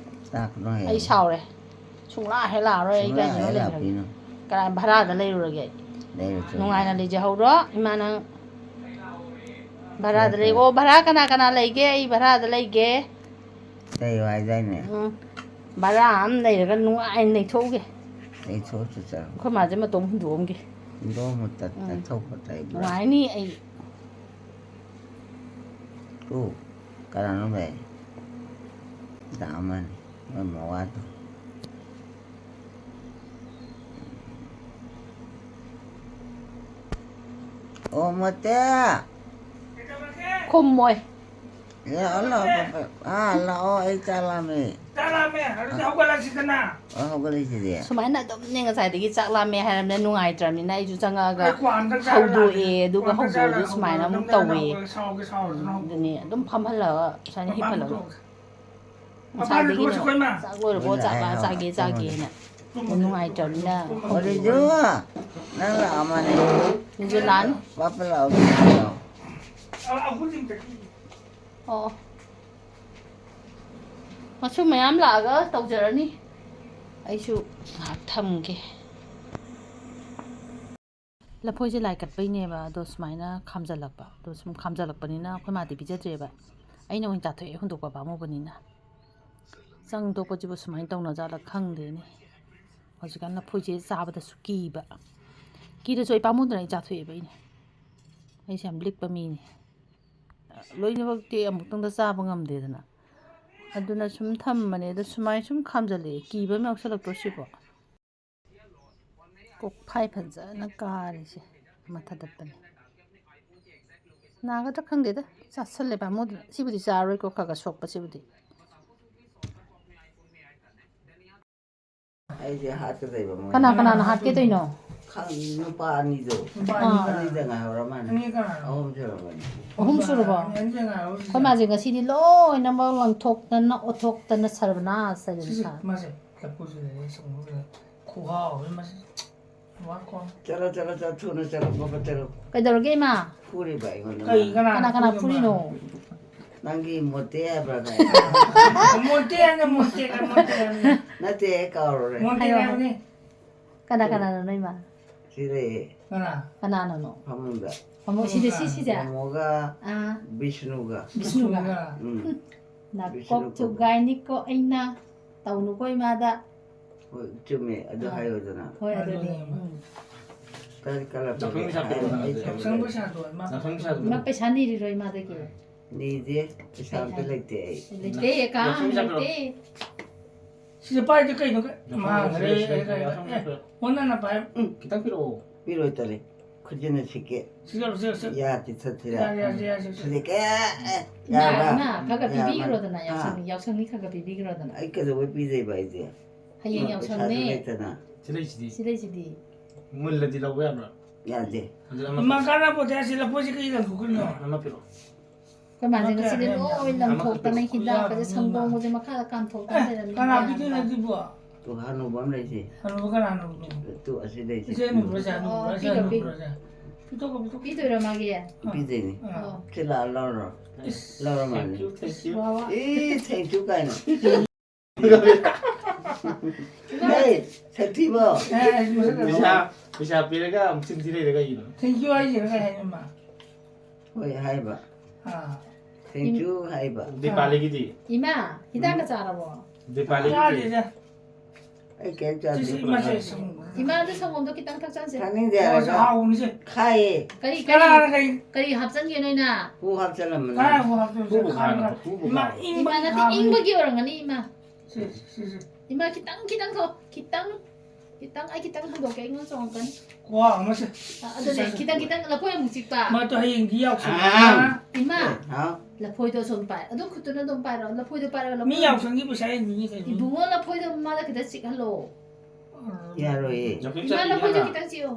ꯂꯥꯛꯀꯅꯨ ꯍꯌꯦꯡ꯫ ꯑꯩ ꯁꯥꯎꯔꯦ꯫ ꯁꯨꯡꯂꯥꯛ ꯍꯦꯛ ꯂꯥꯛꯑꯔꯣꯏ ꯑꯩ ꯁꯨꯡꯂꯥꯛ ꯀꯩꯅꯣ ꯍꯦꯛ ꯂꯩꯔꯒꯦ꯫ ꯂꯥꯛꯄꯤꯅꯨ꯫ ꯀꯅꯥ ꯚꯔꯥꯗ ꯂꯩꯔꯨꯔꯒꯦ ꯑꯩ? ꯂꯩꯔꯨ ꯆꯠꯂꯣ꯫ ꯅꯨꯡꯉꯥꯏꯅ ꯂꯩꯖꯍꯧꯔꯣ ꯏꯃꯥ ꯅꯪ꯫ ꯚꯔꯥꯗ ꯐꯔꯦ, ꯂꯩ꯫ ꯐꯔꯦ꯫ ꯑꯣ, ꯚꯔꯥ ꯀꯅꯥ ꯀꯅꯥ ꯂꯩꯒꯦ? ꯑꯩ ꯚꯔꯥꯗ ꯂꯩꯒꯦ꯫ ꯂꯩꯌꯨ ꯍꯥꯏꯗꯥꯏꯅꯦ꯫ ꯎꯝ꯫ ꯚꯔꯥ ꯑꯃ ꯂꯩꯔꯒ ꯅꯨꯡꯉꯥꯏꯅ ꯂꯩꯊꯣꯛꯎꯒꯦ꯫ ꯂꯩꯊꯣꯛꯑꯁꯨ ꯆꯠꯂꯣ꯫ ꯑꯩꯈꯣꯏ ꯃꯥꯁꯦ ꯃꯇꯣꯝ ꯍꯨꯟꯗꯣꯛꯑꯝꯒꯦ꯫ ꯍꯨꯟꯗꯣꯛꯑꯝꯃꯨ, ꯇꯠ-, ꯎꯝ꯫ ꯇꯠꯊꯣꯛꯄ ꯇꯥꯏꯕ꯭ꯔꯥ? ꯅꯨꯡꯉꯥꯏꯅꯤ ꯑꯩ꯫ ꯇꯨ, ꯀꯅꯥꯅꯣ ꯂꯩ? ꯗꯥ ꯑꯃꯅꯤ, ꯃꯣꯏ ꯃꯋꯥꯗꯣ꯫ ꯑꯣ, ꯃꯣꯇꯦ! ꯈꯨꯝꯃꯣꯏ꯫ ꯂꯥꯛꯑꯣ, ꯂꯥꯛꯑꯣ, ꯄꯥꯄꯥ꯫ ꯑꯥ, ꯂꯥꯛꯑꯣ, ꯑꯩ ꯆꯥꯛ ꯂꯥꯝꯃꯦ꯫ ꯆꯥꯛ ꯂꯥꯝꯃꯦ, ꯑꯗꯨꯗꯤ ꯍꯧꯒꯠꯂꯁꯤꯗꯅ꯫ ꯑꯥ, ꯍꯧꯒꯠꯂꯁꯤꯗꯤ꯫ ꯁꯨꯃꯥꯏꯅ ꯑꯗꯨꯝꯅꯦ ꯉꯁꯥꯏꯗꯒꯤ ꯆꯥꯛ ꯂꯥꯝꯃꯦ ꯍꯥꯏꯔꯕꯅꯤꯅ ꯅꯨꯡꯉꯥꯏꯇ꯭ꯔꯕꯅꯤꯅ ꯑꯩꯁꯨ ꯆꯪꯉꯛꯑꯒ ꯑꯩ ꯀ꯭ꯋꯥ ꯑꯝꯇ ꯆꯥꯔ ꯍꯧꯗꯣꯛꯑꯦ, ꯂꯥꯛꯑꯒꯦ꯫ ꯑꯗꯨꯒ ꯀ꯭ꯋꯥ ꯑꯝꯇ ꯆꯥꯔ ꯍꯧꯗꯣꯛꯑꯁꯨ ꯂꯥꯛꯑꯒꯦ꯫ ꯁꯨꯃꯥꯏꯅ ꯑꯃꯨꯛ ꯀ꯭ꯋꯥ ꯑꯝꯇ ꯇꯧꯋꯦ꯫ ꯆꯥꯔ ꯂꯥꯛꯑꯒꯦ꯫ ꯁꯥꯎꯔꯒꯦ, ꯁꯥꯎꯔꯁꯅꯨ ꯍꯧꯗꯣꯛꯑꯒꯦ꯫ ꯑꯗꯨꯅꯦ ꯑꯗꯨꯝ ꯐꯝꯍꯜꯂꯒ ꯁꯨꯃꯥꯏꯅ ꯃꯄꯥꯟ ꯍꯤꯞꯍꯜꯂꯒ꯫ ꯄꯨꯊꯣꯛꯑꯁꯤ꯫ ꯉꯁꯥꯏꯗꯒꯤꯅꯦ ꯃꯄꯥꯟ ꯄꯨꯊꯣꯛꯑꯁꯤ꯫ ꯆꯥꯛ ꯂꯣꯏꯔꯕꯣ, ꯆꯥꯛ ꯂꯥ-, ꯆꯥꯒꯦ ꯆꯥꯒꯦꯅ꯫ ꯅꯨꯡꯉꯥꯏꯇ꯭ꯔꯕꯅꯤꯅ꯫ ꯑꯣꯔꯤꯖꯨ, ꯅꯪ ꯂꯥꯛꯑꯝꯃꯅꯤ꯫ ꯅꯤꯡꯖꯨꯂꯥꯟ꯫ ꯄꯥꯄ ꯂꯥꯛꯑꯣ, ꯂꯥꯛꯑꯣ꯫ ꯑ-, ꯑꯍꯨꯝꯁꯤꯃ ꯆꯠꯈꯤ꯫ ꯑꯣ꯫ ꯃꯁꯨ ꯃꯌꯥꯝ ꯂꯥꯛꯑꯒ ꯇꯧꯖꯔꯅꯤ꯫ ꯑꯩꯁꯨ ꯉꯥꯏꯍꯥꯛ ꯊꯝꯒꯦ꯫ ꯂꯐꯣꯏꯁꯦ ꯂꯥꯏ ꯀꯠꯄꯩꯅꯦꯕ, ꯑꯗꯣ ꯁꯨꯃꯥꯏꯅ ꯈꯥꯝꯖꯜꯂꯛꯄ꯫ ꯑꯗꯣ ꯁꯨꯝ ꯈꯥꯝꯖꯜꯂꯛꯄꯅꯤꯅ ꯑꯩꯈꯣꯏ ꯃꯥꯗꯤ ꯄꯤꯖꯗ꯭ꯔꯦꯕ, ꯑꯩꯅ ꯑꯣꯏꯅ ꯆꯥꯊꯣꯛꯑꯦ, ꯍꯨꯟꯗꯣꯛꯄ ꯄꯥꯝꯃꯨꯕꯅꯤꯅ꯫ ꯆꯪ ꯇꯣꯛꯄꯁꯤꯕꯨ ꯁꯨꯃꯥꯏꯅ ꯇꯧꯅꯖꯥꯠꯂ ꯈꯪꯗꯦꯅꯦ꯫ ꯍꯧꯖꯤꯛꯀꯥꯟ ꯂꯐꯣꯏꯁꯦ ꯆꯥꯕꯗꯁꯨ ꯀꯤꯕ꯫ ꯀꯤꯔꯁꯨ ꯑꯩ ꯄꯥꯝꯃꯨꯗꯅ ꯑꯩ ꯆꯥꯊꯣꯛꯑꯦꯕ ꯑꯩꯅ꯫ ꯑꯩꯁꯦ ꯌꯥꯝ ꯂꯤꯛꯄ ꯃꯤꯅꯦ꯫ ꯂꯣꯏꯅꯃꯛꯇꯤ ꯑꯃꯨꯛꯇꯪꯗ ꯆꯥꯕ ꯉꯝꯗꯦꯗꯅ꯫ ꯑꯗꯨꯅ ꯁꯨꯝ ꯊꯝꯕꯅꯦ꯫ ꯑꯗꯣ ꯁꯨꯃꯥꯏꯅ ꯁꯨꯝ ꯈꯥꯝꯖꯜꯂꯛꯑꯦ꯫ ꯀꯤꯕ ꯑꯃ ꯌꯥꯎꯁꯜꯂꯛꯇ꯭ꯔꯣ ꯁꯤꯕꯣ? ꯀꯣꯛꯐꯥꯏ ꯐꯖꯅ ꯀꯥꯔꯦꯁꯦ꯫ ꯃꯊꯗꯠꯄꯅꯦ꯫ ꯅꯥꯒꯗ꯭ꯔꯥ ꯈꯪꯗꯦꯗ꯫ ꯆꯥꯁꯜꯂꯦ ꯄꯥꯝꯃꯨꯗꯅ꯫ ꯁꯤꯕꯨꯗꯤ ꯆꯥꯔꯣꯏꯀꯣ, ꯈꯔ ꯈꯔ ꯁꯣꯛꯄꯁꯤꯕꯨꯗꯤ꯫ ꯑꯩꯁꯦ ꯍꯥꯠꯀꯗꯣꯏꯕ ꯃꯣꯏ꯫ ꯀꯅꯥ ꯀꯅꯥꯅ ꯍꯥꯠꯀꯦ ꯇꯧꯔꯤꯅꯣ? ꯈꯪ-, ꯅꯨꯄꯥ ꯑꯅꯤꯗꯣ꯫ ꯑꯥ꯫ ꯑꯅꯤꯗ ꯉꯥꯏꯍꯧꯔ ꯃꯥꯜꯂꯦ꯫ ꯑꯅꯤ ꯀꯅꯥꯅꯣ? ꯑꯍꯨꯝ ꯁꯨꯔꯝꯃꯅꯤ꯫ ꯑꯍꯨꯝ ꯁꯨꯔꯕꯣ? ꯑꯅꯤ ꯉꯥꯏꯍꯧꯔ ꯑꯩꯈꯣꯏ ꯃꯥꯁꯦ ꯉꯁꯤꯗꯤ ꯂꯣꯏꯅꯃꯛ ꯂꯪꯊꯣꯛꯇꯅ ꯑꯣꯊꯣꯛꯇꯅ ꯁꯔꯕꯅꯥꯁ ꯍꯥꯏꯗꯅ ꯁꯤꯁꯦ ꯁꯥꯔꯦ꯫ ꯃꯥꯁꯦ ꯂꯐꯨꯁꯨ ꯂꯩꯔꯦ, ꯁꯪꯒꯣꯝꯁꯨ ꯂꯩꯔꯦ, ꯈꯨꯍꯥꯎ ꯑꯃ ꯃꯥꯁꯦ꯫ ꯋꯥ ꯀꯣ꯫ ꯆꯠꯂꯣ, ꯆꯠꯂꯣ, ꯆꯠꯂꯣ, ꯊꯨꯅ ꯆꯠꯂꯣ, ꯐꯠ ꯐꯠ ꯆꯠꯂꯣ꯫ ꯀꯩꯗꯧꯔꯒꯦ ꯏꯃꯥ? ꯐꯨꯔꯤꯕ ꯑꯩꯉꯣꯟꯗ ꯀꯩ ꯃꯥꯅ꯫ ꯀꯅꯥ ꯀꯅꯥ ꯀꯅꯥ ꯐꯨꯔꯤꯅꯣ? ꯐꯨꯔꯤꯅꯣ? ꯅꯪꯒꯤ ꯃꯣꯇꯦ ꯍꯥꯏꯕ꯭ꯔꯥ ꯀꯥꯏ? ꯃꯣꯟꯇꯦ ꯍꯥꯏꯅ ꯃꯣꯟꯇꯦ ꯍꯥꯏ, ꯃꯣꯟꯇꯦ ꯍꯥꯏꯕꯅꯦ꯫ ꯅꯠꯇꯦ, ꯑꯩ ꯀꯥꯎꯔꯨꯔꯦ꯫ ꯃꯣꯟꯇꯦ ꯍꯥꯏꯌꯣ, ꯍꯥꯏꯕꯅꯦ꯫ ꯀꯅꯥ ꯀꯅꯥꯅꯣ ꯅꯣꯏ ꯏꯃꯥ? ꯁꯤ ꯂꯩꯌꯦ, ꯀꯅꯥ? ꯀꯅꯥꯅꯅꯣ? ꯐꯃꯨꯡꯗ꯫ ꯐꯃꯨꯡ ꯁꯤꯗ ꯁꯤ ꯁꯤꯁꯦ? ꯃꯣꯃꯣꯒ ꯑꯥ, ꯕꯤꯁꯅꯨꯒ꯫ ꯕꯤꯁꯅꯨꯒ꯫ ꯕꯤꯁꯅꯨꯒ꯫ ꯎꯝ. ꯅꯥꯀꯣꯛ ꯊꯨꯒꯥꯏꯅꯤꯀꯣ ꯑꯩꯅ ꯇꯧꯅꯨꯀꯣ ꯏꯃꯥꯗ꯫ ꯍꯣꯏ, ꯆꯨꯝꯃꯦ꯫ ꯑꯗꯨ ꯑꯥ. ꯍꯥꯏꯌꯣꯗꯅ꯫ ꯍꯣꯏ, ꯑꯗꯨꯅꯦ꯫ ꯑꯗꯨꯅꯦꯕ꯫ ꯎꯝ. ꯀꯔꯤ ꯀꯂꯛꯄꯒꯦ? ꯌꯥꯎꯁꯪ ꯄꯩꯁꯥ ꯄꯤꯔꯛꯑꯣ ꯅꯪ꯫ ꯑꯩ ꯌꯥꯎꯁꯪ ꯄꯩꯁꯥꯗꯣ ꯏꯃꯥ꯫ ꯌꯥꯎꯁꯪ ꯄꯩꯁꯥꯗꯣ꯫ ꯏꯃꯥ ꯄꯩꯁꯥ ꯅꯤꯔꯤꯔꯣ ꯏꯃꯥꯗꯒꯤ? ꯅꯤꯗꯦ, ꯄꯩꯁꯥ ꯑꯝꯇ ꯂꯩꯇꯦ ꯑꯩ꯫ ꯂꯩꯇꯦ, ꯀꯥ, ꯌꯥꯎꯁꯪ ꯄꯩꯁꯥ ꯂꯩꯇꯦ꯫ ꯁꯤꯗ ꯄꯥꯏꯗꯣ ꯀꯩꯅꯣ? ꯃꯥꯡꯈ꯭ꯔꯦ꯫ ꯌꯥꯎꯁꯪ ꯄꯩꯁꯥ ꯄꯤꯔꯛꯑꯣ꯫ ꯑꯣꯟꯅꯅ ꯄꯥꯏ꯫ ꯈꯤꯇꯪ ꯄꯤꯔꯛꯑꯣ꯫ ꯄꯤꯔꯣꯏ ꯇꯔꯦ꯫ ꯈꯨꯖꯤꯟꯅ ꯁꯤꯛꯀꯦ꯫ ꯁꯤꯒ ꯁꯤꯒ ꯁꯤꯒ꯫ ꯌꯥ ꯆꯤꯛꯊꯠꯁꯤꯔ? ꯌꯥꯔꯦ, ꯌꯥꯔꯦ, ꯌꯥꯔꯦ, ꯌꯥꯔꯦ꯫ ꯁꯤꯗꯤ ꯀꯌꯥ, ꯑꯦ, ꯏꯃꯥ, ꯌꯥꯕ꯭ꯔꯥ? ꯏꯃꯥ, ꯈꯔ ꯈꯔ ꯌꯥꯕ꯭ꯔꯥ? ꯄꯤꯕꯤꯈ꯭ꯔꯣꯗꯅ, ꯑꯥ. ꯌꯥꯎꯁꯪ, ꯌꯥꯎꯁꯪꯅꯤ ꯈꯔ ꯈꯔ ꯄꯤꯕꯤꯈ꯭ꯔꯣꯗꯅ꯫ ꯑꯩ ꯀꯩꯗꯧꯕꯩ ꯄꯤꯗꯣꯏꯕ ꯑꯩꯗꯤ? ꯍꯌꯦꯡ ꯄꯩꯁꯥꯁꯨ ꯌꯥꯎꯁꯪꯅꯦ꯫ ꯂꯩꯇꯅ꯫ ꯁꯤ ꯂꯩꯁꯤꯗꯤ꯫ ꯁꯤ ꯂꯩꯁꯤꯗꯤ꯫ ꯃꯨꯜꯂꯗꯤ ꯂꯧꯕ ꯌꯥꯕ꯭ꯔꯥ? ꯌꯥꯗꯦ꯫ ꯑꯗꯨ ꯑꯃ ꯏꯃꯥ ꯀꯥꯟꯅꯕ ꯄꯣꯠꯇꯦ, ꯑꯁꯤ ꯂꯐꯣꯏꯁꯦ ꯀꯩ ꯂꯪꯊꯣꯛꯈ꯭ꯔꯤꯅꯣ? ꯑꯃ ꯄꯤꯔꯛꯑꯣ꯫ ꯑꯩꯈꯣꯏ ꯃꯥꯁꯦ ꯉꯁꯤꯗꯤ ꯑꯃ ꯂꯣꯏ ꯂꯪꯊꯣꯛꯇꯅ ꯑꯃꯈꯛꯇ ꯍꯤꯗꯥꯛꯀꯁꯦ ꯄꯤꯔꯛꯑꯣ꯫ ꯁꯪꯒꯣꯝꯒꯁꯦ ꯃꯈꯥꯗ ꯀꯥꯝꯊꯣꯛꯇꯅ ꯑꯦ, ꯂꯩꯔꯝꯃꯦ ꯀꯅꯥ ꯃꯌꯥꯝ ꯄꯤꯗꯣꯏꯅꯣ ꯑꯃ꯫ ꯑꯗꯨꯕꯣ? ꯇꯨ ꯍꯅꯨꯕ ꯑꯃ ꯂꯩꯁꯦ꯫ ꯍꯅꯨꯕ ꯀꯅꯥꯅꯣ? ꯇꯨ ꯑꯁꯤ ꯂꯩꯁꯦ꯫ ꯏꯆꯦ ꯍꯅꯨꯕ꯭ꯔꯥ, ꯏꯆꯥ ꯍꯅꯨꯕ꯭ꯔꯥ, ꯑꯣ, ꯏꯆꯥ ꯄꯤꯔꯣ, ꯍꯅꯨꯕ꯭ꯔꯥ, ꯏꯆꯥ? ꯄꯤꯊꯣꯛꯈꯣ, ꯄꯤꯊꯣꯛꯈꯣ꯫ ꯄꯤꯗꯣꯏꯔꯣ ꯃꯥꯒꯤ? ꯄꯤꯗꯣꯏꯅꯤ꯫ ꯑꯣ. ꯁꯤ ꯂꯥꯛꯑ ꯂꯧꯔꯣ꯫ ꯏꯁ. ꯂꯧꯔ ꯃꯥꯜꯂꯦ꯫ Thank you, thank you. ꯋꯥ, ꯋꯥ. ꯏ, thank you ꯀꯥꯏꯅ꯫ ꯍꯦ, ꯁꯛꯊꯤꯕꯣ꯫ ꯑꯦ, ꯑꯩ ꯃꯁꯛ ꯈꯪꯗꯦ꯫ ꯄꯩꯁꯥ ꯄꯩꯁꯥ ꯄꯤꯔꯒ ꯑꯃꯨꯛ ꯆꯤꯟ ꯊꯤ ꯂꯩꯔꯦ ꯀꯩꯒꯤꯅꯣ? Thank you ꯍꯥꯏꯁꯤꯔ ꯀꯩ ꯍꯥꯏꯅꯣ ꯃꯥ? ꯍꯣꯏ ꯍꯥꯏꯕ꯫ ꯑꯥ꯫ Thank you ꯍꯥꯏꯕ꯫ ꯗꯤꯄꯥꯂꯤꯒꯤꯗꯤ? ꯏꯃꯥ, ꯍꯤꯗꯥꯛꯀ ꯆꯥꯔꯕꯣ? ꯗꯤꯄꯥꯂꯤꯒꯤꯗꯤ? ꯆꯥꯗꯦꯗ꯫ ꯑꯩ ꯀꯩꯝ ꯆꯥꯗꯦ꯫ ꯁꯤ, ꯁꯤ ꯏꯃꯥꯁꯦ ꯁꯪꯒꯣꯝ꯫ ꯏꯃꯥ, ꯑꯗꯨ ꯁꯪꯒꯣꯝꯗꯣ ꯈꯤꯇꯪ ꯊꯛꯆꯟꯁꯦ꯫ ꯊꯛꯅꯤꯡꯗꯦ ꯑꯣ, ꯍꯥꯏꯔꯒ꯫ ꯍꯥꯎꯕꯅꯤꯁꯦ꯫ ꯈꯥꯏꯌꯦ꯫ ꯀꯔꯤ, ꯀꯔꯤ, ꯀꯅꯥꯅ ꯀꯔꯤ? ꯀꯔꯤ ꯍꯥꯞꯆꯟꯒꯦ ꯅꯣꯏꯅ? ꯍꯨ ꯍꯥꯞꯆꯜꯂꯝꯕꯅꯤ꯫ ꯀꯅꯥꯅ ꯍꯨ ꯍꯥꯞꯆꯜꯂꯦ? ꯍꯨꯕꯨ ꯈꯥꯕꯅꯤ꯫ ꯈꯥꯕ, ꯍꯨꯕꯨ ꯏꯃꯥ, ꯈꯥꯕ꯫ ꯏꯪꯕꯒꯤ ꯏꯃꯥ, ꯅꯠꯇꯦ, ꯈꯥꯕꯅꯤ꯫ ꯏꯪꯕꯒꯤ ꯑꯣꯏꯔꯝꯒꯅꯤ, ꯏꯃꯥ꯫ ꯁꯤ, ꯁꯤ, ꯁꯤ꯫ ꯏꯃꯥ, ꯈꯤꯇꯪ, ꯈꯤꯇꯪ ꯊꯛꯑꯣ, ꯈꯤꯇꯪ꯫ ꯈꯤꯇꯪ, ꯑꯩ ꯈꯤꯇꯪ ꯍꯟꯗꯣꯛꯀꯦ, ꯑꯩꯉꯣꯟꯗ ꯆꯣꯡꯉꯛꯀꯅꯤ꯫ ꯈꯨꯍꯥꯎ ꯑꯃꯁꯦ꯫ ꯑ, ꯑꯗꯨꯅꯦ, ꯁꯤ ꯈꯤꯇꯪ, ꯆꯥꯁꯤꯜꯂꯨ꯫ ꯈꯤꯇꯪ ꯂꯐꯣꯏ ꯑꯃꯨꯛ ꯆꯤꯛꯄ꯫ ꯃꯥꯗꯣ ꯍꯌꯦꯡꯗꯤ ꯌꯥꯎꯁꯪꯅꯤꯅ꯫ ꯑꯥ꯫ ꯏꯃꯥ, ꯑꯦ, ꯍꯥꯎ꯫ ꯂꯐꯣꯏꯗꯣ ꯁꯨꯝ ꯄꯥꯏ-, ꯑꯗꯨꯝ ꯈꯨꯠꯇꯨꯅ ꯑꯗꯨꯝ ꯄꯥꯏꯔꯣ, ꯂꯐꯣꯏꯗꯣ ꯄꯥꯏꯔꯒ ꯂꯐꯣꯏ ꯃꯤ ꯌꯥꯎꯁꯪꯒꯤ ꯄꯩꯁꯥ ꯌꯦꯡꯗꯣꯏꯅꯤ ꯀꯩꯅꯣ꯫ ꯏꯕꯨꯡꯉꯣ, ꯂꯐꯣꯏꯗꯣ ꯃꯥꯗ ꯈꯤꯇꯪ ꯆꯤꯛꯍꯜꯂꯣ꯫ ꯌꯥꯔꯣꯏꯌꯦ꯫ ꯏꯃꯥ, ꯂꯐꯣꯏꯗꯣ ꯈꯤꯇꯪ ꯆꯤꯛꯑꯣ꯫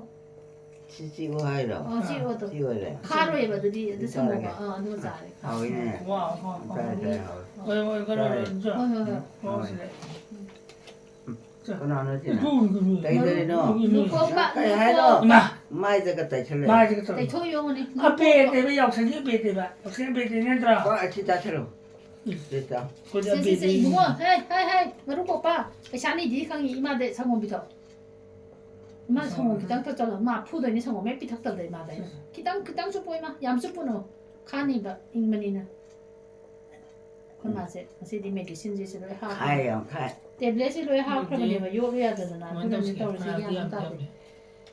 ꯁꯤ ꯆꯤꯛꯑꯣ ꯍꯥꯏꯔꯣ? ꯑꯣ, ꯆꯤꯛꯑꯣ ꯑꯗꯣ꯫ ꯆꯤꯛꯑꯣ ꯍꯥꯏꯔꯦ꯫ ꯈꯥꯔꯣꯏꯕ ꯑꯗꯨꯗꯤ, ꯑꯗꯨ ꯁꯤ ꯁꯪꯒꯣꯝꯒ, ꯆꯥꯔꯒꯦ꯫ ꯑꯥ, ꯑꯗꯨꯒ ꯆꯥꯔꯦ꯫ ꯍꯥꯎꯋꯤꯅꯦ꯫ ꯋꯥꯎ, ꯋꯥꯎ, ꯋꯥꯎ꯫ ꯆꯥꯔꯦ, ꯆꯥꯔꯦ, ꯍꯥꯎꯋꯦ꯫ ꯍꯣꯏ, ꯍꯣꯏ, ꯍꯣꯏ, ꯆꯥꯔꯦ꯫ ꯍꯣꯏ, ꯍꯣꯏ, ꯍꯣꯏ꯫ ꯎꯝ꯫ ꯍꯣꯏ, ꯁꯤꯗ꯫ ꯎꯝ꯫ ꯀꯅꯥꯅꯣ ꯁꯤꯅ? ꯀꯩꯗꯧꯔꯤꯅꯣ? ꯀꯩ ꯍꯥꯏꯅꯣ? ꯏꯃꯥ꯫ ꯃꯥꯏꯗꯒ ꯇꯩꯁꯜꯂꯦ꯫ ꯃꯥꯏꯗꯒ ꯇꯧꯔꯦ꯫ ꯇꯩꯊꯣꯛꯑꯣ ꯌꯦꯡꯉꯨꯅꯦ꯫ ꯑꯕꯦꯔꯅꯦꯕ ꯌꯥꯎꯁꯪꯒꯤ ꯑꯕꯦꯔꯅꯦꯕ꯫ ꯌꯥꯎꯁꯪ ꯑꯕꯦꯔꯅꯦ ꯅꯠꯇ꯭ꯔꯣ? ꯍꯣꯏ, ꯑꯁꯤ ꯆꯥꯁꯜꯂꯣ꯫ ꯎꯝ꯫ ꯁꯤ ꯆꯥ꯫ ꯑꯩꯈꯣꯏꯗꯤ ꯁꯦ, ꯁꯦ, ꯁꯦ, ꯑꯕꯦꯔꯅꯦ꯫ ꯏꯕꯨꯡꯉꯣ꯫ ꯍꯦ, ꯍꯦ, ꯍꯦ꯫ ꯃꯔꯨ ꯀꯣꯛꯄ꯫ ꯄꯩꯁꯥ ꯅꯤꯗꯤ ꯈꯪꯉꯤ ꯏꯃꯥꯗ ꯁꯪꯒꯣꯝ ꯄꯤꯊꯣꯛ꯫ ꯏꯃꯥ ꯁꯪꯒꯣꯝ ꯈꯤꯇꯪ ꯊꯛꯆꯜꯂꯣ꯫ ꯃꯥ ꯐꯨꯗꯣꯏꯅꯦ ꯁꯪꯒꯣꯝ ꯍꯦꯛ ꯄꯤꯊꯛꯇꯕꯗ ꯏꯃꯥꯗ ꯑꯩꯅ꯫ ꯁꯦ, ꯁꯦ꯫ ꯈꯤꯇꯪ, ꯈꯤꯇꯪ ꯆꯨꯞꯄꯣ ꯏꯃꯥ꯫ ꯌꯥꯝ ꯆꯨꯞꯄꯨꯅꯣ꯫ ꯈꯥꯅꯤꯕ ꯏꯪꯕꯅꯤꯅ꯫ ꯑꯩꯈꯣꯏ ꯃꯥꯁꯦ ꯉꯁꯤꯗꯤ medicineꯁꯦ ꯂꯣꯏ ꯍꯥꯞꯈ꯭ꯔꯦ꯫ ꯈꯥꯏ ꯌꯥꯝ ꯈꯥꯏ꯫ Tabletꯁꯦ ꯂꯣꯏ ꯍꯥꯞꯈ꯭ꯔꯕꯅꯦꯕ, ꯑꯗꯨꯗꯤ ꯌꯣꯠꯂꯨ ꯌꯥꯗꯗꯅ꯫ ꯀꯃꯥꯏꯅ ꯑꯗꯨꯅꯅꯦ ꯇꯧꯁꯦ? ꯇꯧꯔꯤꯁꯦ, ꯐꯅꯥꯗꯤ ꯒ꯭ꯌꯥꯟ ꯑꯃ ꯌꯥꯝ ꯇꯥꯗꯦ꯫ ꯌꯥꯝꯃꯦ꯫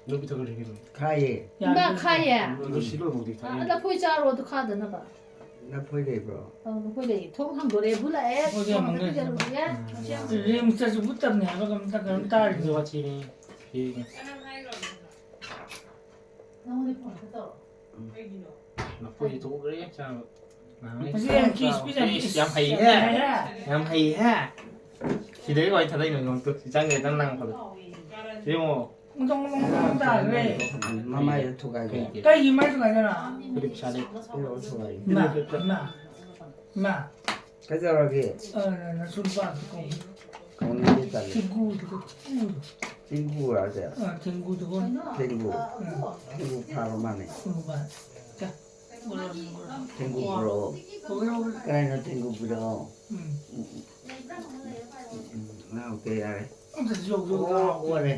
ꯂꯣꯏ ꯄꯤꯊꯛꯈ꯭ꯔꯦ ꯀꯩꯅꯣ꯫ ꯈꯥꯏꯌꯦ꯫ ꯏꯃꯥ, ꯌꯥꯗꯦ꯫ ꯈꯥꯏꯌꯦ? ꯑꯗꯨ ꯁꯤ ꯂꯣꯏꯐꯥꯎꯗꯤ ꯑ, ꯊꯛꯑꯦ꯫ ꯂꯐꯣꯏ ꯆꯥꯔꯣ, ꯑꯗꯨ ꯈꯥꯗꯅꯕ꯫ ꯂꯐꯣꯏ ꯂꯩꯕ꯭ꯔꯣ? ꯑ, ꯂꯐꯣꯏ ꯂꯩꯌꯦ꯫ ꯊꯣꯡ ꯍꯥꯡꯗꯣꯔꯛꯑꯦ, ꯕꯨ ꯂꯥꯛꯑꯦ꯫ ꯂꯐꯣꯏꯗꯤ ꯌꯥꯝ ꯊꯣꯡ ꯃꯪꯒꯦ꯫ ꯍꯥꯡꯗꯣꯛꯄꯤꯔꯒꯦ꯫ ꯎꯝ꯫ ꯔꯤꯝꯁꯇꯁꯨ ꯕꯨꯠ ꯇꯝꯅꯤ ꯍꯥꯏꯕ ꯀꯩꯅꯣꯝꯇ ꯀꯩꯅꯣꯝ ꯇꯥꯔꯤ꯫ ꯑꯗꯨ ꯋꯥꯊꯤꯅꯦ꯫ ꯅꯪꯉꯣꯟꯗ ꯐꯣꯟ ꯑꯝꯇ ꯇꯧꯔꯣ꯫ ꯀꯩꯒꯤꯅꯣ? ꯂꯐꯣꯏꯗꯤ ꯊꯣꯛꯈ꯭ꯔꯦ ꯆꯥꯕ꯫ ꯅꯍꯥꯟꯒꯩ ꯃꯁꯤ ꯌꯥꯝ ꯀꯤꯁ ꯄꯤꯖꯅꯤ꯫ ꯏꯁ, ꯌꯥꯝ ꯍꯩꯍꯦ꯫ ꯌꯥꯝ ꯍꯩꯍꯦ꯫ ꯌꯥꯝ ꯍꯩꯍꯦ꯫ ꯁꯤꯗꯩ ꯋꯥꯏ ꯊꯥꯗꯩꯅꯣ ꯌꯦꯡꯉꯣ ꯇꯨ꯫ ꯁꯤ ꯆꯪꯈ꯭ꯔꯦ ꯅꯪ ꯂꯥꯡꯉꯛꯄꯗꯣ꯫ ꯁꯤ ꯌꯦꯡꯉꯣ꯫ ꯃꯇꯣꯡ ꯃꯇꯣꯡ ꯃꯇꯣꯡ ꯇꯥꯈ꯭ꯔꯦ꯫ ꯃꯃꯥꯏꯗ ꯊꯨꯒꯥꯏꯒꯦ꯫ ꯀꯩꯒꯤ? ꯀꯩꯒꯤ ꯃꯥꯏ ꯊꯨꯒꯥꯏꯗꯣꯏꯅꯣ? ꯑꯩꯈꯣꯏꯗꯤ ꯄꯩꯁꯥ ꯂꯩ꯫ ꯄꯤꯔꯛꯑꯣ ꯊꯨꯒꯥꯏꯒꯦ꯫ ꯏꯃꯥ, ꯏꯃꯥ, ꯏꯃꯥ꯫ ꯀꯩꯗꯧꯔꯒꯦ? ꯑ, ꯅ-, ꯅꯁꯨ ꯅꯨꯄꯥꯗꯨ ꯀꯧ꯫ ꯀꯧꯅꯤꯡꯗꯦ, ꯇꯜꯂꯦ꯫ ꯊꯦꯡꯒꯨꯗꯨ, ꯊꯦꯡꯒꯨꯗꯨ꯫ ꯊꯦꯡꯒꯨ ꯍꯥꯏꯁꯦ? ꯑ, ꯊꯦꯡꯒꯨꯗꯨ ꯀꯧ꯫ ꯊꯦꯡꯒꯨ꯫ ꯑ꯫ ꯊꯦꯡꯒꯨ ꯐꯥꯕ ꯃꯥꯅꯦ꯫ ꯊꯦꯡꯒꯨ ꯐꯥ-, ꯆ-, ꯒꯣꯔꯣ, ꯒꯣꯔꯣ꯫ ꯊꯦꯡꯒꯨ ꯄꯨꯔꯛꯑꯣ꯫ ꯄꯨꯔꯛꯑꯣ, ꯄꯨꯔꯛꯑꯣ꯫ ꯀꯩꯅꯣ ꯊꯦꯡꯒꯨ ꯄꯨꯔꯛꯑꯣ? ꯎꯝ꯫ ꯎꯝ, ꯎꯝ, ꯎꯝ, ꯎꯝ, ꯎꯝ, ꯉꯥꯎꯇꯦ ꯌꯥꯔꯦ꯫ ꯑꯝꯇ ꯌꯧ, ꯌꯧ, ꯑꯣ, ꯌꯧ꯫ ꯑꯣꯔꯦ꯫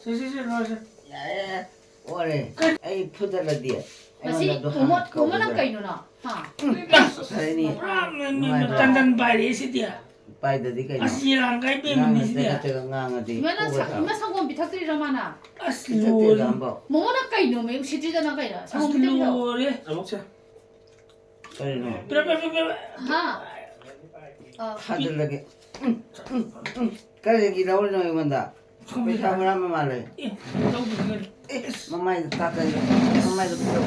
ꯁꯦ, ꯁꯦ, ꯁꯦ, ꯂꯣꯏꯔꯁꯦ꯫ ꯑꯦ, ꯑꯣꯔꯦ꯫ ꯑꯩ ꯐꯨꯗꯠꯂꯗꯤ ꯃꯁꯤ ꯑꯩꯉꯣꯟꯗ ꯑꯗꯨ ꯃꯣꯃꯣ, ꯍꯥꯟꯅ ꯃꯣꯃꯣ ꯅꯪ ꯀꯧꯒꯗ꯭ꯔꯥ? ꯀꯩꯅꯣ ꯅꯪ? ꯍꯥ? ꯐꯔꯦꯅꯦ꯫ ꯄꯨꯔꯥ ꯅꯨꯡꯉꯥꯏꯕ꯭ꯔꯥ? ꯇꯟꯗꯟ ꯄꯥꯏꯔꯛꯑꯦ ꯁꯤꯗꯤ꯫ ꯄꯥꯏꯗꯗꯤ ꯀꯩꯅꯣ? ꯑꯁ, ꯌꯦꯂꯥꯡ ꯀꯥꯏ ꯄꯦꯝꯃꯅꯤ ꯉꯥꯡꯅ ꯁꯤꯗꯤ꯫ ꯆꯒꯠ ꯆꯒꯠ ꯉꯥꯡꯉꯗꯤ ꯏꯃꯥ, ꯅꯪ ꯐꯨꯕ ꯁ-, ꯁꯥꯕ꯫ ꯏꯃꯥ, ꯁꯪꯒꯣꯝ ꯄꯤꯊꯛꯇ꯭ꯔꯤꯔꯣ ꯃꯥꯅ? ꯑꯁ, ꯄꯤꯊꯛꯇꯦꯗ ꯂꯣꯏꯔꯦ꯫ ꯑꯝꯐꯥꯎ꯫ ꯃꯣꯃꯣ ꯅꯪ ꯀꯩꯅꯣ ꯃꯤ ꯎꯁꯤꯠꯇ꯭ꯔꯤꯗ ꯅꯪ ꯀꯩꯅꯣ? ꯑꯁ, ꯁꯪꯒꯣꯝ ꯄꯤꯊꯛꯇ꯭ꯔꯤꯔꯣ? ꯂꯣꯏꯔꯦ꯫ ꯑꯃꯨꯛꯁꯦ꯫ ꯀꯔꯤꯅꯣ? ꯄꯤꯔꯣ, ꯄꯤꯔꯣ, ꯄꯤꯔꯣ, ꯄꯤꯔꯣ꯫ ꯍꯥ? ꯑ, ꯊꯥꯖꯤꯜꯂꯒꯦ꯫ ꯎꯝ, ꯎꯝ, ꯎꯝ꯫ ꯀꯔꯤꯒꯤ ꯂꯧꯔꯤꯅꯣ ꯑꯩꯉꯣꯟꯗ? ꯈꯪꯗꯦ꯫ ꯄꯩꯁꯥ ꯃꯔꯥ ꯑꯃ ꯃꯥꯜꯂꯦ꯫ ꯑꯦ, ꯂꯧꯗꯦ, ꯂꯧꯗꯦ꯫ ꯑꯦ, ꯃꯃꯥꯏꯗ ꯇꯥꯛꯀꯅꯤ꯫ ꯃꯃꯥꯏꯗ ꯄꯤꯔꯛꯑꯣ꯫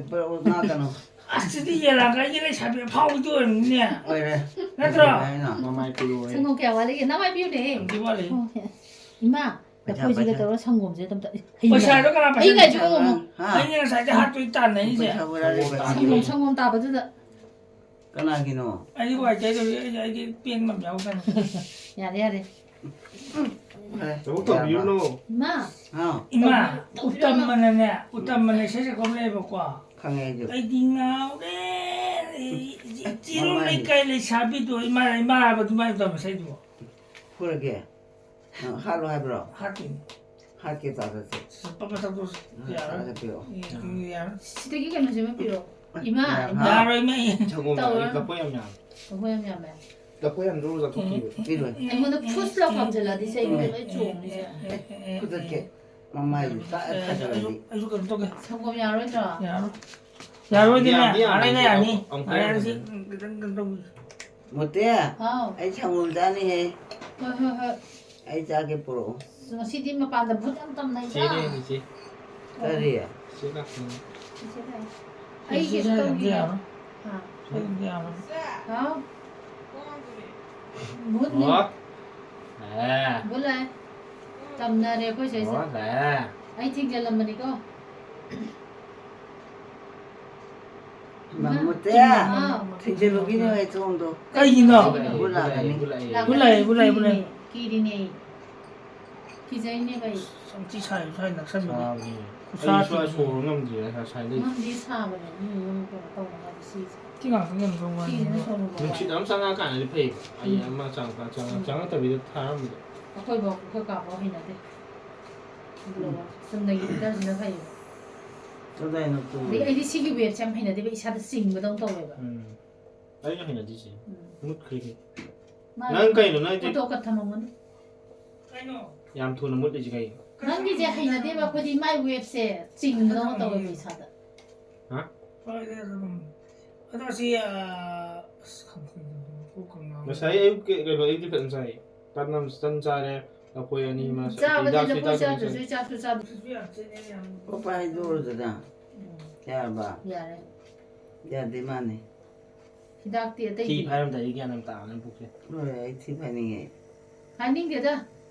ꯄꯤꯔꯛꯑꯣ, ꯉꯥꯛꯀꯅꯨ꯫ ꯑꯁ, ꯁꯤꯗꯤ ꯌꯦꯂꯥꯡ ꯀꯥꯏꯒꯤ ꯂꯩꯁꯥꯕꯤ ꯑꯐꯥꯎꯕꯤꯗꯨ ꯑꯣꯏꯔꯝꯅꯤꯅꯦ꯫ ꯑꯣꯏꯔꯦ꯫ ꯅꯠꯇ꯭ꯔꯣ? ꯀꯩꯅꯣ? ꯃꯃꯥꯏ ꯄꯤꯔꯛꯑꯣ꯫ ꯁꯪꯒꯣꯝ ꯀꯌꯥ ꯋꯥꯠꯂꯤꯒꯦ? ꯅꯃꯥꯏ ꯄꯤꯌꯨꯅꯦ꯫ ꯑꯝꯇ ꯋꯥꯠꯂꯤ꯫ ꯑꯣ, ꯏꯃꯥ, ꯄꯩꯁꯥ, ꯂꯐꯣꯏꯁꯤꯒ ꯄꯩꯁꯥ꯫ ꯇꯧꯔ ꯁꯪꯒꯣꯝꯁꯦ ꯑꯗꯨꯝ ꯊꯛ-, ꯍꯩ ꯄꯩꯁꯥꯗꯣ ꯀꯅꯥ ꯄꯩꯁꯥ ꯍꯩ ꯀꯥꯏꯁꯨ ꯄꯤꯔꯛꯑꯣ? ꯉꯝꯃꯣ꯫ ꯍꯥ? ꯑꯩꯅ ꯉꯁꯥꯏꯗꯩ ꯍꯥꯠꯇꯣꯏ ꯇꯥꯟꯅꯔꯤꯁꯦ꯫ ꯄꯩꯁꯥ ꯍꯨꯔꯥꯜꯂꯤꯕ꯫ ꯁꯪꯒꯣꯝ, ꯁꯪꯒꯣꯝ ꯇꯥꯕꯗꯨꯗ꯫ ꯀꯅꯥꯒꯤꯅꯣ? ꯑꯩꯗꯤ ꯋꯥꯏ ꯇꯩꯗꯧꯔꯤ, ꯑꯩꯗꯤ, ꯑꯩꯗꯤ ꯄꯦꯟꯕ ꯑꯃ ꯌꯥꯎꯗꯅ꯫ ꯌꯥꯔꯦ, ꯌꯥꯔꯦ꯫ ꯐꯔꯦ꯫ ꯊꯕꯛ ꯇꯧꯕꯤꯔꯨꯅꯣ꯫ ꯏꯃꯥ꯫ ꯍꯥꯎ꯫ ꯏꯃꯥ, ꯇꯧꯕꯤꯔꯨꯅꯣ꯫ ꯎꯇꯝ ꯑꯅꯅꯦ, ꯎꯇꯝ ꯑꯅ ꯏꯁꯩ ꯁꯛꯄ ꯑꯃ ꯂꯩꯌꯦꯕꯀꯣ꯫ ꯈꯪꯉꯦ ꯑꯩꯁꯨ꯫ ꯑꯩꯗꯤ ꯉꯥꯎꯔꯦ꯫ ꯆꯤꯔꯣ ꯃꯃꯥꯏ꯫ ꯂꯩꯀꯥꯏ ꯂꯩꯁꯥꯕꯤꯗꯣ, ꯏꯃꯥ, ꯏꯃꯥ ꯍꯥꯏꯕ ꯑꯗꯨꯃꯥꯏꯅ ꯇꯧꯕ ꯏꯁꯩꯗꯨꯕꯣ꯫ ꯐꯨꯔꯒꯦ? ꯅꯪ ꯍꯥꯠꯂꯣ ꯍꯥꯏꯕ꯭ꯔꯣ? ꯍꯥꯠꯇꯣꯏꯅꯤ꯫ ꯍꯥꯠꯀꯦ ꯇꯥꯗꯁꯦ꯫ ꯄ-, ꯃꯊꯛꯇꯣ ꯎꯝ, ꯌꯥꯔꯣꯏ꯫ ꯊꯥꯒꯠꯄꯤꯔꯛꯑꯣ꯫ ꯌꯦ-, ꯌꯦ-, ꯌꯥꯔꯣꯏ꯫ ꯁꯤꯗꯒꯤ ꯀꯩꯅꯣꯁꯦ ꯑꯃ ꯄꯤꯔꯛꯑꯣ꯫ ꯏꯃꯥ, ꯌꯥꯔꯣꯏ꯫ ꯏꯃꯥ꯫ ꯌꯥꯔꯣꯏ, ꯏꯃꯥ, ꯏ꯫ ꯁꯪꯒꯣꯝ ꯌꯥꯔꯣꯏ, ꯇꯧꯔꯅꯨ꯫ ꯂꯐꯣꯏ ꯌꯥꯝ ꯌꯥꯝꯃꯦ꯫ ꯂꯐꯣꯏ ꯌꯥꯝ ꯌꯥꯝꯃꯦ꯫ ꯂꯐꯣꯏ ꯌꯥꯝ ꯆꯥꯊꯣꯛꯈꯤꯕ꯫ ꯄꯤꯔꯣꯏ꯫ ꯑꯩꯉꯣꯟꯗ ꯐꯨꯁ ꯂꯥꯎ ꯀꯥꯝꯖꯜꯂꯛꯑꯗꯤ ꯁꯦ ꯑꯩꯉꯣꯟꯗ ꯂꯣꯏ ꯆꯣꯡꯅꯤ ꯁꯦ꯫ ꯐꯨꯗꯠꯀꯦ꯫ ꯃꯃꯥꯏꯗꯨ ꯇꯥꯛꯑ ꯑꯦ, ꯊꯥꯖꯤꯜꯂꯗꯤ꯫ ꯑꯩꯁꯨ, ꯑꯩꯁꯨ ꯀꯩꯅꯣ ꯇꯧꯒꯦ꯫ ꯁꯪꯒꯣꯝ ꯌꯥꯔꯣꯏꯗ꯭ꯔꯣ? ꯌꯥꯔꯣꯏ꯫ ꯌꯥꯔꯣꯏꯗꯤꯅꯦ, ꯌꯥꯝꯗꯤ ꯌꯥꯔꯣꯏꯅꯦ, ꯌꯥꯝꯗꯦ꯫ ꯌꯥꯅꯤ꯫ ꯑꯃꯨꯛ ꯌꯥꯔꯦ, ꯌꯥꯔꯦ, ꯁꯤ ꯍꯥꯏꯔꯛꯑꯣ꯫ ꯈꯤꯇꯪ ꯀꯩꯅꯣ ꯇꯧꯒꯦ꯫ ꯃꯨꯇꯦ, ꯍꯥꯎ꯫ ꯑꯩ ꯁꯪꯒꯣꯝ ꯆꯥꯅꯤꯍꯦ꯫ ꯍꯣꯏ, ꯍꯣꯏ, ꯍꯣꯏ꯫ ꯑꯩ ꯆꯥꯒꯦ ꯄꯨꯔꯛꯑꯣ꯫ ꯉꯁꯤꯗꯤ ꯃꯄꯥꯟꯗ ꯚꯨꯠ ꯌꯥꯝ ꯇꯝꯅꯩꯗ꯫ ꯆꯦꯅꯦ, ꯆꯦ꯫ ꯀꯔꯤ? ꯆꯦ ꯂꯥꯛꯄꯅꯤ꯫ ꯆꯦ ꯂꯥꯛꯑꯦ꯫ ꯑꯩ ꯀꯩꯅꯣ ꯇꯧꯒꯦ꯫ ꯌꯥꯔꯣꯏ꯫ ꯍꯥ꯫ ꯁꯣꯏꯗꯅ ꯌꯥꯔꯣꯏ꯫ ꯍꯥꯎ꯫ ꯚꯨꯠꯅꯤ꯫ ꯑꯣ꯫ ꯑꯦ꯫ ꯚꯨꯠ ꯂꯥꯛꯑꯦ꯫ ꯇꯝꯅꯔꯦ ꯑꯩꯈꯣꯏ ꯁꯤꯗꯩꯁꯤꯗ꯫ ꯑꯣ, ꯂꯥꯛꯑꯦ꯫ ꯑꯩ ꯊꯤꯡꯖꯤꯜꯂꯝꯕꯅꯤꯀꯣ꯫ ꯃꯃꯨꯠꯇꯦ꯫ ꯍꯥꯎ꯫ ꯊꯤꯡꯖꯤꯜꯂꯨꯒꯤꯅꯦ ꯍꯣꯏ ꯊꯣꯡꯗꯣ꯫ ꯀꯩꯒꯤꯅꯣ? ꯚꯨꯠ ꯂꯥꯛꯀꯅꯤ꯫ ꯂꯥꯛꯀꯅꯤ꯫ ꯚꯨꯠ ꯂꯥꯛꯑꯦ, ꯚꯨꯠ ꯂꯥꯛꯑꯦ, ꯚꯨꯠ ꯂꯥꯛꯑꯦ꯫ ꯀꯤꯔꯤꯅꯦ, ꯀꯤꯔꯤꯅꯦ꯫ ꯀꯤꯖꯩꯅꯦꯕ ꯑꯩ꯫ ꯌꯥꯝ ꯊꯤ ꯁꯥꯏ, ꯁ꯭ꯋꯥꯏ ꯅꯛꯁꯟꯕꯗꯤ꯫ ꯁꯥꯕꯅꯦ꯫ ꯈꯨꯠꯁꯥ ꯑꯩ ꯁ꯭ꯋꯥꯏ ꯊꯤꯅ꯫ ꯁꯣꯔ ꯍꯣꯟ ꯉꯝꯗ꯭ꯔꯤꯌꯦ, ꯉꯁꯥꯏꯗꯩ꯫ ꯉꯝꯗꯤ ꯁꯥꯕꯅꯦ, ꯃꯤ ꯌꯨꯝ ꯀꯩꯅꯣ ꯇꯧꯅꯉꯥꯏꯗꯤ ꯁꯤꯁꯦ꯫ ꯁꯤ ꯉꯥꯛꯇꯪ ꯀꯩꯅꯣ ꯇꯧꯕ ꯋꯥꯅꯤ꯫ ꯁꯤꯁꯤꯅ ꯁꯣꯔ ꯍꯣꯟꯕ ꯅꯨꯡꯁꯤꯠ ꯋꯥꯏ꯫ ꯑꯃ ꯆꯪꯉꯛꯑꯀꯥꯟꯗꯗꯤ ꯐꯩꯌꯦꯕ꯫ ꯑꯩ ꯎꯝ꯫ ꯑꯃ ꯆꯪꯉꯛꯄ-, ꯆꯪꯉꯛ-, ꯎꯝ꯫ ꯆꯪꯉꯛꯇꯕꯤꯗ ꯊꯥꯔꯝꯕꯗꯣ꯫ ꯑꯩꯈꯣꯏ ꯕꯥ, ꯑꯩꯈꯣꯏ ꯀꯥ ꯐꯥꯎ ꯍꯩꯅꯗꯦ꯫ ꯆꯨꯝꯅꯒꯤ ꯍꯤꯇꯔꯁꯤꯅ ꯐꯩꯌꯦꯕ꯫ ꯀꯗꯥꯏꯅꯣ ꯇꯨ? ꯑꯗꯩ ꯑꯩꯗꯤ ꯁꯤꯒꯤ ꯋꯦꯞꯁꯦ ꯌꯥꯝ ꯍꯩꯅꯗꯦꯕ, ꯏꯁꯥꯗ ꯆꯤꯡꯕꯗꯧꯅ ꯇꯧꯋꯦꯕ꯫ ꯎꯝ ꯑꯩꯁꯨ ꯍꯩꯅꯗꯤꯁꯦ꯫ ꯎꯝ꯫ ꯃꯨꯠꯈ꯭ꯔꯤꯒꯦ꯫ ꯃꯥ ꯅꯪ ꯀꯩꯅꯣ ꯅꯪꯁꯦ? ꯑꯣꯇꯣ ꯀꯠ ꯊꯝꯃꯝꯒꯅꯤ꯫ ꯌꯥꯝ ꯊꯨꯅ ꯃꯨꯠꯂꯤꯁꯦ ꯀꯩꯒꯤꯅꯣ? ꯅꯪꯒꯤꯁꯦ ꯍꯩꯅꯗꯦꯕ, ꯑꯩꯈꯣꯏꯗꯤ ꯃꯥꯏ ꯋꯦꯞꯁꯦ ꯆꯤꯡꯕꯗꯧꯅ ꯇꯧꯋꯦꯕ ꯏꯁꯥꯗ꯫ ꯑꯗꯣ ꯁꯤ ꯑꯁ ꯈꯪꯗꯦ꯫ ꯉꯁꯥꯏ ꯑꯌꯨꯛꯀꯤ ꯀꯩꯅꯣ ꯑꯌꯨꯛꯀꯤ ꯈꯛꯇꯪ ꯆꯥꯏ꯫ ꯇꯟ ꯑꯃ ꯇꯟ ꯆꯥꯔꯦ꯫ ꯂꯐꯣꯏ ꯑꯅꯤ ꯑꯃ ꯆꯥꯕꯗꯤ ꯍꯤꯗꯥꯛꯁꯨ ꯂꯐꯣꯏ ꯍꯤꯗꯥꯛꯁꯨ ꯆꯥꯗ꯭ꯔꯁꯨ ꯆꯥꯛꯁꯨ ꯆꯥꯗ꯭ꯔꯁꯨ꯫ ꯄꯣꯄꯥ ꯍꯥꯏꯗꯣꯛꯑꯣꯗꯅ꯫ ꯎꯝ, ꯌꯥꯔꯕ? ꯌꯥꯔꯦ꯫ ꯌꯥꯗꯦ ꯃꯥꯅꯦ꯫ ꯍꯤꯗꯥꯛꯇꯤ ꯊꯤ ꯑꯇꯩꯗꯤ꯫ ꯐꯥꯏꯔꯝꯗꯥꯏꯗꯤ ꯒ꯭ꯌꯥꯟ ꯌꯥꯝ ꯇꯥꯕꯅꯦ ꯄꯨꯛꯁꯦ꯫ ꯂꯣꯏꯔꯦ, ꯑꯩ ꯊꯤ ꯐꯥꯏꯅꯤꯡꯉꯦ꯫ ꯍꯥꯏꯅꯤꯡꯗꯦꯗ꯫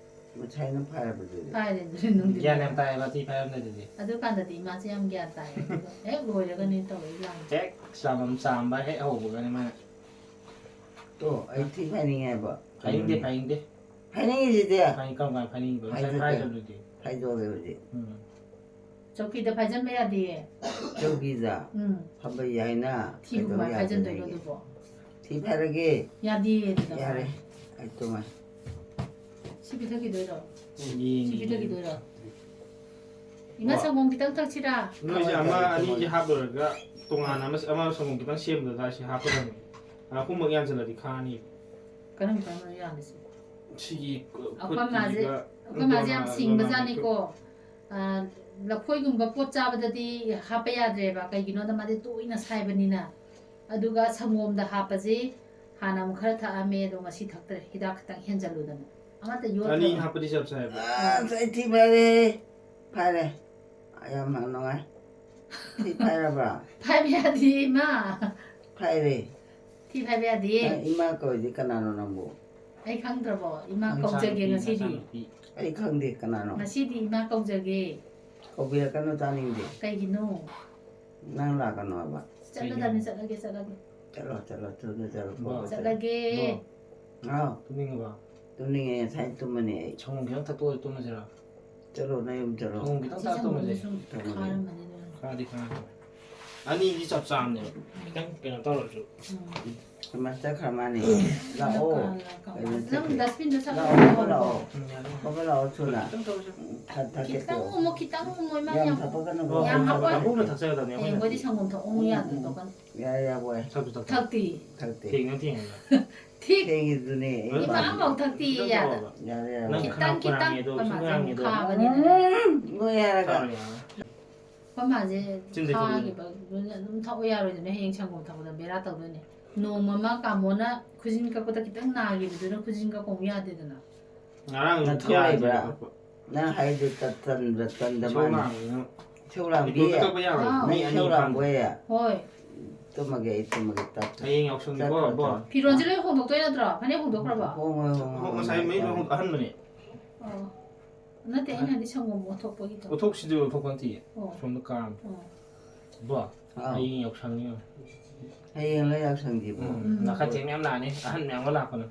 ꯉꯁꯥꯏꯅ ꯐꯥꯏꯔꯕꯗꯨꯗꯤ꯫ ꯍꯥꯏꯔꯦ ꯑꯗꯨꯗꯤ ꯅꯨꯡꯊꯤꯜ꯫ ꯒ꯭ꯌꯥꯟ ꯌꯥꯝ ꯇꯥꯏꯌꯦꯕ ꯊꯤ ꯐꯥꯏꯔꯝꯗꯥꯏꯗꯗꯤ꯫ ꯑꯗꯨꯀꯥꯟꯗꯗꯤ ꯏꯃꯥꯁꯦ ꯌꯥꯝ ꯒ꯭ꯌꯥꯟ ꯇꯥꯏꯌꯦ꯫ ꯑꯗꯨꯒ ꯍꯦꯛ ꯂꯣꯏꯔꯒꯅꯦ ꯇꯧꯔꯛꯏ ꯂꯥꯡ꯫ ꯍꯦꯛ ꯆꯥꯝꯕ ꯆꯥꯝꯕ ꯍꯦꯛ ꯍꯧꯕꯒꯅꯦ ꯃꯥꯅ꯫ ꯇꯣ, ꯑꯩ ꯊꯤ ꯐꯥꯏꯅꯤꯡꯉꯦꯕ꯫ ꯐꯥꯏꯅꯤꯡꯗꯦ ꯐꯥꯏꯅꯤꯡꯗꯦ꯫ ꯐꯥꯏꯅꯤꯡꯉꯤꯁꯤꯗꯤ꯫ ꯐꯥꯏꯅꯤꯡ ꯀꯔꯝ ꯀꯥꯟꯗ ꯐꯥꯏꯅꯤꯡꯕ? ꯉꯁꯥꯏ ꯐꯥꯏꯗꯣꯛꯀꯦ꯫ ꯐꯥꯏꯗꯕꯗꯨꯗꯤ꯫ ꯐꯥꯏꯗꯣꯛꯑꯒꯦ ꯍꯧꯖꯤꯛ꯫ ꯎꯝ꯫ ꯆꯧꯀꯤꯗ ꯐꯥꯏꯖꯟꯕ ꯌꯥꯗꯦꯌꯦ꯫ ꯆꯧꯀꯤꯗ ꯎꯝ꯫ ꯐꯝꯕ ꯌꯥꯏꯅ꯫ ꯊꯤꯕꯨ ꯀꯩꯗꯧ ꯀꯃꯥꯏꯅ ꯐꯥꯏꯖꯟꯗꯣꯏꯅꯣ ꯌꯥꯗꯣꯏꯅꯣ? ꯑꯗꯨꯕꯣ? ꯊꯤ ꯐꯥꯏꯔꯒꯦ꯫ ꯌꯥꯗꯦꯌꯦ ꯑꯗꯨꯗ꯫ ꯌꯥꯔꯦ꯫ ꯑꯩ ꯇꯣꯉꯥꯟ꯫ ꯁꯤ ꯄꯤꯊꯛꯈꯤꯗꯣꯏꯔꯣ? ꯁꯤ ꯌꯦꯡꯒꯦ꯫ ꯄꯤꯊꯛꯈꯤꯗꯣꯏꯔꯣ? ꯏꯃꯥ ꯁꯪꯒꯣꯝ ꯈꯤꯇꯪ ꯊꯛꯁꯤꯔꯥ? ꯅꯣꯏꯁꯦ ꯑꯃ ꯑꯅꯤꯁꯦ ꯍꯥꯞꯂꯨꯔꯒ ꯇꯣꯉꯥꯟꯅ ꯑꯃ ꯑꯃ ꯁꯪꯒꯣꯝ ꯈꯤꯇꯪ ꯁꯦꯝꯕꯗ ꯁꯤ ꯍꯥꯞꯀꯗꯕꯅꯤ꯫ ꯑꯍꯨꯝꯃꯛ ꯌꯥꯟꯁꯤꯜꯂꯗꯤ ꯈꯥꯅꯤ꯫ ꯀꯔꯝ ꯀꯔꯝꯕꯅꯣ ꯌꯥꯜꯂꯤꯁꯦ? ꯁꯤꯒꯤ ꯑꯩꯈꯣꯏ ꯃꯥꯁꯦ ꯈꯨꯠꯀꯤꯁꯤꯒ ꯑꯩꯈꯣꯏ ꯃꯥꯁꯦ ꯌꯥꯝ ꯗꯣꯅꯥ- ꯁꯤꯡꯕꯖꯥꯠꯅꯤꯀꯣ꯫ ꯑꯥ, ꯂꯐꯣꯏꯒꯨꯝꯕ ꯄꯣꯠ ꯆꯥꯕꯗꯗꯤ ꯍꯥꯞꯄ ꯌꯥꯗ꯭ꯔꯦꯕ, ꯀꯩꯒꯤꯅꯣꯗ ꯃꯥꯗꯤ ꯇꯣꯏꯅ ꯁꯥꯏꯕꯅꯤꯅ꯫ ꯑꯗꯨꯒ ꯁꯪꯒꯣꯝꯗ ꯍꯥꯞꯄꯁꯤ ꯍꯥꯟꯅ ꯑꯃꯨꯛ ꯈꯔ ꯊꯛꯑꯝꯃꯦ, ꯑꯗꯣ ꯉꯁꯤ ꯊꯛꯇ꯭ꯔꯦ, ꯍꯤꯗꯥꯛ ꯈꯤꯇꯪ ꯍꯦꯟꯖꯜꯂꯨꯗꯅ꯫ ꯑꯃꯠꯇ ꯑꯅꯤ ꯌꯣꯠꯇ꯭ꯔꯕ꯫ ꯍꯥꯞꯄꯗꯤ ꯆꯞ ꯆꯥꯏꯕ꯫ ꯑꯁ, ꯑꯩ ꯊꯤ ꯐꯥꯏꯔꯦ꯫ ꯐꯥꯏꯔꯦ꯫ ꯌꯥꯝ ꯅꯨꯡꯉꯥꯏ꯫ ꯊꯤ ꯐꯥꯏꯔꯕ? ꯐꯥꯏꯕ ꯌꯥꯗꯦ ꯏꯃꯥ꯫ ꯐꯥꯏꯔꯦ꯫ ꯊꯤ ꯐꯥꯏꯕ ꯌꯥꯗꯦ꯫ ꯅꯪ ꯏꯃꯥ ꯀꯧꯔꯤꯗꯤ ꯀꯅꯥꯅꯣ ꯅꯪꯕꯨ? ꯑꯩ ꯈꯪꯗ꯭ꯔꯕꯣ? ꯏꯃꯥ ꯅꯪ ꯀꯧꯖꯒꯦ ꯏꯆꯥꯅꯨꯄꯤ, ꯉꯁꯤꯗꯤ꯫ ꯅꯆꯥꯅꯨꯄꯤ꯫ ꯑꯩ ꯈꯪꯗꯦ ꯀꯅꯥꯅꯣ꯫ ꯉꯁꯤꯗꯤ ꯏꯃꯥ ꯀꯧꯖꯒꯦ꯫ ꯀꯧꯕꯤꯔꯛꯀꯅꯨ, ꯇꯥꯅꯤꯡꯗꯦ꯫ ꯀꯩꯒꯤꯅꯣ? ꯅꯪ ꯂꯥꯛꯀꯅꯣ ꯍꯥꯏꯕ꯫ ꯆꯠꯂꯗꯕꯅꯤ, ꯆꯠꯂꯒꯦ, ꯆꯠꯂꯒꯦ꯫ ꯆꯠꯂꯣ, ꯆꯠꯂꯣ, ꯊꯨꯅ ꯆꯠꯂꯣ꯫ ꯕꯣ꯫ ꯆꯠꯂꯒꯦ꯫ ꯕꯣ꯫ ꯑꯥꯎ, ꯇꯨꯝꯅꯤꯡꯉꯕ? ꯇꯨꯝꯅꯤꯡꯉꯦ, ꯉꯁꯥꯏ ꯇꯨꯝꯕꯅꯦ ꯑꯩ꯫ ꯁꯪꯒꯣꯝ ꯈꯤꯇꯪ ꯊꯛꯇꯣꯛꯑ ꯇꯨꯝꯃꯁꯤꯔ? ꯆꯠꯂꯣ, ꯅꯌꯨꯝ ꯆꯠꯂꯣ꯫ ꯁꯪꯒꯣꯝ ꯈꯤꯇꯪ ꯁꯤ ꯊꯛꯑ ꯇꯨꯝꯃꯁꯦ꯫ ꯁꯪꯒꯣꯝꯁꯦ ꯁꯨꯝ ꯇꯨꯝꯃꯁꯦ꯫ ꯈꯥꯔꯝꯃꯅꯤ ꯑꯗꯨꯅ꯫ ꯈꯥꯗꯤ ꯈꯥꯔꯦ꯫ ꯑꯅꯤꯗꯤ ꯆꯞ ꯆꯥꯕꯅꯦꯕ, ꯈꯤꯇꯪ ꯀꯩꯅꯣ ꯇꯧꯔꯁꯨ꯫ ꯃꯁꯇꯔ ꯈꯔ ꯃꯥꯅꯤ꯫ ꯂꯥꯛꯑꯣ꯫ ꯀꯩꯅꯣ ꯅꯪ ꯆꯠꯀꯦ? ꯗꯁꯕꯤꯟꯗꯣ ꯆꯠꯂꯣ꯫ ꯂꯥꯛꯑꯣ ꯂꯥꯛꯑꯣ꯫ ꯎꯝ, ꯌꯥꯅꯤ꯫ ꯐꯕ ꯂꯥꯛꯑꯣ ꯊꯨꯅ꯫ ꯈꯤꯇꯪ ꯇꯧꯔꯁꯨ꯫ ꯊꯛ- ꯊꯛꯀꯦ ꯈꯤꯇꯪ ꯇꯧ꯫ ꯎꯃꯣ ꯈꯤꯇꯪ ꯎꯃꯣ ꯏꯃꯥ ꯌꯥꯝ ꯌꯥꯝ꯫ ꯊꯛꯄ ꯀꯩꯅꯣ꯫ ꯍꯣꯏ, ꯌꯥꯝ ꯍꯣꯏ, ꯍꯥꯞꯄꯣꯏ꯫ ꯍꯣꯏ, ꯄꯨꯟꯅ ꯊꯛꯆꯒꯗꯕꯅꯤ ꯑꯩꯈꯣꯏꯅ꯫ ꯍꯌꯦꯡꯕꯨꯗꯤ ꯁꯪꯒꯣꯝ ꯊꯛꯎ ꯌꯥꯗꯣꯏꯗꯣ ꯀꯟꯅ꯫ ꯌꯥꯔꯦ ꯌꯥꯔꯦ ꯕꯣꯏ꯫ ꯊꯛ- ꯊꯛꯇꯤ꯫ ꯊꯛꯇꯤ꯫ ꯊꯦꯡꯅ ꯊꯦꯡꯅ꯫ ꯊꯤꯛ꯫ ꯊꯦꯡꯉꯤꯗꯨꯅꯦ꯫ ꯍꯣꯏ, ꯏꯃꯥ ꯑꯃꯐꯥꯎ ꯊꯛꯇꯤ ꯈꯤꯇꯪ ꯌꯥꯗ꯫ ꯇꯧꯔꯕ꯫ ꯌꯥꯔꯦ ꯌꯥꯔꯦ꯫ ꯅꯪ ꯈꯤꯇꯪ ꯈꯅꯥꯎ ꯈꯤꯇꯪ ꯈꯣꯏꯔꯥꯡꯉꯦꯗꯣ, ꯑꯩꯈꯣꯏ ꯃꯥꯁꯦ ꯁꯨꯡꯌꯥꯡꯉꯦꯗꯣ꯫ ꯈꯥꯕꯅꯤꯅ꯫ ꯅꯣꯏ ꯍꯥꯏꯔꯒ꯫ ꯆꯥꯔꯣ ꯌꯥꯔꯦ꯫ ꯑꯩꯈꯣꯏ ꯃꯥꯁꯦ ꯆꯤꯟꯗꯩ ꯊꯣꯛꯂꯛꯏ꯫ ꯈꯥꯈꯤꯕꯗꯨꯅ ꯑꯗꯨꯝ ꯊꯛꯑꯣ ꯌꯥꯔꯣꯏꯗꯅ ꯍꯌꯦꯡ ꯁꯪꯒꯣꯝ ꯊꯛꯄꯗ ꯕꯦꯔꯥ ꯇꯧꯗꯣꯏꯅꯦ꯫ ꯅꯣꯡꯃ ꯑꯃ ꯀꯥꯃꯣꯅ ꯈꯨꯖꯤꯟ ꯀꯛꯄꯗ ꯈꯤꯇꯪ ꯅꯥꯈꯤꯕꯗꯨꯅ ꯈꯨꯖꯤꯟ ꯀꯛꯄ ꯑꯃꯨꯛ ꯌꯥꯗꯦꯗꯅ꯫ ꯉꯔꯥꯡ ꯅꯊꯧ ꯌꯥꯗꯦ ꯂꯩꯕ꯭ꯔꯥ? ꯈꯣꯠꯄ꯫ ꯅꯪ ꯍꯥꯏꯗꯨ ꯇꯠ- ꯇꯟꯕ꯭ꯔꯥ ꯇꯟꯗ ꯏꯁꯧ ꯃꯥꯅꯤ꯫ ꯂꯥꯡꯉꯤꯅ꯫ ꯏꯁꯧ ꯂꯥꯡꯕꯤ꯫ ꯏꯕꯨꯡꯗ ꯀꯛꯄ ꯌꯥꯔꯣꯏ꯫ ꯑꯥ꯫ ꯃꯤ ꯅꯪ ꯑꯅꯤ ꯏꯁꯧ ꯐꯥꯅ꯫ ꯂꯥꯡꯕ ꯑꯣꯏꯌꯦ꯫ ꯍꯣꯏ꯫ ꯇꯨꯝꯃꯒꯦ ꯑꯩ ꯇꯨꯝꯃꯒꯦ ꯇꯠ- ꯍꯌꯦꯡ ꯌꯥꯎꯁꯪꯅꯤꯀꯣ, ꯆꯠꯈ꯭ꯔꯣ, ꯏꯕꯣ꯫ ꯆꯠꯈ꯭ꯔꯣ꯫ ꯐꯤꯔꯣꯟꯁꯦ ꯂꯣꯏ ꯍꯣꯡꯗꯣꯛꯇꯣꯏ ꯅꯠꯇ꯭ꯔꯣ? ꯐꯅꯦꯛ ꯍꯣꯡꯗꯣꯛꯈ꯭ꯔꯕꯣ? ꯍꯣꯡꯉꯣꯏ ꯍꯣꯡꯉꯣꯏ ꯍꯣ-, ꯉꯁꯥꯏ ꯃꯩ ꯂꯣꯏ ꯍꯣꯡ-, ꯑꯍꯟꯕꯅꯦ꯫ ꯑꯣ꯫ ꯅꯠꯇꯦ ꯑꯩꯅ ꯍꯥꯏꯗꯤ ꯁꯪꯒꯣꯝ ꯑꯣꯟꯊꯣꯛꯄꯒꯤꯗꯣ꯫ ꯎꯊꯣꯛꯁꯤꯗꯤ ꯎꯊꯣꯛꯄ ꯅꯠꯇꯦ꯫ ꯑꯣ꯫ ꯁꯣꯝꯗ ꯀꯥꯔꯝꯃꯦ꯫ ꯑꯣ꯫ ꯕꯣ, ꯑꯥꯎ꯫ ꯍꯌꯦꯡ ꯌꯥꯎꯁꯪꯅꯤ꯫ ꯍꯌꯦꯡ ꯂꯣꯏ ꯌꯥꯎꯁꯪꯒꯤꯕꯣ꯫ ꯎꯝ, ꯅꯥꯀꯠꯇꯦ ꯃꯌꯥꯝ ꯂꯥꯛꯑꯅꯤ꯫ ꯑꯍꯟ ꯃꯌꯥꯝꯒ ꯂꯥꯛꯄꯅꯦ꯫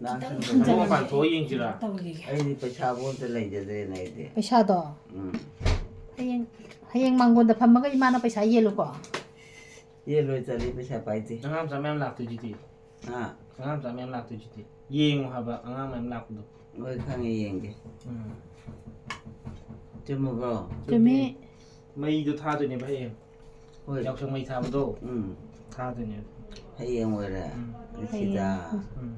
ꯂꯥꯛꯁꯟ- ꯏꯕꯨꯡ ꯃꯄꯥꯟ ꯊꯣꯛꯑ ꯌꯦꯡꯁꯤꯔꯥ? ꯇꯧꯈꯤꯒꯦ꯫ ꯑꯩꯗꯤ ꯄꯩꯁꯥꯕꯨ ꯑꯝꯇ ꯂꯩꯖꯗ꯭ꯔꯦꯅꯦ ꯑꯩꯗꯤ꯫ ꯄꯩꯁꯥꯗꯣ ꯎꯝ꯫ ꯍꯌꯦꯡ ꯍꯌꯦꯡ ꯃꯥꯡꯒꯣꯟꯗ ꯐꯝꯃꯒ ꯏꯃꯥꯅ ꯄꯩꯁꯥ ꯌꯦꯜꯂꯨꯀꯣ꯫ ꯌꯦꯜꯂꯣꯏ ꯆꯠꯂꯤ ꯄꯩꯁꯥ ꯄꯥꯏꯗꯦ꯫ ꯑꯉꯥꯡ ꯃꯆꯥ ꯃꯌꯥꯝ ꯂꯥꯛꯇꯣꯏꯁꯤꯗꯤ꯫ ꯍꯥ? ꯑꯉꯥꯡ ꯃꯆꯥ ꯃꯌꯥꯝ ꯂꯥꯛꯇꯣꯏꯁꯤꯗꯤ꯫ ꯌꯦꯡꯉꯣ ꯍꯥꯏꯕ ꯑꯉꯥꯡ ꯃꯌꯥꯝ ꯂꯥꯛꯄꯗꯣ꯫ ꯍꯣꯏ ꯈꯪꯉꯦ ꯌꯦꯡꯒꯦ꯫ ꯎꯝ꯫ ꯆꯨꯝꯃꯕ꯭ꯔꯣ? ꯆꯨꯝꯃꯤ꯫ ꯃꯩꯗꯣ ꯊꯥꯗꯣꯏꯅꯦꯕ ꯍꯌꯦꯡ꯫ ꯍꯣꯏ꯫ ꯌꯥꯎꯁꯪ ꯃꯩ ꯊꯥꯕꯗꯣ꯫ ꯎꯝ꯫ ꯊꯥꯗꯣꯏꯅꯦꯕ꯫ ꯍꯌꯦꯡ ꯑꯣꯏꯔꯦ꯫ ꯎꯝ꯫ ꯁꯤꯗ꯫ ꯎꯝ꯫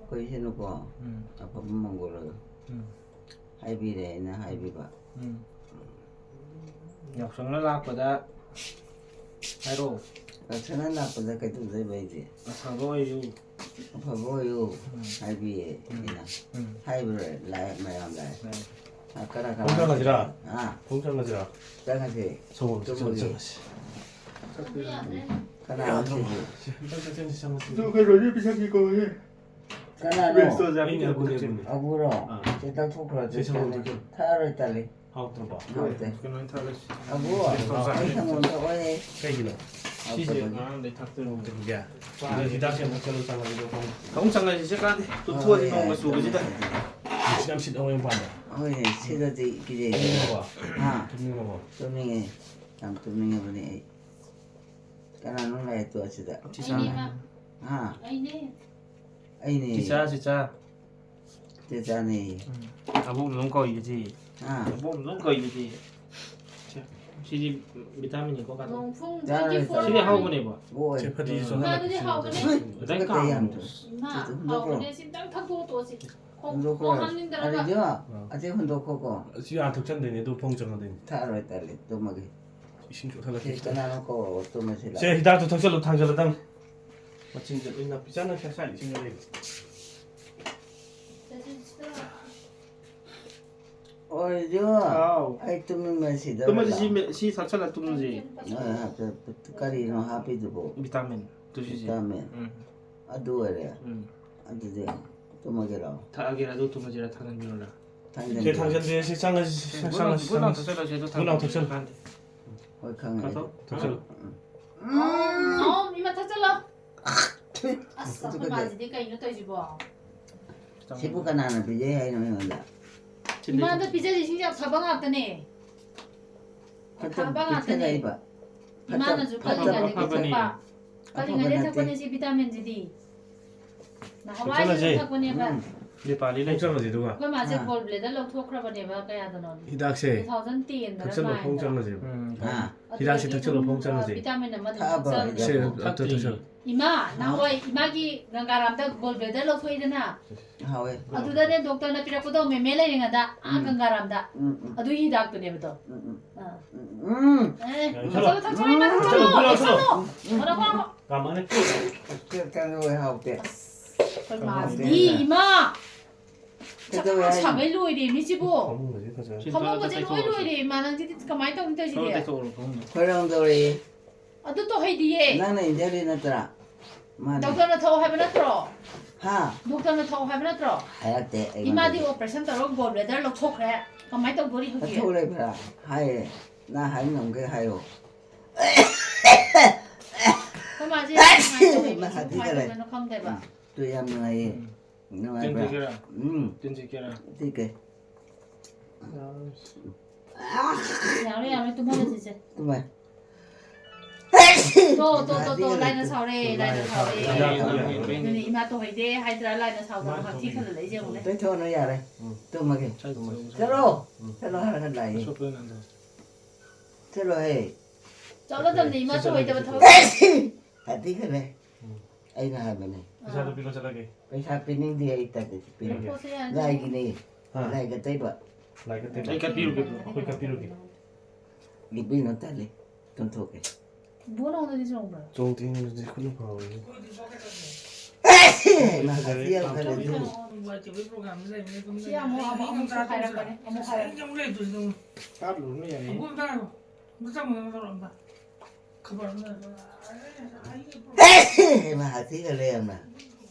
ꯑꯩꯈꯣꯏ ꯏꯆꯦꯅꯨꯀꯣ꯫ ꯎꯝ꯫ ꯑꯐꯕ ꯃꯪꯒꯣꯜ ꯑꯣꯏꯌꯣ꯫ ꯎꯝ꯫ ꯍꯥꯏꯕꯤꯔꯦ ꯑꯩꯅ ꯍꯥꯏꯕꯤꯕ꯫ ꯎꯝ꯫ ꯌꯥꯎꯁꯪꯅ ꯂꯥꯛꯄꯗ ꯍꯥꯏꯔꯛꯑꯣ꯫ ꯌꯥꯎꯁꯪꯅ ꯂꯥꯛꯄꯗ ꯀꯩꯗꯧꯗꯣꯏꯕ ꯑꯩꯗꯤ? ꯑꯐꯕ ꯑꯣꯏꯌꯨ꯫ ꯑꯐꯕ ꯑꯣꯏꯌꯨ ꯎꯝ꯫ ꯍꯥꯏꯕꯤꯌꯦ ꯎꯝ꯫ ꯑꯩꯅ꯫ ꯎꯝ꯫ ꯍꯥꯏꯕ꯭ꯔꯣ ꯂꯥꯏ ꯃꯌꯥꯝ ꯂꯥꯏ꯫ ꯎꯝ꯫ ꯑ, ꯀꯅꯥ ꯀꯅꯥ? ꯈꯣꯡ ꯆꯪꯉꯁꯤꯔꯥ? ꯑꯥ, ꯈꯣꯡ ꯆꯪꯉꯁꯤꯔꯥ? ꯆꯪꯉꯁꯤ꯫ ꯁꯣꯝ ꯆꯪꯉꯁꯤ꯫ ꯆꯪꯉꯁꯤ꯫ ꯀꯅꯥꯅꯣ ꯁꯤꯕꯨ? ꯆꯪꯁꯤ, ꯆꯪꯁꯤ, ꯆꯪꯁꯤ꯫ ꯀꯅꯥꯅꯣ? ꯑꯩꯅꯦ, ꯑꯕꯨꯅꯦ, ꯑꯕꯨꯅꯦ꯫ ꯑꯕꯨꯔꯣ? ꯑꯥ꯫ ꯁꯤ ꯂꯧꯊꯣꯛꯈ꯭ꯔꯣ, ꯁꯤ ꯁꯪꯒꯣꯝ ꯊꯛꯀꯦ꯫ ꯊꯛꯑꯔꯣꯏ ꯇꯜꯂꯤ꯫ ꯍꯥꯎꯇ꯭ꯔꯕꯣ? ꯍꯥꯎꯇꯦ꯫ ꯀꯩꯅꯣ ꯑꯣꯏꯅ ꯊꯛꯑꯁꯤ꯫ ꯑꯕꯨ, ꯑꯩ ꯁꯪꯒꯣꯝ ꯊꯛꯑꯣꯏꯌꯦ꯫ ꯀꯩꯒꯤꯅꯣ? ꯁꯤꯁꯦ ꯍꯥꯎꯇꯕꯒꯤ꯫ ꯉꯔꯥꯡꯗꯩ ꯊꯛꯇꯣꯏꯅꯦ꯫ ꯊꯛꯀꯦ? ꯑꯗꯨ ꯍꯤꯗꯥꯛꯁꯦ ꯑꯃꯨꯛ ꯆꯠꯂ ꯆꯥꯟꯅꯕꯗꯣ ꯈꯪꯉꯦ꯫ ꯊꯛꯎ ꯆꯪꯉꯁꯤ ꯁꯦ ꯀꯥꯟꯗꯦ꯫ ꯇꯨꯝꯊꯣꯛꯑꯁꯤ ꯅꯣꯡꯒ ꯆꯨꯕꯁꯤꯗ꯫ ꯅꯨꯡꯁꯤꯠ ꯌꯥꯝ ꯁꯤꯠꯍꯧꯋꯦ ꯃꯄꯥꯟꯗ꯫ ꯍꯣꯏꯅꯦ, ꯁꯤꯗꯗꯤ ꯀꯤꯖꯩ꯫ ꯇꯨꯝꯅꯤꯡꯉꯕꯣ? ꯍꯥ? ꯇꯨꯝꯅꯤꯡꯉꯕꯣ? ꯇꯨꯝꯅꯤꯡꯉꯦ꯫ ꯌꯥꯝ ꯇꯨꯝꯅꯤꯡꯉꯕꯅꯦ ꯑꯩ꯫ ꯀꯅꯥꯅꯣ ꯂꯥꯛꯏꯗꯣ ꯑꯁꯤꯗ? ꯆꯤꯆꯥꯅꯦ꯫ ꯑꯩꯅꯦ, ꯏꯃꯥ꯫ ꯍꯥ? ꯑꯩꯅꯦ꯫ ꯑꯩꯅꯦ꯫ ꯆꯤꯆꯥ, ꯆꯤꯆꯥ꯫ ꯆꯤꯆꯥꯅꯦ꯫ ꯎꯝ꯫ ꯑꯕꯣꯛꯅ ꯑꯗꯨꯝ ꯀꯧꯏꯗꯨꯗꯤ꯫ ꯍꯥ? ꯑꯕꯣꯛꯅ ꯑꯗꯨꯝ ꯀꯧꯏꯗꯨꯗꯤ꯫ ꯁꯦ, ꯁꯤꯗꯤ vitaminꯅꯤꯀꯣ, ꯀꯥꯗꯣ꯫ ꯅꯣꯡꯐꯨꯡ ꯆꯥꯔꯣꯏ, twenty four꯫ ꯆꯥꯔꯣꯏ꯫ ꯁꯤꯗꯤ ꯍꯥꯎꯕꯅꯦꯕ꯫ ꯑꯣꯏ꯫ ꯆꯦ ꯐꯗꯤꯁꯨ ꯎꯝ꯫ ꯆꯥꯅꯕ ꯏꯃꯥꯗꯨꯗꯤ ꯄꯤꯁꯤꯟꯕ ꯍꯥꯎꯕꯅꯦ꯫ ꯆꯠꯂꯦ꯫ ꯈꯤꯇꯪ ꯇꯨꯀꯠꯆꯩ ꯌꯥꯝ ꯊꯥꯎ꯫ ꯊꯨꯅ꯫ ꯏꯃꯥ, ꯆꯤꯆꯨ ꯍꯨꯟꯗꯣꯛꯈ꯭ꯔꯣ꯫ ꯍꯥꯎꯕꯅꯦ꯫ ꯁꯤ ꯑꯝꯇꯪ ꯊꯛꯇꯣꯛꯑꯣ ꯇꯣꯛꯑꯣ ꯁꯤ꯫ ꯈꯣꯡ, ꯍꯨꯟꯗꯣꯛꯈ꯭ꯔꯣ꯫ ꯈꯣꯡ ꯍꯥꯝꯅꯤꯡꯗꯔꯒ꯫ ꯑꯔꯤꯖꯣ, ꯑꯥ꯫ ꯑꯁꯤ ꯍꯨꯟꯗꯣꯛꯈꯣꯀꯣ꯫ ꯑꯁꯤ ꯑꯥ ꯊꯣꯛꯆꯟꯗꯣꯏꯅꯦ, ꯑꯗꯨ ꯐꯃꯨꯡ ꯆꯪꯉꯗꯣꯏꯅꯦ꯫ ꯊꯛꯑꯔꯣꯏ, ꯇꯜꯂꯦ, ꯇꯨꯝꯃꯒꯦ꯫ ꯏꯁꯤꯡ ꯆꯣꯠꯍꯜꯂꯛꯀꯦ ꯁꯤ ꯈꯤꯇꯪ꯫ ꯀꯅꯥꯅꯣ ꯀꯧꯔꯣ, ꯇꯨꯝꯃꯁꯤ ꯂꯥꯛꯑꯣ꯫ ꯁꯦ, ꯍꯤꯗꯥꯛꯇꯣ ꯊꯛꯆꯜꯂꯣ, ꯊꯥꯡꯖꯜꯂꯗꯝ꯫ ꯃꯆꯤꯟꯁꯦ ꯂꯣꯏ ꯅꯥꯄꯤ ꯆꯥꯅ ꯁꯥꯏ ꯁꯥꯏ ꯏꯁꯤꯡ ꯂꯩ꯫ ꯑꯣꯏꯔꯁꯨ ꯍꯥꯎ꯫ ꯑꯩ ꯇꯨꯝꯅꯤꯡꯕ ꯁꯤꯗꯧꯔꯦ ꯇꯨꯝꯃꯁꯤ, ꯁꯤ ꯂꯥꯛꯑꯣ꯫ ꯃꯦ-, ꯁꯤ ꯊꯛꯆꯜꯂ ꯇꯨꯝꯃꯁꯤ꯫ ꯑ, ꯀꯔꯤꯅꯣ ꯍꯥꯞꯄꯤꯗꯨꯕꯣ? Vitamin꯫ ꯇꯨ ꯁꯤꯁꯦ꯫ Vitamin꯫ ꯎꯝ꯫ ꯑꯗꯨ ꯑꯣꯏꯔꯦ꯫ ꯎꯝ꯫ ꯑꯗꯨꯗꯤ ꯇꯨꯝꯃꯒꯦꯔꯣ? ꯊꯛꯑꯒꯦꯔꯥ, ꯑꯗꯨ ꯇꯨꯝꯃꯁꯤꯔꯥ, ꯊꯥꯡꯖꯤꯟꯕꯤꯔꯣꯅ? ꯁꯦ, ꯊꯥꯡꯖꯟꯕꯤꯔꯣ꯫ ꯊꯥꯡꯖꯟꯕꯤꯔꯁꯤ, ꯆꯪꯉꯁꯤ, ꯁꯦ, ꯆꯪꯉꯁꯤ, ꯒꯨꯠ ꯅꯥꯏꯠ ꯆꯪꯉꯁꯤ꯫ ꯊꯛꯆꯜꯂꯁꯤ, ꯑꯗꯨ ꯒꯨꯠ ꯅꯥꯏꯠ ꯊꯝꯃꯁꯤ꯫ ꯊꯛꯆꯜꯂꯣ꯫ ꯀꯥꯟꯗꯦ꯫ ꯍꯣꯏ, ꯈꯪꯉꯦ ꯀꯥꯊꯣꯛ꯫ ꯑꯩꯁꯨ꯫ ꯊꯛꯆꯜꯂꯣ꯫ ꯎꯝ꯫ ꯑꯣ, ꯏꯃꯥ ꯊꯛꯆꯜꯂꯣ꯫ ꯑꯁ, ꯑꯩꯈꯣꯏ ꯃꯥꯁꯤꯗꯤ ꯀꯩꯅꯣ ꯇꯧꯔꯤꯁꯤꯕꯣ? ꯁꯤꯕꯨ ꯀꯅꯥꯅ ꯄꯤꯖꯩ ꯍꯥꯏꯅꯣ ꯑꯩꯉꯣꯟꯗ? ꯏꯃꯥꯗ ꯄꯤꯖꯔꯤꯁꯤꯡꯁꯦ ꯑꯐꯕ ꯉꯥꯛꯇꯅꯦ꯫ ꯐꯠꯇ-, ꯑꯐꯕ ꯉꯥꯛꯇꯅꯦ꯫ ꯄꯤꯊꯔꯛꯏꯕ꯫ ꯐꯠꯇ-, ꯏꯃꯥꯅꯁꯨ ꯐꯠꯇꯕ ꯀꯜꯂꯤꯉꯩꯗꯒꯤ ꯑꯐꯕꯅꯤ꯫ ꯊꯛꯄ꯫ ꯀꯜꯂꯤꯉꯩꯗꯒꯤ ꯑꯐꯕ ꯊꯛꯄꯅꯦ ꯅꯠꯇꯦ꯫ ꯁꯤ vitaminꯁꯤꯗꯤ꯫ ꯅꯍꯥꯟꯋꯥꯏꯗꯒꯤ ꯊꯛꯆꯜꯂꯁꯦ꯫ ꯊꯛꯄꯅꯦꯕ꯫ ꯎꯝ꯫ ꯅꯦꯄꯥꯂꯤ ꯂꯩ꯫ ꯊꯛꯆꯜꯂꯁꯦ ꯑꯗꯨꯒ꯫ ꯑꯩꯈꯣꯏ ꯃꯥꯁꯦ ꯑꯥ꯫ Gallbladder ꯂꯧꯊꯣꯛꯈ꯭ꯔꯕꯅꯦꯕ, ꯀꯌꯥꯗꯅꯣ? ꯍꯤꯗꯥꯛꯁꯦ꯫ Two thousand tenꯗꯔ ꯊꯛꯆꯜꯂꯣ, ꯐꯃꯨꯡ ꯅꯥꯏꯟꯗꯔ꯫ ꯆꯪꯉꯁꯦꯕ꯫ ꯎꯝ꯫ ꯑꯥ꯫ ꯍꯤꯗꯥꯛꯁꯦ ꯑꯗꯨꯗꯒꯤ ꯊꯛꯆꯜꯂꯣ, ꯑꯗꯨꯝ, ꯐꯃꯨꯡ ꯆꯪꯉꯁꯦ꯫ Vitamin ꯑꯃ ꯑꯗꯨꯝ ꯊꯛꯑꯕ ꯊꯛꯆꯜꯂꯦ꯫ ꯍꯧꯖꯤꯛ? ꯁꯦ, ꯑꯝꯇ ꯊꯛꯆꯜꯂꯣ꯫ ꯏꯃꯥ, ꯅꯍꯥꯟꯋꯥꯏ ꯏꯃꯥꯒꯤ ꯒꯪꯒꯥꯔꯥꯝꯗ Gallbladder ꯂꯧꯊꯣꯛꯏꯗꯅ? ꯍꯥꯎꯋꯦ꯫ ꯑꯗꯨꯗꯅꯦ ꯗꯣꯛꯇꯔꯅ ꯄꯤꯔꯛꯄꯗꯣ, ꯃꯦꯃꯦ ꯂꯩꯔꯤꯉꯩꯗ, ꯑꯥ, ꯎꯝ꯫ ꯒꯪꯒꯥꯔꯥꯝꯗ꯫ ꯎꯝ, ꯎꯝ꯫ ꯑꯗꯨꯒꯤ ꯍꯤꯗꯥꯛꯇꯨꯅꯦꯕꯗꯣ꯫ ꯎꯝ, ꯎꯝ꯫ ꯑꯥ꯫ ꯎꯝ, ꯎꯝ꯫ ꯑꯦ, ꯌꯥꯝ ꯊꯛꯆꯜꯂꯣ, ꯊꯛꯆꯜꯂꯣ, ꯏꯃꯥ, ꯊꯛꯆꯜꯂꯣ, ꯊꯛꯆꯜꯂꯣ, ꯊꯛꯆꯜꯂꯣ꯫ ꯊꯛꯆꯜꯂꯣ꯫ ꯉꯥꯏꯈꯣ, ꯉꯥꯏꯈꯣ꯫ ꯀꯥꯃꯅꯦ꯫ ꯀꯩꯗꯧꯋꯦ ꯍꯥꯎꯇꯦ? ꯑꯁ, ꯑꯩꯈꯣꯏ ꯃꯥꯁꯤꯗꯤ, ꯏꯃꯥ! ꯀꯩꯗꯧꯋꯦ ꯆꯥꯛꯈꯥꯎ ꯍꯥꯏꯅꯣ? ꯁꯥꯒꯩ ꯂꯣꯏꯔꯦ, ꯃꯤꯁꯤꯕꯣ꯫ ꯐꯃꯨꯡꯒꯁꯦ ꯐꯖꯔꯦ꯫ ꯐꯃꯨꯡꯒꯁꯦ ꯂꯣꯏ ꯂꯣꯏꯔꯦ, ꯏꯃꯥ, ꯅꯪꯁꯤꯗꯤ ꯀꯃꯥꯏꯅ ꯇꯧꯅꯤ ꯇꯧꯔꯤꯁꯤꯗꯤ? ꯁꯣꯝꯗ ꯇꯩꯊꯣꯛꯎꯔꯣ, ꯐꯃꯨꯡꯗ꯫ ꯈꯣꯏꯔꯥꯡꯗꯧꯔꯦ꯫ ꯑꯗꯨ ꯇꯧꯍꯩꯗꯤꯌꯦ꯫ ꯅꯪꯅ ꯏꯟꯖꯔꯤ ꯅꯠꯇ꯭ꯔꯥ? ꯃꯥꯅꯦ꯫ ꯗꯣꯛꯇꯔꯅ ꯊꯛꯑꯣ ꯍꯥꯏꯕ ꯅꯠꯇ꯭ꯔꯣ? ꯍꯥ? ꯗꯣꯛꯇꯔꯅ ꯊꯛꯑꯣ ꯍꯥꯏꯕ ꯅꯠꯇ꯭ꯔꯣ? ꯍꯥꯏꯔꯛꯇꯦ ꯑꯩꯉꯣꯟꯗꯗꯤ꯫ ꯏꯃꯥꯗꯤ operation ꯇꯧꯔꯒ gallbladder ꯂꯧꯊꯣꯛꯈ꯭ꯔꯦ꯫ ꯀꯃꯥꯏꯅ ꯇꯧꯗꯣꯔꯤ ꯍꯧꯖꯤꯛ? ꯂꯧꯊꯣꯛꯎꯔꯦ ꯈꯔ꯫ ꯍꯥꯏꯌꯦ꯫ ꯅꯪ ꯍꯥꯏ ꯉꯝꯒꯦ ꯍꯥꯏꯌꯣ꯫ ꯑꯩꯈꯣꯏ ꯃꯥꯁꯦ ꯅꯨꯡꯉꯥꯏꯇꯕꯅꯦ, ꯃꯥ ꯍꯥꯊꯤ ꯈꯔ ꯂꯩ꯫ ꯀꯃꯥꯏꯅ ꯇꯧꯗꯣꯏꯅꯣ ꯈꯪꯗꯦꯕ꯫ ꯎꯝ꯫ ꯇꯨ ꯌꯥꯝ ꯅꯨꯡꯉꯥꯏꯌꯦ꯫ ꯎꯝ꯫ ꯅꯨꯡꯉꯥꯏꯕ꯭ꯔꯥ? ꯇꯤꯟ ꯊꯤꯀꯦꯔꯥ? ꯎꯝ꯫ ꯇꯤꯟ ꯊꯤꯀꯦꯔꯥ? ꯇꯤꯛꯀꯦ꯫ ꯌꯥꯔꯦ꯫ ꯌꯥꯔꯣꯏ, ꯌꯥꯔꯣꯏ, ꯇꯨꯝꯍꯜꯂꯁꯤꯁꯦ꯫ ꯇꯨꯝꯃꯦ꯫ ꯇꯣ, ꯇꯣ, ꯇꯣ, ꯇꯣ, ꯂꯥꯏꯅ ꯁꯥꯎꯔꯦ, ꯂꯥꯏꯅ ꯁꯥꯎꯔꯦ꯫ ꯂꯥꯏꯅ ꯁꯥꯎꯔꯦ꯫ ꯑꯗꯨꯅꯤ, ꯏꯃꯥ ꯇꯧꯍꯩꯗꯦ ꯍꯥꯏꯗ꯭ꯔꯥ, ꯂꯥꯏꯅ ꯁꯥꯎꯗꯅ ꯍꯛꯊꯤ ꯈꯜꯂ ꯂꯩꯁꯦ ꯌꯦꯡꯉꯨꯅꯦ꯫ ꯇꯩꯊꯣꯛꯑꯅꯨ, ꯌꯥꯔꯦ꯫ ꯎꯝ꯫ ꯇꯨꯝꯃꯒꯦ꯫ ꯆꯠꯂꯣ꯫ ꯆꯠꯂꯣ ꯍꯥꯏꯔꯒ ꯂꯥꯛꯏ꯫ ꯆꯠꯂꯣ ꯍꯦ꯫ ꯆꯠꯂꯣꯗꯝꯅꯤ, ꯏꯃꯥ ꯇꯧꯍꯩꯗꯕ ꯊꯕꯛ꯫ ꯍꯛꯊꯤ ꯈꯜꯂꯦ꯫ ꯎꯝ꯫ ꯑꯩꯅ ꯍꯥꯏꯕꯅꯦ꯫ ꯄꯩꯁꯥꯗꯣ ꯄꯤꯔꯣ ꯆꯠꯂꯒꯦ꯫ ꯄꯩꯁꯥ ꯄꯤꯅꯤꯡꯗꯦ ꯑꯩ ꯇꯜꯂꯦ꯫ ꯄꯤꯔꯣꯏ꯫ ꯄꯣꯠꯁꯦ ꯌꯥꯔꯦ꯫ ꯂꯥꯏꯒꯤꯅꯦ꯫ ꯍꯥ? ꯂꯥꯏ ꯀꯠꯇꯩꯕ꯫ ꯂꯥꯏ ꯀꯠꯇꯩꯕ꯫ ꯑꯩ ꯀꯠꯄꯤꯔꯨꯒꯦ, ꯑꯩꯈꯣꯏ ꯀꯠꯄꯤꯔꯨꯒꯦ꯫ ꯂꯤꯄꯤꯅ ꯇꯜꯂꯦ꯫ ꯇꯣꯟꯊꯣꯛꯀꯦ꯫ ꯕꯣ ꯅꯉꯣꯟꯗꯗꯤ ꯆꯣꯡꯕ꯭ꯔꯥ? ꯆꯣꯡꯗꯦ, ꯑꯩꯉꯣꯟꯗꯗꯤ ꯈꯨꯠꯅ ꯐꯥꯎꯔꯦ꯫ ꯏꯃꯥ ꯍꯛꯊꯤ ꯌꯥꯝ ꯈꯜꯂꯦ ꯑꯗꯨ꯫ ꯁꯤ ꯑꯃꯨꯛ, ꯑꯃꯨꯛ, ꯑꯃꯨꯛꯁꯨ ꯍꯥꯏꯔꯛꯄꯅꯦ, ꯑꯃꯨꯛ ꯍꯥꯏꯔꯛꯄꯅꯦ꯫ ꯍꯥꯞꯂꯨꯔꯅꯨ ꯌꯥꯔꯦ꯫ ꯏꯃꯥ ꯍꯛꯊꯤ ꯈꯜꯂꯦ ꯌꯥꯝꯅ꯫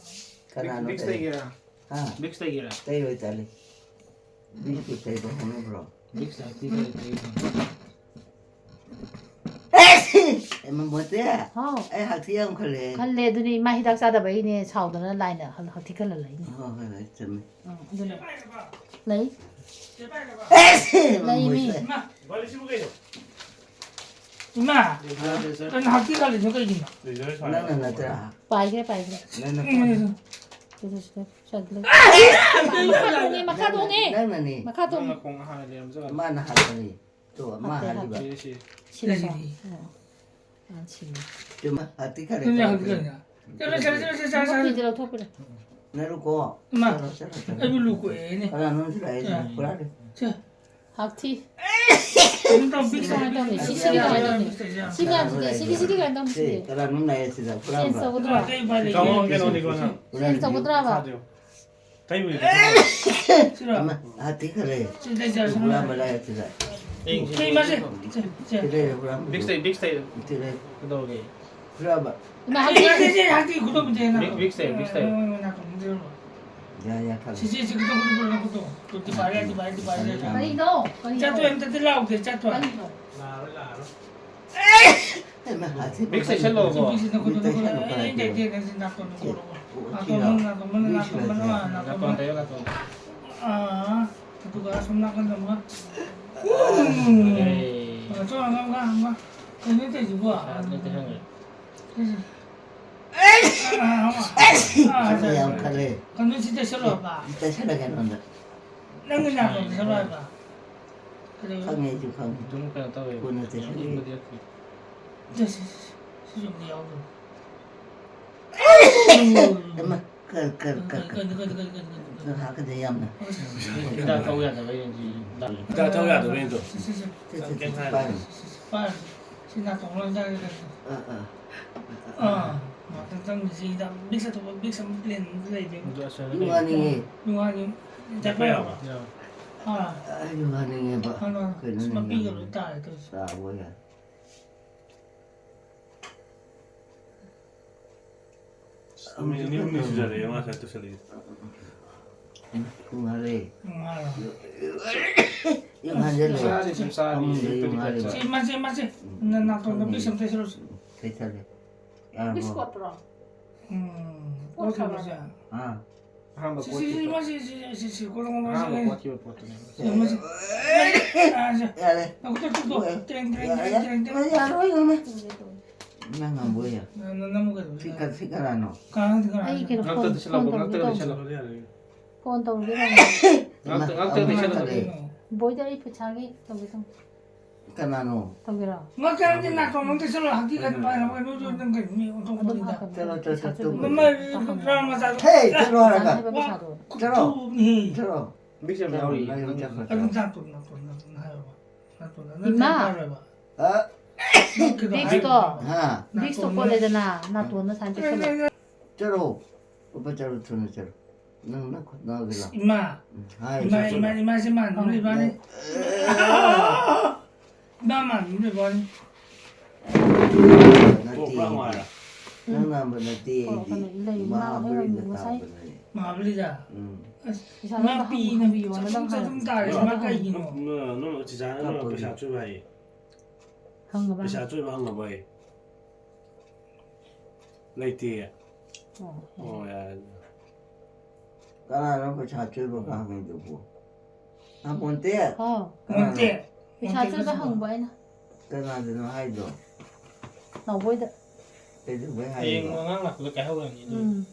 ꯀꯅꯥꯅꯣ ꯕꯤꯛꯁ ꯇꯩ-, ꯇꯩꯒꯦꯔꯥ? ꯍꯥ? ꯕꯤꯛꯁ ꯇꯩꯒꯦꯔꯥ? ꯇꯩꯔꯣꯏ ꯇꯜꯂꯤ꯫ ꯕꯤꯛꯁ ꯇꯩꯕ ꯍꯧꯅꯕ꯭ꯔꯣ? ꯕꯤꯛꯁ ꯍꯛꯊꯤ ꯈꯜꯂꯦ ꯇꯩꯒꯦꯔꯥ? ꯑꯦ, ꯃꯃꯣꯇꯦ꯫ ꯍꯥꯎ꯫ ꯑꯩ ꯍꯛꯊꯤ ꯌꯥꯝ ꯈꯜꯂꯦ꯫ ꯈꯜꯂꯦ, ꯑꯗꯨꯅꯤ ꯏꯃꯥ ꯍꯤꯗꯥꯛ ꯆꯥꯗꯕꯩꯅꯦ, ꯁꯥꯎꯗꯅ ꯂꯥꯏꯅ ꯍꯛ-, ꯍꯛꯊꯤ ꯈꯜꯂ ꯂꯩꯅꯦ꯫ ꯍꯣꯏ, ꯍꯣꯏ, ꯍꯣꯏ, ꯆꯨꯝꯃꯤ꯫ ꯑ, ꯑꯗꯨꯅ ꯂꯩ꯫ ꯑꯦ, ꯂꯩ ꯃꯤ꯫ ꯃꯃꯣꯇꯦ꯫ ꯏꯃꯥ, ꯅꯪ ꯍꯛꯊꯤ ꯈꯜꯂꯤꯗꯣ ꯀꯩꯒꯤꯅꯣ? ꯅꯪꯅ ꯅꯠꯇ꯭ꯔꯥ? ꯄꯥꯏꯈ꯭ꯔꯦ, ꯄꯥꯏꯈ꯭ꯔꯦ꯫ ꯅꯪꯅ ꯎꯝ꯫ ꯁꯤꯗ, ꯁꯤꯗ, ꯁꯤꯗ ꯂꯩ꯫ ꯃꯈꯥ ꯇꯣꯡꯉꯦ, ꯃꯈꯥ ꯇꯣꯡꯉꯦ꯫ ꯅꯪꯅꯅꯦ꯫ ꯃꯈꯥ ꯇꯣꯡꯉꯦ꯫ ꯅꯪꯅ ꯈꯣꯡ ꯍꯥꯟꯅ ꯂꯩꯔꯝꯖꯔꯣ꯫ ꯃꯥꯅ ꯍꯥꯠꯄꯅꯤ꯫ ꯇꯣ, ꯃꯥ ꯍꯥꯠꯇꯦ, ꯍꯥꯠꯂꯤꯕ꯫ ꯍꯥꯠꯇꯦ꯫ ꯁꯤ, ꯁꯤ꯫ ꯁꯤꯜꯂꯣ꯫ ꯁꯤꯗꯤ꯫ ꯑ, ꯑ, ꯁꯤꯜꯂꯣ꯫ ꯆꯨꯝꯃ, ꯍꯥꯠꯇꯤ ꯈꯜꯂꯦ꯫ ꯅꯪꯅ ꯍꯥꯠꯇꯤ ꯈꯜꯂꯦ꯫ ꯆꯠꯂꯣ, ꯆꯠꯂꯣ, ꯆꯠꯂꯣ, ꯆꯠꯂꯣ, ꯆꯠꯂꯣ꯫ ꯈꯣꯡꯎꯞꯁꯤꯡꯁꯦ ꯂꯧꯊꯣꯛꯄꯤꯔꯣ꯫ ꯅꯔꯨꯀꯣ꯫ ꯏꯃꯥ, ꯆꯠꯂꯣ, ꯆꯠꯂꯣ, ꯆꯠꯂꯣ꯫ ꯑꯩꯕꯨ ꯂꯨ ꯀꯣꯛꯑꯦꯅꯦ꯫ ꯀꯅꯥꯅꯣ ꯁꯤ ꯂꯥꯛꯏꯁꯦ? ꯁꯦ꯫ ꯍꯨꯔꯥꯟꯂꯦ꯫ ꯁꯦ꯫ ꯍꯥꯛꯊꯤ꯫ ꯀꯩꯅꯣ ꯇꯧ, ꯕꯤꯛꯁ ꯀꯃꯥꯏꯅ ꯇꯧꯅꯤ? ꯁꯤ, ꯁꯤ ꯀꯃꯥꯏꯅ ꯇꯧꯅꯤ? ꯁꯤ ꯃꯌꯥꯝꯁꯤꯗꯤ, ꯁꯤꯗꯤ, ꯁꯤꯗꯤ ꯀꯃꯥꯏꯅ ꯇꯧꯅꯤ? ꯁꯤ ꯁꯤꯗꯤ? ꯀꯅꯥꯅꯣꯝ ꯂꯥꯛꯑꯦ ꯁꯤꯗ, ꯆꯦꯟꯖ ꯍꯨꯔꯥꯟꯕ꯫ ꯇꯧꯒꯗ꯭ꯔꯣ? ꯀꯩ ꯎꯄꯥꯏ ꯂꯩꯒꯦ? ꯆꯥꯎꯕ ꯀꯩꯅꯣꯅꯤꯀꯣ ꯅꯪ꯫ ꯆꯦꯟꯖ ꯇꯧꯒꯗ꯭ꯔꯕ? ꯁꯤꯔꯣ? ꯑꯃ, ꯍꯥꯛꯊꯤ ꯈꯜꯂꯦ꯫ ꯁꯤ ꯂꯩꯖꯔꯁꯅꯨ꯫ ꯍꯨꯔꯥꯟꯕ ꯂꯥꯛꯑꯦ ꯁꯤꯗ꯫ ꯁꯤ ꯃꯥꯁꯦ꯫ ꯁꯦ, ꯁꯦ꯫ ꯁꯤ ꯂꯩꯔꯦ ꯍꯨꯔꯥꯟꯕ꯫ ꯕꯤꯛꯁ ꯇꯩ, ꯕꯤꯛꯁ ꯇꯩ꯫ ꯁꯤ ꯂꯩꯔꯦ꯫ ꯀꯩꯗꯧꯔꯒꯦ? ꯍꯨꯔꯥꯟꯕ꯫ ꯏꯃꯥ, ꯁꯦ, ꯍꯥꯛꯊꯤ꯫ ꯁꯦ, ꯁꯦ, ꯍꯥꯛꯊꯤ ꯈꯨꯗꯣꯝ ꯇꯩ ꯅꯪ꯫ ꯕꯤꯛ-, ꯕꯤꯛꯁ ꯇꯩ, ꯕꯤꯛꯁ ꯇꯩ꯫ ꯅꯪ, ꯅꯪ, ꯅꯪ ꯅꯥꯇꯣꯟ ꯇꯩꯔꯣ꯫ ꯌꯥ, ꯌꯥ, ꯈꯜꯂꯦ꯫ ꯁꯤ, ꯁꯤ, ꯁꯤ, ꯈꯨꯗꯣꯝ, ꯈꯨꯗꯣꯝ, ꯈꯨꯗꯣꯝ, ꯈꯨꯗꯣꯝ꯫ ꯇꯨ, ꯇꯤꯄꯥꯔꯦ, ꯇꯤꯄꯥꯔꯦ, ꯇꯤꯄꯥꯔꯦ꯫ ꯀꯔꯤꯅꯣ? ꯀꯔꯤꯅꯣ? ꯆꯠꯇꯣꯏ ꯑꯝꯇꯗꯤ ꯂꯥꯎꯗꯦ, ꯆꯠꯇꯣꯏ꯫ ꯀꯔꯤꯅꯣ? ꯂꯥꯛꯑꯔꯣꯏ, ꯂꯥꯛꯑꯔꯣꯏ꯫ ꯍꯩꯃꯥ, ꯍꯥꯛꯊꯤ ꯕꯤꯛꯁ ꯇꯩꯁꯜꯂꯣꯕꯣ꯫ ꯕꯤꯛꯁ ꯇꯩꯁꯜꯂꯣ, ꯑꯩ, ꯑꯩ ꯀꯔꯥꯏꯗꯩꯅꯣ? ꯇꯩꯗꯦ, ꯅꯪꯁꯤ ꯅꯥꯇꯣꯟꯗꯣ ꯁꯤ, ꯀꯣꯠꯂꯣ꯫ ꯑꯣ, ꯅꯥꯇꯣꯟ, ꯁꯤꯔꯣ? ꯅꯥꯇꯣꯟ, ꯅꯥꯇꯣꯟ, ꯕꯤꯛꯁ ꯅꯥꯇꯣꯟ, ꯂꯩꯇꯦ꯫ ꯅꯥꯇꯣꯟ꯫ ꯅꯥꯇꯣꯟ ꯇꯩꯌꯣ, ꯅꯥꯇꯣꯟ꯫ ꯑꯥ, ꯑꯗꯨꯒ ꯑꯁꯣꯝ ꯅꯥꯀꯟꯗ ꯑꯃ ꯑꯦ꯫ ꯆꯣ, ꯉꯥꯡ, ꯉꯥꯡ, ꯉꯥꯡ꯫ ꯀꯩꯅꯣ ꯇꯧꯏꯁꯤꯕꯣ? ꯄꯩꯁꯥ ꯂꯩꯇꯦ ꯈꯪꯗ꯭ꯔꯦ꯫ ꯁꯤ, ꯁꯤ꯫ ꯑꯥ, ꯑꯥ, ꯑꯥ, ꯑꯥ, ꯁꯤꯃ ꯌꯥꯝ ꯈꯜꯂꯦ꯫ ꯀꯩꯅꯣ ꯁꯤ ꯇꯩꯁꯜꯂꯣ ꯍꯥꯏꯕ꯫ ꯁꯤ ꯇꯩꯁꯜꯂꯒꯦ ꯅꯉꯣꯟꯗ꯫ ꯅꯪꯒꯤ ꯅꯥꯇꯣꯟ ꯇꯩꯁꯜꯂꯣ ꯍꯥꯏꯕ꯫ ꯀꯩꯗꯧꯕ? ꯈꯪꯉꯦ, ꯑꯩꯁꯨ ꯈꯪꯉꯦ꯫ ꯑꯗꯨꯝ ꯀꯩꯅꯣ ꯇꯧꯋꯦ꯫ ꯀꯣꯟꯅ ꯇꯩꯁꯜꯂꯒꯦ꯫ ꯏꯪꯕꯗꯤ ꯅꯠꯇꯦ꯫ ꯁꯤ, ꯁꯤ, ꯁꯤ, ꯁꯤꯁꯨ ꯑꯝꯇ ꯌꯥꯎꯗꯕ꯫ ꯏꯃꯥ, ꯀꯔ, ꯀꯔ, ꯀꯔ, ꯀꯔ꯫ ꯀꯔꯤ, ꯀꯔꯤ, ꯀꯔꯤ? ꯑꯗꯨ ꯍꯥꯀꯠꯆꯩ ꯌꯥꯝꯅ꯫ ꯍꯤꯗꯥꯛ ꯊꯛꯎ ꯌꯥꯗꯕꯩ ꯍꯤꯗꯥꯛ꯫ ꯍꯤꯗꯥꯛ ꯊꯛꯎ ꯌꯥꯗꯕꯩ ꯑꯗꯣ꯫ ꯁꯤ, ꯁꯤ, ꯁꯤ꯫ ꯁꯤ, ꯁꯤ, ꯁꯤ, ꯀꯩꯝ ꯍꯥꯏꯔꯣꯏ꯫ ꯄꯥꯏꯔꯣ꯫ ꯁꯤ, ꯁꯤ, ꯁꯤ꯫ ꯄꯥꯏꯔꯣ꯫ ꯁꯤ ꯅꯥꯇꯣꯟ ꯂꯣꯏ ꯆꯪꯉꯦ ꯀꯩꯅꯣ꯫ ꯑꯥ, ꯑꯥ꯫ ꯑꯥ, ꯉꯥꯛꯇꯪ ꯆꯪꯉꯦ꯫ ꯁꯤ ꯍꯤꯗꯥꯛ ꯕꯤꯛꯁ ꯑꯇꯣꯞꯄ ꯕꯤꯛꯁ ꯑꯃ ꯄ꯭ꯂꯦꯟ ꯑꯃ ꯂꯩꯕꯅꯦ꯫ ꯑꯗꯨ ꯑꯁ ꯌꯨꯡ ꯍꯥꯟꯅꯤꯡꯉꯦ꯫ ꯌꯨꯡ ꯍꯥꯟꯅꯤꯡ-, ꯌꯥꯄ ꯌꯥꯕ? ꯑꯥ꯫ ꯑꯩ ꯌꯨꯡ ꯍꯥꯟꯅꯤꯡꯉꯦꯕ꯫ ꯍꯥꯟꯅ ꯀꯩꯅꯣꯅꯦ ꯃꯄꯤꯒ ꯌꯥꯝꯅ ꯂꯣꯏ ꯇꯥꯔꯦ ꯇꯧꯔꯤꯁꯦ꯫ ꯆꯥꯕ ꯌꯥꯏ꯫ ꯅꯨꯃꯤꯠ ꯑꯅꯤ ꯑꯍꯨꯝꯅꯤ ꯁꯨꯖꯜꯂꯛꯑꯦ ꯃꯥ ꯁꯨꯃꯥꯏꯅ ꯇꯧꯁꯜꯂꯛꯏꯁꯦ꯫ ꯎꯝ, ꯄꯨꯡ ꯍꯥꯜꯂꯦ꯫ ꯄꯨꯡ ꯍꯥꯜꯂꯦ꯫ ꯌꯨꯡ ꯍꯥꯟꯖꯜꯂꯦ꯫ ꯆꯥꯔꯤ ꯑꯗꯨꯝ ꯆꯥꯔꯤ, ꯐꯃꯨꯡꯗ ꯑꯌꯨꯛꯇꯒꯤ ꯌꯨꯡ ꯍꯥꯜꯂꯦꯕ꯫ ꯆꯥꯔꯤ꯫ ꯁꯤ ꯃꯥꯁꯦ, ꯃꯥꯁꯦ꯫ ꯎꯝ, ꯅ-, ꯅꯥꯇꯣꯟꯗ ꯈꯪꯉꯦ꯫ ꯕꯤꯛꯁ ꯑꯝꯇ ꯁꯤꯜꯂꯨꯁꯤ꯫ ꯎꯝ, ꯀꯩꯊꯜꯂꯦ꯫ ꯌꯥꯔꯕꯣ? ꯕꯤꯛꯁ ꯀꯣꯠꯄ꯭ꯔꯣ? ꯎꯝ, ꯄꯣꯠ ꯀꯣꯠꯈ꯭ꯔꯕ? ꯁꯥꯕꯁꯦ꯫ ꯑꯥ꯫ ꯑꯍꯥꯟꯕ ꯁꯤ, ꯁꯤ, ꯁꯤ, ꯀꯣꯠꯈꯤꯕ꯫ ꯃꯁꯤ, ꯁꯤ, ꯁꯤ, ꯁꯤ, ꯀꯣꯠꯂꯣ, ꯀꯣꯠꯂꯣ, ꯑꯍꯥꯟꯕ ꯁꯤ꯫ ꯀꯣꯠꯈꯤꯕ ꯄꯣꯠꯇꯨꯅꯦꯕ꯫ ꯁꯤ, ꯃꯁꯤ꯫ ꯑꯥ, ꯁꯤ꯫ ꯌꯥꯔꯦ꯫ ꯅꯈꯨꯠꯇ ꯆꯨꯞꯄꯣ꯫ ꯇꯣꯛꯑꯦ꯫ ꯇ꯭ꯔꯦꯡ, ꯇ꯭ꯔꯦꯡ, ꯌꯥꯔꯦ, ꯇ꯭ꯔꯦꯡ, ꯌꯥꯔꯦ, ꯇ꯭ꯔꯦꯡ꯫ ꯌꯥꯔꯣꯏ, ꯌꯥꯔꯣꯏ꯫ ꯅꯪ ꯉꯝꯕ ꯑꯣꯏꯔꯦ꯫ ꯅ-, ꯅ-, ꯅꯃꯨꯛ ꯀꯩꯗꯧꯕ? ꯁꯤ ꯀ-, ꯁꯤ ꯀꯅꯥꯅꯣ? ꯀꯅꯥꯅꯣ, ꯀꯅꯥꯅꯣ? ꯑꯩ ꯀꯩꯅꯣ ꯉꯥꯛꯇ ꯐꯣꯟ, ꯇꯩꯁꯜꯂꯣ, ꯐꯣꯟ ꯇꯧꯔꯨꯒꯦ ꯉꯥꯛꯇ ꯇꯧꯕ꯫ ꯇꯩꯁꯜꯂꯣ꯫ ꯐꯣꯟ ꯇꯧꯔꯨꯒꯦ ꯇꯧꯕ꯫ ꯉꯥꯛꯇ, ꯉꯥꯛꯇ ꯏꯃꯥ, ꯇꯩꯁꯜꯂꯣ꯫ ꯏꯃꯥ, ꯏꯃꯥ꯫ ꯕꯣꯏꯗ ꯑꯩ ꯄꯩꯁꯥꯒꯤ ꯇꯧꯒꯦ ꯇꯧꯅꯤ꯫ ꯀꯅꯥꯅꯣ? ꯇꯧꯒꯦꯔꯣ? ꯉꯥꯛꯇꯪꯗꯤ ꯅꯥꯀꯣꯡ ꯑꯃ ꯇꯩꯁꯜꯂꯣ, ꯍꯥꯡꯆꯤꯠ ꯀꯥꯏꯗ ꯄꯥꯏꯔꯕ ꯀꯩꯅꯣ, ꯅꯪ ꯀꯩꯅꯣ ꯃꯤ ꯑꯣꯟꯊꯣꯛꯄꯅꯤꯗ꯫ ꯑꯗꯨꯝ ꯍꯥꯞꯄꯅꯤ꯫ ꯆꯠꯂꯣ, ꯆꯠꯂꯣ, ꯆꯠꯂꯣ꯫ ꯃꯃꯥꯏ ꯗ꯭ꯔꯥꯃ ꯃꯆꯥꯗꯣ꯫ ꯍꯦ, ꯆꯠꯂꯣ ꯍꯥꯏꯔꯒ꯫ ꯆꯥꯅꯕ ꯄꯩꯁꯥꯗꯣ꯫ ꯆꯠꯂꯣ꯫ ꯈꯨꯊꯨꯞꯅꯤ꯫ ꯆꯠꯂꯣ꯫ ꯕꯤꯛꯁ ꯌꯥꯝ ꯌꯥꯎꯔꯤ꯫ ꯅꯪ ꯆꯠꯈ꯭ꯔꯣ, ꯑꯗꯨꯝ ꯆꯠꯂꯣ꯫ ꯅꯥꯇꯣꯟ, ꯅꯥꯇꯣꯟ, ꯅꯥꯇꯣꯟ ꯍꯥꯏꯌꯣꯕ꯫ ꯅꯥꯇꯣꯟ, ꯅꯪ ꯏꯃꯥ! ꯀꯩꯝ ꯍꯥꯏꯔꯣꯏꯕ꯫ ꯑ? ꯅꯪ ꯀꯩꯅꯣ ꯕꯤꯛꯁꯇꯣ꯫ ꯍꯥꯏꯔꯣꯏꯕ꯫ ꯍꯥ? ꯕꯤꯛꯁꯇꯣ ꯅꯥꯇꯣꯟ ꯀꯣꯠꯂꯦꯗꯅ, ꯅꯥꯇꯣꯟꯗ ꯁꯨꯃꯥꯏꯅ ꯇꯩꯁꯜꯂꯣ꯫ ꯆꯠꯂꯣ꯫ ꯎꯕ ꯆꯠꯂꯣ, ꯊꯨꯅ ꯆꯠꯂꯣ꯫ ꯅꯪ ꯅꯈꯨꯠ ꯅꯥꯎꯗ ꯂꯥꯎ꯫ ꯏꯃꯥ꯫ ꯎꯝ, ꯍꯥꯏ, ꯏꯃꯥ, ꯆꯠꯂꯣ꯫ ꯏꯃꯥ, ꯏꯃꯥꯁꯦ ꯃꯥꯟꯕ ꯑꯃ ꯂꯩꯕꯅꯤ꯫ ꯏꯃꯥ ꯃꯥꯟꯕ ꯑꯃ ꯂꯩꯕꯅꯤ꯫ ꯅꯠꯇꯦ꯫ ꯀꯣꯛ ꯉꯥꯎꯔꯦ꯫ ꯅꯪ ꯃꯥꯟꯕ ꯅꯠꯇꯦ ꯑꯣ, ꯑꯩꯗꯤ꯫ ꯀꯩꯅꯣ, ꯂꯩ, ꯃꯥ-, ꯃꯍꯥꯕꯂꯤꯗ ꯉꯁꯥꯏ ꯇꯥꯕꯅꯦ꯫ ꯃꯍꯥꯕꯂꯤꯗ? ꯎꯝ꯫ ꯑꯁ, ꯄꯩꯁꯥꯗꯣ ꯏꯃꯥ ꯑꯝꯇ ꯄꯤꯅ ꯍꯪꯕꯤꯌꯣꯅ ꯅꯪ ꯆꯠꯊꯣꯛ ꯍꯥꯏꯔꯣ꯫ ꯆꯠꯊꯣꯛ ꯇꯥꯔꯦ, ꯏꯃꯥ ꯀꯩꯒꯤꯅꯣ? ꯅ-, ꯅ-, ꯆꯤꯆꯥꯅ ꯀꯞꯄꯒꯤ꯫ ꯄꯩꯁꯥ ꯆꯣꯏꯕ ꯍꯥꯏꯌꯦ꯫ ꯍꯪꯉꯕ? ꯄꯩꯁꯥ ꯆꯣꯏꯕ ꯍꯪꯉꯕ ꯑꯩ꯫ ꯂꯩꯇꯦꯌꯦ꯫ ꯑꯣ, ꯑꯣ, ꯌꯥꯔꯦ꯫ ꯀꯅꯥꯅꯣ ꯄꯩꯁꯥ ꯆꯣꯏꯕ ꯀꯥꯡꯉꯩꯗꯨꯕꯨ? ꯍꯥꯄꯣꯟꯇꯦ꯫ ꯍꯥꯎ꯫ ꯀꯅꯥꯅꯣ? ꯃꯣꯟꯇꯦ꯫ ꯄꯩꯁꯥ ꯃꯣꯟꯇꯦ ꯆꯣꯏꯕ ꯀꯁꯨꯕ꯫ ꯍꯪꯕ ꯑꯩꯅ꯫ ꯀꯅꯥꯗꯅꯣ ꯍꯥꯏꯗꯣ? ꯅꯥꯎꯕꯣꯏꯗ꯫ ꯀꯩꯗꯧꯕꯩ ꯍꯌꯦꯡ ꯍꯥꯏꯔꯤꯕ? ꯑꯉꯥꯡ ꯂꯥꯛꯄꯗ ꯀꯥꯏꯍꯧꯔꯅꯤ ꯑꯗꯨ꯫ ꯎꯝ꯫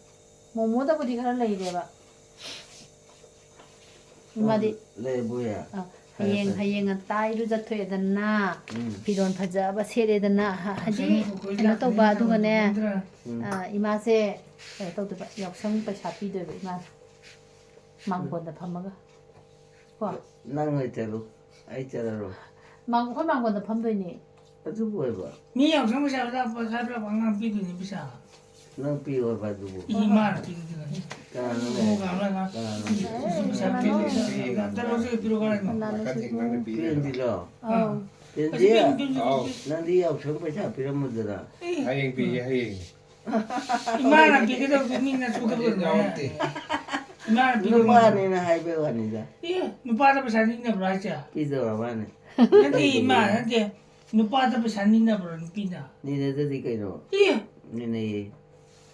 ꯃꯣꯃꯣꯗꯕꯨꯗꯤ ꯈꯔ ꯂꯩꯔꯦꯕ꯫ ꯃꯥꯗꯤ ꯂꯩꯕꯨ ꯌꯥ꯫ ꯑ, ꯐꯔꯦ, ꯍꯌꯦꯡ, ꯐꯔꯦ꯫ ꯍꯌꯦꯡ ꯉꯟꯇꯥ ꯏꯔꯨꯖꯊꯣꯛꯑꯦꯗꯅ, ꯎꯝ꯫ ꯐꯤꯔꯣꯟ ꯐꯖꯕ ꯁꯦꯠꯂꯦꯗꯅ, ꯍ-, ꯍꯥꯏꯗꯤ ꯀꯩꯅꯣ ꯇꯧꯕ, ꯑꯗꯨꯒꯅꯦ, ꯎꯝ꯫ ꯑ, ꯏꯃꯥꯁꯦ ꯀꯩꯅꯣ ꯇꯧꯗꯣꯏꯕ, ꯌꯥꯎꯁꯪ ꯄꯩꯁꯥ ꯄꯤꯗꯣꯏꯕ ꯏꯃꯥꯅ꯫ ꯃꯥꯡꯒꯣꯟꯗ ꯐꯝꯃꯒ꯫ ꯀꯣ? ꯅꯪ ꯑꯣꯏ ꯆꯠꯂꯨ, ꯑꯩ ꯆꯠꯂꯔꯣꯏ꯫ ꯃꯥꯡ-, ꯑꯩꯈꯣꯏ ꯃꯥꯡꯒꯣꯟꯗ ꯐꯝꯗꯣꯏꯅꯦ꯫ ꯑꯗꯨꯕꯨ ꯑꯣꯏꯕ꯫ ꯃꯤ ꯌꯥꯎꯁꯪ ꯄꯩꯁꯥ ꯄꯩꯁꯥ ꯄꯤꯗꯣꯏꯅꯦ ꯄꯩꯁꯥ꯫ ꯅꯪ ꯄꯤꯌꯣ ꯍꯥꯏꯕ ꯑꯗꯨꯕꯨ꯫ ꯏ ꯃꯥꯅ ꯄꯤꯗꯣꯏꯅꯦ꯫ ꯀꯅꯥꯅꯣ? ꯑꯣ, ꯀꯅꯥꯅꯣ? ꯀꯅꯥꯅꯣ? ꯄꯩꯁꯥ ꯄꯤꯗꯣꯏꯅꯦ꯫ ꯑꯝꯇ ꯂꯧꯖꯒꯦ, ꯄꯤꯔꯛꯑꯣ ꯍꯥꯏꯔꯤꯅꯣ꯫ ꯀꯅꯥꯅꯣ ꯁꯤꯕꯨ? ꯄꯤꯔꯛꯑꯣ꯫ ꯑꯥ꯫ ꯄꯤꯔꯛꯑꯣ꯫ ꯄꯤꯔꯛꯑꯣ꯫ ꯅꯪꯗꯤ ꯌꯥꯎꯁꯪ ꯄꯩꯁꯥ ꯄꯤꯔꯝꯃꯨꯗꯅ꯫ ꯑꯦ꯫ ꯍꯌꯦꯡ ꯄꯤꯒꯦ, ꯍꯌꯦꯡ꯫ ꯏꯃꯥꯅ ꯄꯤꯒꯗꯕꯗꯨ ꯃꯤꯅ ꯁꯨꯒꯗꯕꯅꯦ꯫ ꯌꯥꯎꯔꯛꯇꯦ꯫ ꯏꯃꯥꯅ ꯄꯤꯒꯗꯕꯗꯨ꯫ ꯅꯨꯄꯥꯅꯤꯅ ꯍꯥꯏꯕꯩ ꯋꯥꯅꯤꯗ꯫ ꯑꯦ, ꯅꯨꯄꯥꯗ ꯄꯩꯁꯥ ꯅꯤꯅꯕ꯭ꯔꯣ ꯍꯥꯏꯁꯦ? ꯄꯤꯗꯧꯔꯕꯅꯦ꯫ ꯅꯠꯇꯦ, ꯏꯃꯥ, ꯅꯠꯇꯦ꯫ ꯅꯨꯄꯥꯗ ꯄꯩꯁꯥ ꯅꯤꯅꯕ꯭ꯔꯣ ꯅꯨꯄꯤꯅ? ꯅꯤꯅꯗꯗꯤ ꯀꯩꯅꯣ? ꯑꯦ꯫ ꯅꯤꯅꯩꯌꯦ꯫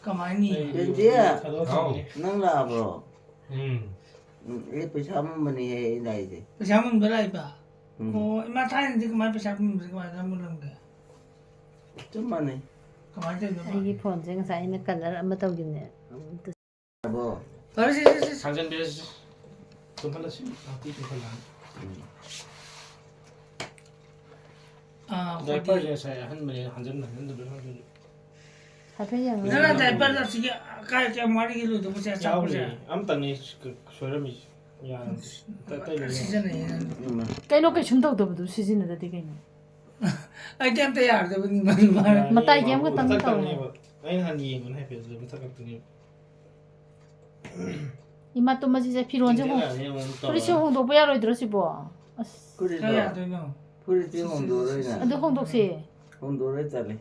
ꯀꯃꯥꯏꯅ ꯅꯤꯔꯤꯕ? ꯄꯦꯟꯖꯤꯌꯥ, ꯊꯥꯗꯣꯛꯈ꯭ꯔꯕꯅꯦ꯫ ꯅꯪ ꯂꯥꯛꯑꯕ꯭ꯔꯣ? ꯎꯝ꯫ ꯎꯝ, ꯑꯦ, ꯄꯩꯁꯥ ꯑꯃꯨꯟꯕꯅꯦꯍꯦ ꯑꯩ ꯂꯥꯛꯏꯁꯦ꯫ ꯄꯩꯁꯥ ꯑꯃꯨꯟꯕ ꯂꯥꯛꯏꯕ? ꯎꯝ꯫ ꯑꯣ, ꯏꯃꯥ, ꯊꯥꯏꯅꯗꯤ ꯀꯃꯥꯏꯅ ꯄꯩꯁꯥ ꯑꯃꯨꯟꯕꯁꯦ ꯀꯃꯥꯏꯅ ꯑꯃꯨꯜꯂꯝꯒꯦ? ꯆꯞ ꯃꯥꯟꯅꯩ꯫ ꯀꯃꯥꯏꯅ ꯇꯧꯔꯤꯅꯣꯕ? ꯑꯩꯒꯤ ꯐꯣꯟꯁꯦ ꯉꯁꯥꯏ ꯑꯩꯅ colour ꯑꯃ ꯇꯧꯈꯤꯕꯅꯦ꯫ ꯑꯃꯨꯛꯇ ꯇꯥꯔꯕꯣ? ꯐꯔꯦ, ꯁꯦ, ꯁꯦ, ꯁꯦ, ꯁꯦ꯫ ꯊꯥꯡꯖꯟꯕꯤꯔꯁꯤ꯫ ꯇꯨꯝꯍꯜꯂꯁꯤ꯫ ꯉꯥꯛꯄꯤ ꯇꯨꯝꯍꯜꯂꯒ꯫ ꯎꯝ꯫ ꯑꯥ, ꯑꯩꯈꯣꯏꯗꯤ diaperꯁꯦ ꯉꯁꯥꯏ ꯑꯍꯟꯕꯅꯦꯅ ꯍꯟꯖꯟ ꯍꯟꯖꯟꯗꯕꯩ ꯈꯪꯗꯦ꯫ ꯍꯥꯏꯐꯦꯠ ꯌꯦꯡꯉꯣ꯫ ꯅꯪ diaper ꯑꯁꯤꯒꯤ ꯀꯥꯏ ꯀꯌꯥꯝ ꯋꯥꯠꯂꯤꯒꯦ ꯂꯣꯏꯗꯧꯕꯁꯦ, ꯑꯆꯥꯄꯣꯠꯁꯦ? ꯌꯥꯎꯔꯤ꯫ ꯑꯝꯇꯪꯅꯤ ꯁꯣꯏꯔꯝꯃꯤꯁꯦ꯫ ꯌꯥꯔꯝꯗꯦ꯫ ꯑꯇꯩ, ꯑꯇꯩ ꯂꯣꯏ ꯌꯥꯔꯦ꯫ ꯁꯤꯖꯤꯟꯅꯩꯌꯦ ꯅꯪ꯫ ꯎꯝ꯫ ꯀꯩꯅꯣ ꯀꯩꯁꯨꯝ ꯇꯧꯗꯕꯗꯨ ꯁꯤꯖꯤꯟꯅꯗꯗꯤ ꯀꯩꯅꯣ? ꯑꯩꯗꯤ ꯑꯝꯇ ꯌꯥꯔꯗꯕꯅꯤ, ꯃꯥ, ꯃꯥ꯫ ꯌꯥꯔꯦ, ꯃꯇꯥꯏꯒꯤ ꯑꯃꯈꯛꯇꯪ ꯃꯊꯛ ꯇꯧꯋꯦ꯫ ꯈꯛꯇꯅꯦꯕ꯫ ꯑꯩꯅ ꯍꯥꯟꯅ ꯌꯦꯡꯕꯅꯦ ꯍꯥꯏꯐꯦꯠ, ꯑꯗꯨ ꯃꯊꯛ ꯈꯛꯇꯅꯦꯕ꯫ ꯏꯃꯥ ꯇꯨꯝꯃꯁꯤꯁꯦ, ꯐꯤꯔꯣꯟꯁꯦ ꯍꯣꯡ-, ꯏꯟꯖꯤꯟ ꯑꯅꯤ ꯑꯃꯨꯛ ꯇꯧꯔꯦ꯫ ꯐꯨꯔꯤꯠꯁꯦ ꯍꯣꯡꯗꯣꯛꯄ ꯌꯥꯔꯣꯏꯗ꯭ꯔꯣ ꯁꯤꯕꯣ? ꯑꯁ꯫ ꯐꯨꯔꯤꯠꯇꯣ? ꯀꯥꯏ ꯌꯥꯗꯣꯏꯅꯣ? ꯐꯨꯔꯤꯠꯇꯤ ꯍꯣꯡꯗꯣꯛꯑꯔꯣꯏꯅ꯫ ꯑꯗꯨ ꯍꯣꯡꯗꯣꯛꯁꯦ꯫ ꯍꯣꯡꯗꯣꯛꯑꯔꯣꯏ ꯇꯜꯂꯤ꯫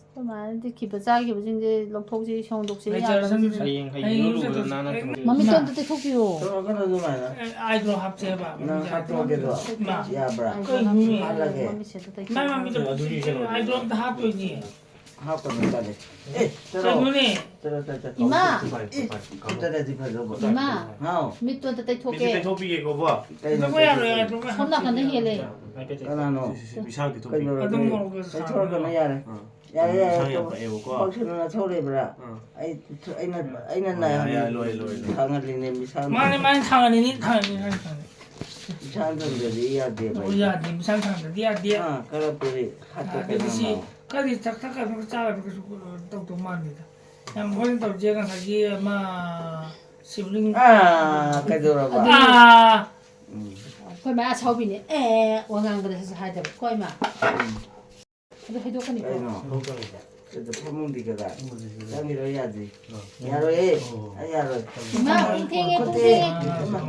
ꯑꯩꯈꯣꯏ ꯃꯥꯅꯗꯤ ꯈꯤꯕ ꯆꯥꯈꯤꯕꯁꯤꯡꯁꯦ ꯂꯧꯊꯣꯛꯁꯤ, ꯍꯣꯡꯗꯣꯛꯁꯤ, ꯂꯩꯖꯔꯁꯅꯨ꯫ ꯌꯥꯗꯕꯁꯤꯡꯁꯦ꯫ ꯍꯌꯦꯡ, ꯍꯌꯦꯡ ꯍꯌꯦꯡ ꯏꯔꯨ ꯂꯨꯔ ꯆꯠꯇꯣꯏꯁꯦ꯫ ꯅꯥꯟꯅ ꯑꯩ ꯊꯝꯃꯨ꯫ ꯃꯃꯤꯠꯇꯣ ꯏꯃꯥ꯫ ꯑꯝꯇ ꯇꯩꯊꯣꯛꯄꯤꯌꯣ꯫ ꯇꯧꯔꯛꯀꯅꯨ ꯑꯗꯨꯃꯥꯏꯅ꯫ ꯑꯦ, eyebrow ꯍꯥꯞꯁꯦ ꯍꯥꯏꯕ꯫ ꯅꯪ ꯍꯥꯞꯇꯣꯛꯑꯒꯦꯗꯣ? ꯏꯃꯥ꯫ ꯌꯥꯕ꯭ꯔꯥ? ꯀꯩꯅꯣꯅꯦ? ꯍꯥꯠꯂꯒꯦ꯫ ꯃꯃꯤꯠꯁꯦ ꯑꯝꯇ ꯇꯩꯊꯣꯛ-꯫ ꯏꯃꯥ ꯃꯃꯤꯠꯇꯣ ꯑꯗꯨꯗꯤ ꯀꯩꯅꯣ? Eyebrow ꯑꯝꯇ ꯍꯥꯞꯇꯣꯏꯅꯦ꯫ ꯍꯥꯞꯀꯅꯨ ꯇꯜꯂꯦ꯫ ꯑꯦ, ꯆꯠꯂꯣ꯫ ꯀꯩꯅꯣꯅꯦ꯫ ꯆꯠꯂꯣ, ꯆꯠꯂꯣ, ꯆꯠꯂꯣ꯫ ꯏꯃꯥ! ꯏ, ꯆꯠꯂꯗꯤ ꯐꯖꯕ꯫ ꯏꯃꯥ! ꯍꯥꯎ꯫ ꯃꯤꯠꯇꯣ ꯑꯝꯇ ꯇꯩꯊꯣꯛꯀꯦ꯫ ꯃꯤꯠꯁꯦ ꯇꯩꯊꯣꯛꯄꯤꯒꯦꯀꯣ, ꯕꯣ꯫ ꯀꯩꯅꯣ ꯇꯩꯊꯣꯛꯄ ꯌꯥꯔꯣꯏ, ꯇꯩꯊꯣꯛꯄꯤꯒꯦ? ꯇꯩꯊꯣꯛꯄ ꯁꯣꯝ ꯅꯥꯀꯟꯗ ꯍꯦꯜꯂꯦ꯫ ꯍꯥꯏꯐꯦꯠ ꯇꯩ-, ꯀꯅꯥꯅꯣ? ꯁꯤ, ꯁꯤ, ꯁꯤ, ꯏꯁꯥꯒꯤ ꯇꯩꯊꯣꯛꯄꯤꯒꯦ꯫ ꯀꯩꯗꯧꯔꯒꯦ? ꯑꯗꯨꯝ ꯃꯣꯔꯣꯛꯀ ꯇꯩꯊꯣꯛꯑꯒꯅ ꯁꯥꯕꯅꯦ꯫ ꯌꯥꯔꯦ꯫ ꯑꯥ꯫ ꯌꯥꯔꯦ, ꯌꯥꯔꯦ, ꯏꯁꯥ ꯌꯥꯝ ꯇꯣꯛꯑꯣ꯫ ꯄꯛꯑꯦꯕꯀꯣ꯫ ꯄꯛꯁꯤꯟꯅ ꯊꯧꯔꯤꯕ꯭ꯔꯥ? ꯑꯥ꯫ ꯑꯩ, ꯑꯩꯅ, ꯑꯩꯅ ꯑꯣ, ꯌꯥꯔꯦ, ꯅꯥꯏꯍꯟ-, ꯌꯥꯔꯦ, ꯂꯣꯏꯔꯦ, ꯂꯣꯏꯔꯦ꯫ ꯊꯥꯡꯍꯜꯂꯤꯅꯦ, ꯃꯤꯁꯥꯡ-, ꯃꯥꯅꯦ, ꯃꯥꯅꯦ, ꯊꯥꯡꯍꯜꯂꯤꯅꯤ, ꯊꯥꯡꯍꯜꯂꯤꯅꯤ, ꯊꯥꯡꯍꯜꯂꯤꯅꯤ꯫ ꯃꯤꯁꯥꯡ ꯊꯝꯗ꯭ꯔꯗꯤ ꯌꯥꯗꯦꯕ ꯑꯣ, ꯑꯩꯗꯤ꯫ ꯌꯥꯗꯦ, ꯃꯤꯁꯥꯡ ꯊꯥꯡꯗ꯭ꯔꯗꯤ ꯌꯥꯗꯦ꯫ ꯑꯥ, ꯈꯔ ꯄꯨꯔꯤ, ꯍꯥꯠꯇꯣꯛꯀꯦ ꯑꯗꯨꯗꯤ ꯁꯤ ꯅꯪ꯫ ꯈꯔꯗꯤ ꯊꯛ-, ꯊꯛ-, ꯈꯔ ꯆꯥꯔꯒ ꯀꯩꯁꯨ ꯇꯧꯗꯧ ꯃꯥꯟꯗꯦꯗ꯫ ꯌꯥꯝ ꯍꯣꯔꯦꯟ ꯇꯧꯁꯦ, ꯉꯁꯥꯏꯒꯤ ꯑꯃ ꯁꯤꯕꯂꯤꯡ꯫ ꯑꯥ, ꯀꯩꯗꯧꯔꯕ? ꯑꯥ꯫ ꯎꯝ꯫ ꯑꯩꯈꯣꯏ ꯃꯥ ꯑꯁꯥꯎꯕꯤꯅꯦ꯫ ꯑꯦ, ꯋꯥ ꯉꯥꯡꯕꯗꯁꯨ ꯍꯥꯏꯗꯕ꯫ ꯀꯣ ꯏꯃꯥ꯫ ꯎꯝ꯫ ꯑꯗꯨ ꯍꯩꯗꯣꯛꯀꯅꯤꯀꯣ꯫ ꯀꯩꯅꯣ? ꯁꯤꯗ ꯐꯃꯨꯡꯗꯤ ꯀꯗꯥꯏ? ꯆꯪꯈꯤꯔꯣ ꯌꯥꯗ꯭ꯔꯤ꯫ ꯌꯥꯔꯣꯏꯌꯦ꯫ ꯑꯩ ꯌꯥꯔꯣꯏ꯫ ꯏꯃꯥ, ꯄꯨꯡ ꯊꯦꯡꯉꯦ, ꯄꯨꯡ ꯈꯨꯠꯇꯤ꯫ ꯊꯦꯡꯉꯦ꯫ ꯏꯃꯥ,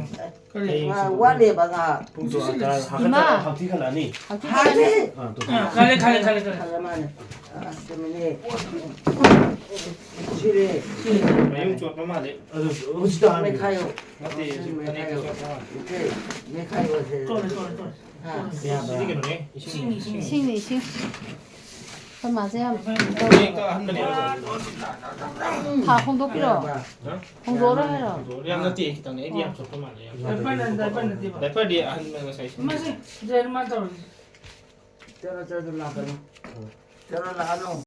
ꯀꯔꯤ? ꯉꯥ ꯋꯥꯠꯂꯤꯕ ꯉꯥ꯫ ꯄꯨꯡ ꯇꯔꯥ ꯇꯥꯔ-, ꯏꯃꯥ꯫ ꯍꯥꯡꯆꯤꯠ ꯈꯜꯂꯛꯑꯅꯤ꯫ ꯍꯥꯡꯆꯤꯠ ꯍꯥꯡꯆꯤꯠ꯫ ꯈꯜꯂꯛꯑꯅꯤ꯫ ꯑꯥ, ꯇꯣ꯫ ꯑꯥ, ꯈꯜꯂꯦ, ꯈꯜꯂꯦ, ꯈꯜꯂꯦ, ꯈꯜꯂꯦ꯫ ꯈꯜꯂ ꯃꯥꯅꯦ꯫ ꯑꯥ, ꯆꯨꯝꯃꯤꯅꯦ꯫ ꯁꯤꯔꯦ꯫ ꯃꯌꯨꯝ ꯆꯣꯠꯄ ꯃꯥꯜꯂꯦ꯫ ꯑꯗꯨ ꯍꯧꯖꯤꯛꯇ ꯍꯥꯟꯅ ꯃꯦꯠꯈꯥꯏꯌꯣ꯫ ꯅꯠꯇꯦ, ꯍꯧꯖꯤꯛ ꯐꯅꯦꯛꯇ ꯆꯣꯠꯄ ꯃꯥꯜꯂꯦ꯫ ꯅꯠꯇꯦ, ꯃꯦꯠꯈꯥꯏꯌꯣ ꯁꯦ꯫ ꯆꯣꯠꯂꯦ, ꯆꯣꯠꯂꯦ, ꯆꯣꯠꯂꯦ꯫ ꯍꯥ? ꯁꯤꯗꯤ ꯀꯩꯅꯣꯅꯦ, ꯏꯁꯤꯡ, ꯏꯁꯤꯡ꯫ ꯏꯁꯤꯡꯅꯤ, ꯏꯁꯤꯡ꯫ ꯑꯩꯈꯣꯏ ꯃꯥꯁꯦ ꯌꯥꯝ ꯐꯅꯦꯛꯇ ꯑꯍꯟꯕꯅꯦꯕ꯫ ꯊꯥ ꯍꯣꯡꯗꯣꯛꯄꯤꯔꯣ? ꯍꯥ? ꯍꯣꯡꯗꯣꯛꯑꯣꯔꯣ ꯍꯥꯏꯔꯣ? ꯌꯥꯝ ꯅꯠꯇꯦ, ꯈꯤꯇꯪꯅꯦ꯫ ꯑꯩꯗꯤ ꯌꯥꯝ ꯆꯣꯠꯄ ꯃꯥꯜꯂꯦ, ꯌꯥꯝ꯫ ꯗꯥꯏꯄꯔ ꯅꯠꯇꯦ, ꯗꯥꯏꯄꯔ ꯅꯠꯇꯦꯕ꯫ ꯗꯥꯏꯄꯔꯗꯤ ꯑꯍꯟꯕ ꯉꯁꯥꯏ ꯁꯤꯖꯤꯟꯅꯩ꯫ ꯃꯁꯤ ꯗ꯭ꯔꯦꯟ ꯃꯥ ꯇꯧꯔꯤꯁꯦ꯫ ꯆꯠꯂꯣ, ꯆꯠꯂꯣ, ꯂꯥꯛꯀꯅꯨ꯫ ꯆꯠꯂꯣ, ꯂꯥꯛꯀꯅꯨ꯫